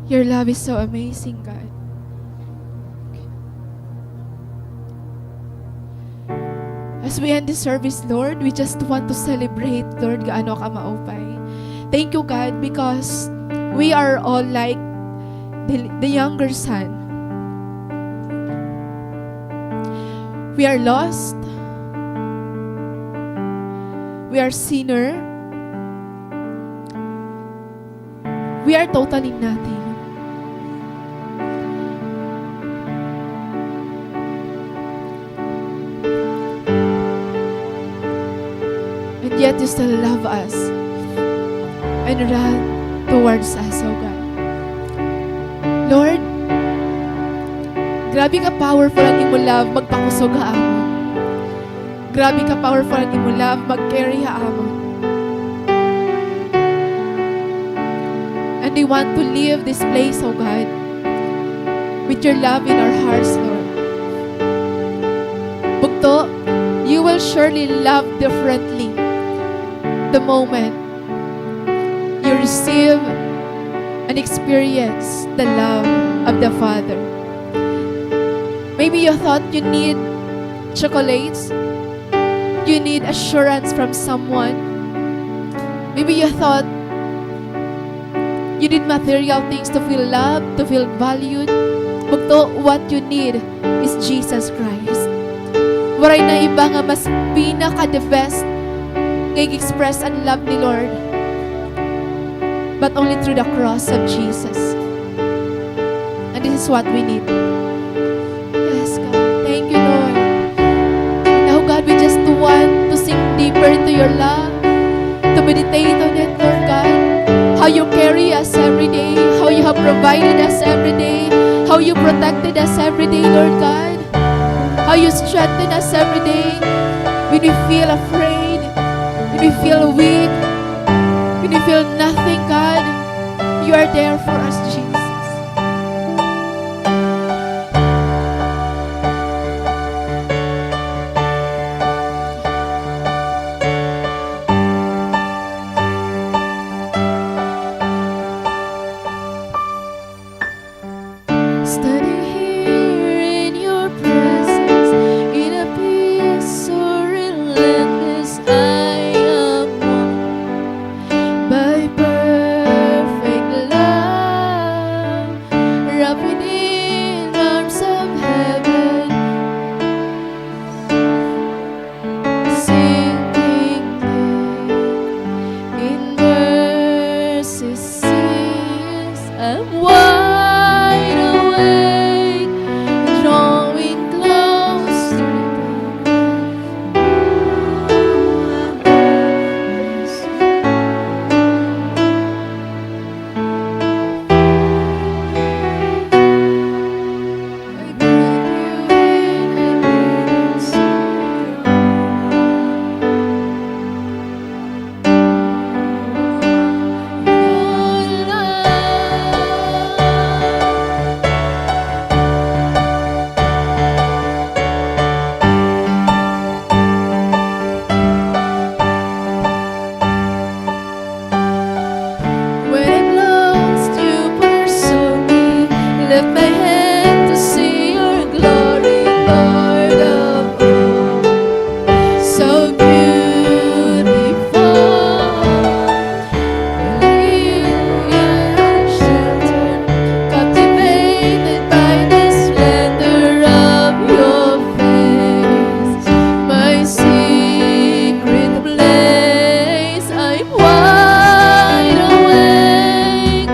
Your love is so amazing, God. As we end this service, Lord, we just want to celebrate, Lord, gaano ka maupay. Thank you, God, because we are all like the, the younger son. We are lost. We are sinner. We are totally nothing. And yet you still love us and run towards us, O God. Lord, grabe ka powerful an imo love magpakusog ha amon. Grabe ka powerful an imo love mag-carry ha amon. And we want to leave this place, O God, with your love in our hearts, Lord. Bugto, you will surely love differently the moment you receive and experience the love of the Father. Maybe you thought you need chocolates, you need assurance from someone. Maybe you thought you need material things to feel loved, to feel valued. Bugto, what you need is Jesus Christ. Waray na iba nga mas pinaka-the best nga i-express an love ni Lord, but only through the cross of Jesus. And this is what we need. Yes, God. Thank you, Lord. Now, God, we just want to sink deeper into your love, to meditate on it, Lord God. How you carry us every day, how you have provided us every day, how you protected us every day, Lord God. How you strengthen us every day when we feel afraid, when we feel weak, when we feel nothing, God. You are there for us, Jesus. Standing here in your presence, in a peace so relentless, I am won by perfect love. I'm wide awake, drawing close to When it longs to pursue me, lift my hand to see your glory, Lord of all. So beautiful, you are sheltered, captivated by the splendor of your face. My secret place, I'm wide awake,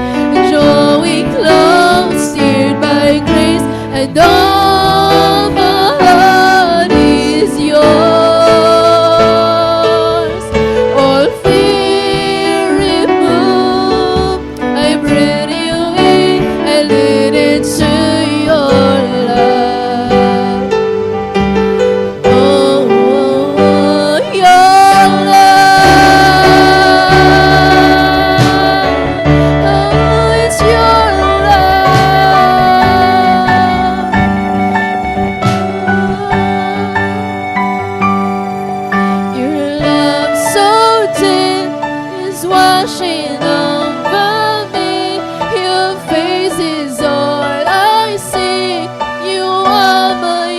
drawing close, steered by grace, and all my heart is yours. All fear removed, I breathe you in, I lean into your love. Oh, your love. Oh, it's your love. Your love so deep is washing over me. Your face is all I see. You are my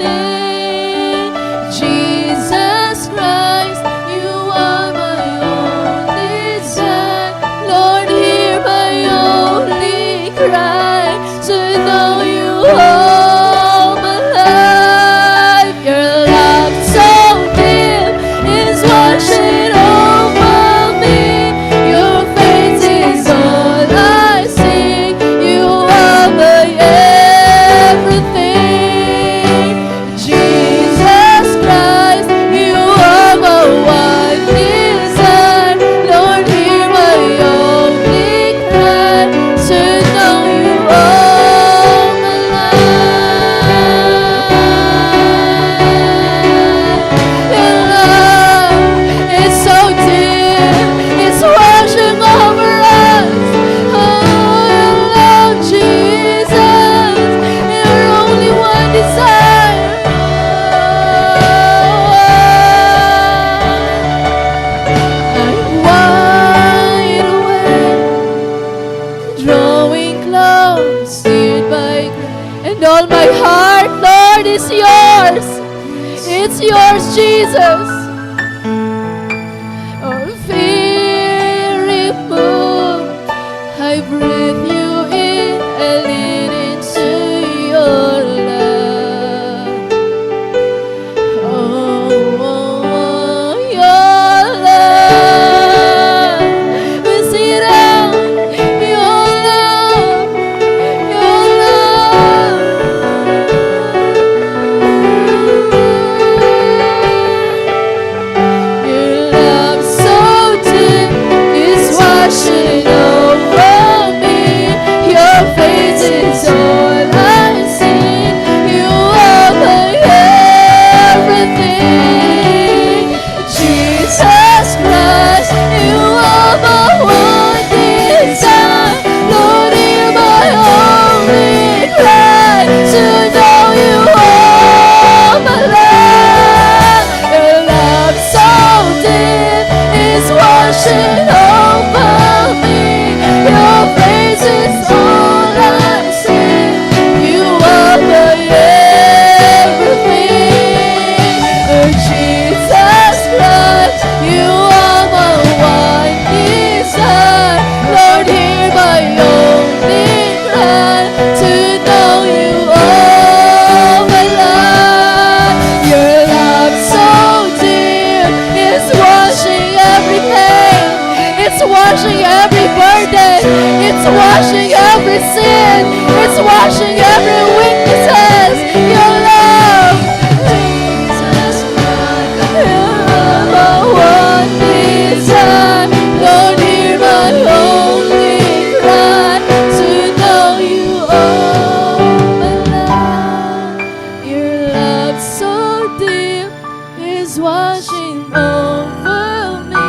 everything. Jesus Christ, you are my only desire. Lord, hear my only cry. To know you all my life. Your love so deep is washing over me. Your face is all I see. You are my everything. Jesus Christ, you are my one desire. Lord, hear my only cry. To know you all my life. Your love is so deep, it's washing over us. Oh, your love, Jesus, your only one desire. I'm wide awake, drawing close, steered by grace. And all my heart, Lord, is yours. It's yours, Jesus. All fear removed, I breathe you in, I lean into your love. Oh, oh, oh, your love. We sing it out. Your love, your love. Your love so deep is washing over me. Your face is sin. It's washing every weaknesses. Your love. Jesus, my one desire. Lord, hear my only cry to know you all my life. Your love so deep is washing over me.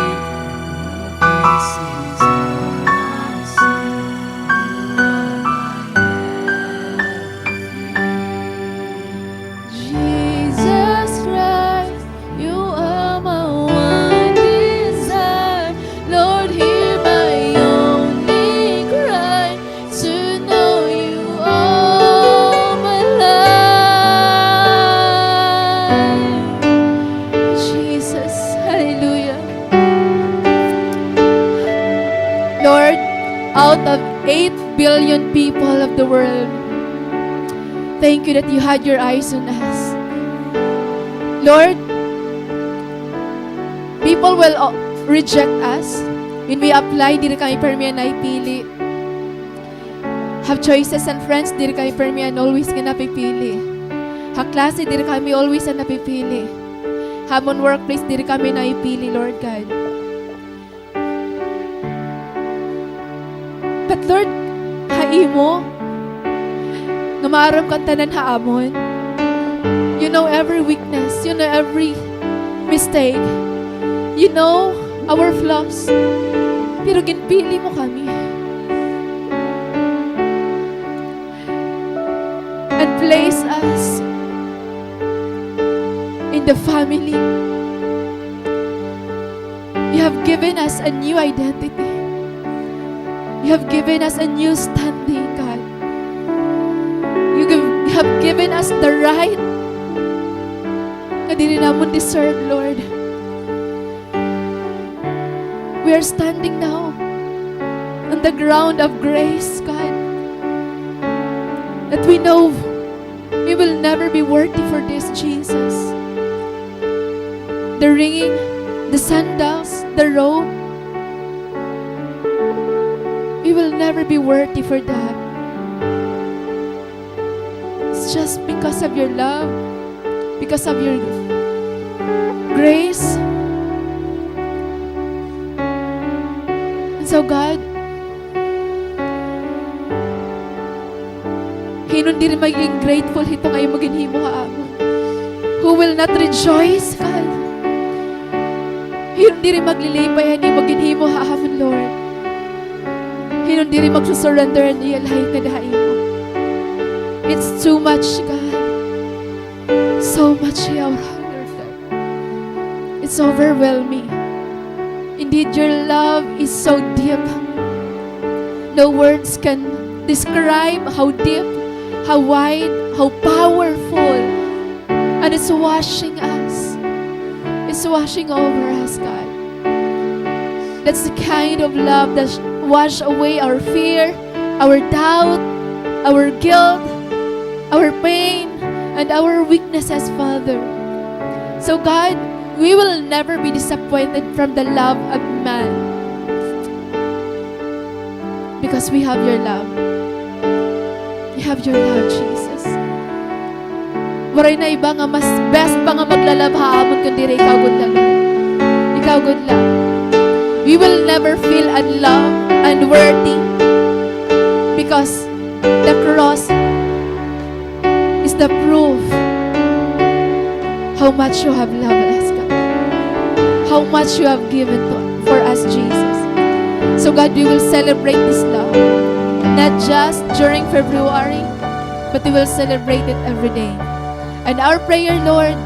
Jesus Christ, you are my one desire. Lord, hear my only cry to know you all my life. Jesus, hallelujah. Lord, out of eight billion people of the world, thank you that you had your eyes on us. Lord, people will, uh, reject us when we apply, diri kami pirmi an naipili. Ha choices and friends, diri kami pirmi an always nga napipili. Ha klase, diri kami always an napipili. Ha amon workplace, diri kami naipili, Lord God. But Lord, ha imo, nga maaram ka han tanan ha amon. You know every weakness, you know every mistake. You know our flaws. Pero ginpili mo kami. And place us in the family. You have given us a new identity. You have given us a new standing, God. You give, you have given us the right nga diri namon deserve, Lord. We are standing now on the ground of grace, God, that we know we will never be worthy for this, Jesus. The ring, the sandals, the robe, we will never be worthy for that. It's just because of your love, because of your grace. And so, God, hin-o an diri magigin grateful hito nga imo ginhimo ha amon? Who will not rejoice, God? Hin-o an diri maglilipay han imo ginhimo ha amon, Lord? Hin-o an diri magsusurrender han iya life ngada ha imo? It's too much, God. So much, Lord God. It's overwhelming. Indeed, your love is so deep. No words can describe how deep, how wide, how powerful. And it's washing us. It's washing over us, God. That's the kind of love that wash away our fear, our doubt, our guilt, our pain, and our weaknesses, Father. So, God, we will never be disappointed from the love of man. Because we have your love. We have your love, Jesus. Waray na iba nga mas best pa nga magla-love ha amon kun diri ikaw gud la, Lord. Ikaw gud la. We will never feel unloved, unworthy, because the cross is the proof how much you have loved us, God. How much you have given to, for us, Jesus. So, God, we will celebrate this love, not just during February, but we will celebrate it every day. And our prayer, Lord,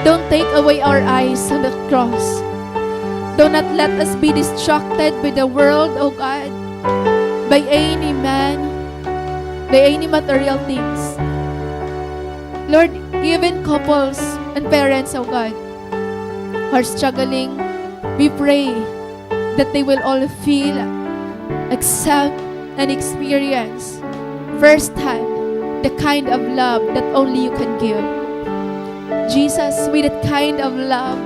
don't take away our eyes on the cross. Do not let us be distracted by the world, O God, by any man, by any material things. Lord, even couples and parents, O God, who are struggling, we pray that they will all feel, accept, and experience firsthand the kind of love that only you can give. Jesus, with that kind of love,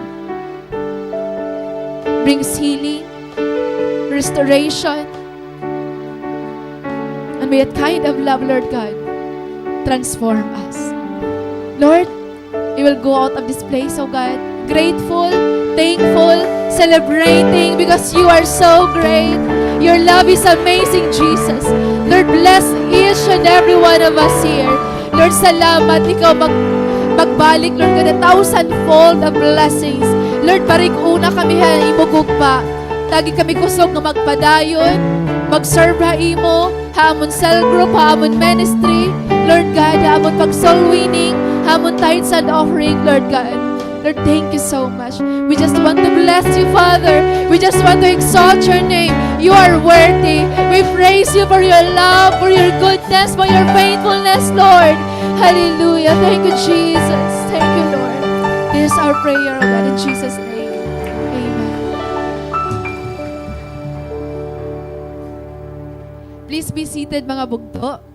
brings healing, restoration, and May that kind of love, Lord God, transform us. Lord, we will go out of this place, oh God, grateful, thankful, celebrating because you are so great. Your love is amazing, Jesus. Lord, bless each and every one of us here. Lord, salamat ikaw mag-, magbalik, Lord God, a thousandfold of blessings. Lord, parig-o na kami ha imo gugma. Lagi kami kusog nga magpadayon, mag-serve ha imo, ha amon cell group, ha amon ministry, Lord God, ha amon pag-soul winning, ha amon tithes and offering, Lord God. Lord, thank you so much. We just want to bless you, Father. We just want to exalt your name. You are worthy. We praise you for your love, for your goodness, for your faithfulness, Lord. Hallelujah. Thank you, Jesus. Thank you, Lord. This is our prayer, O God, in Jesus' name. Amen. Please be seated, mga bugto.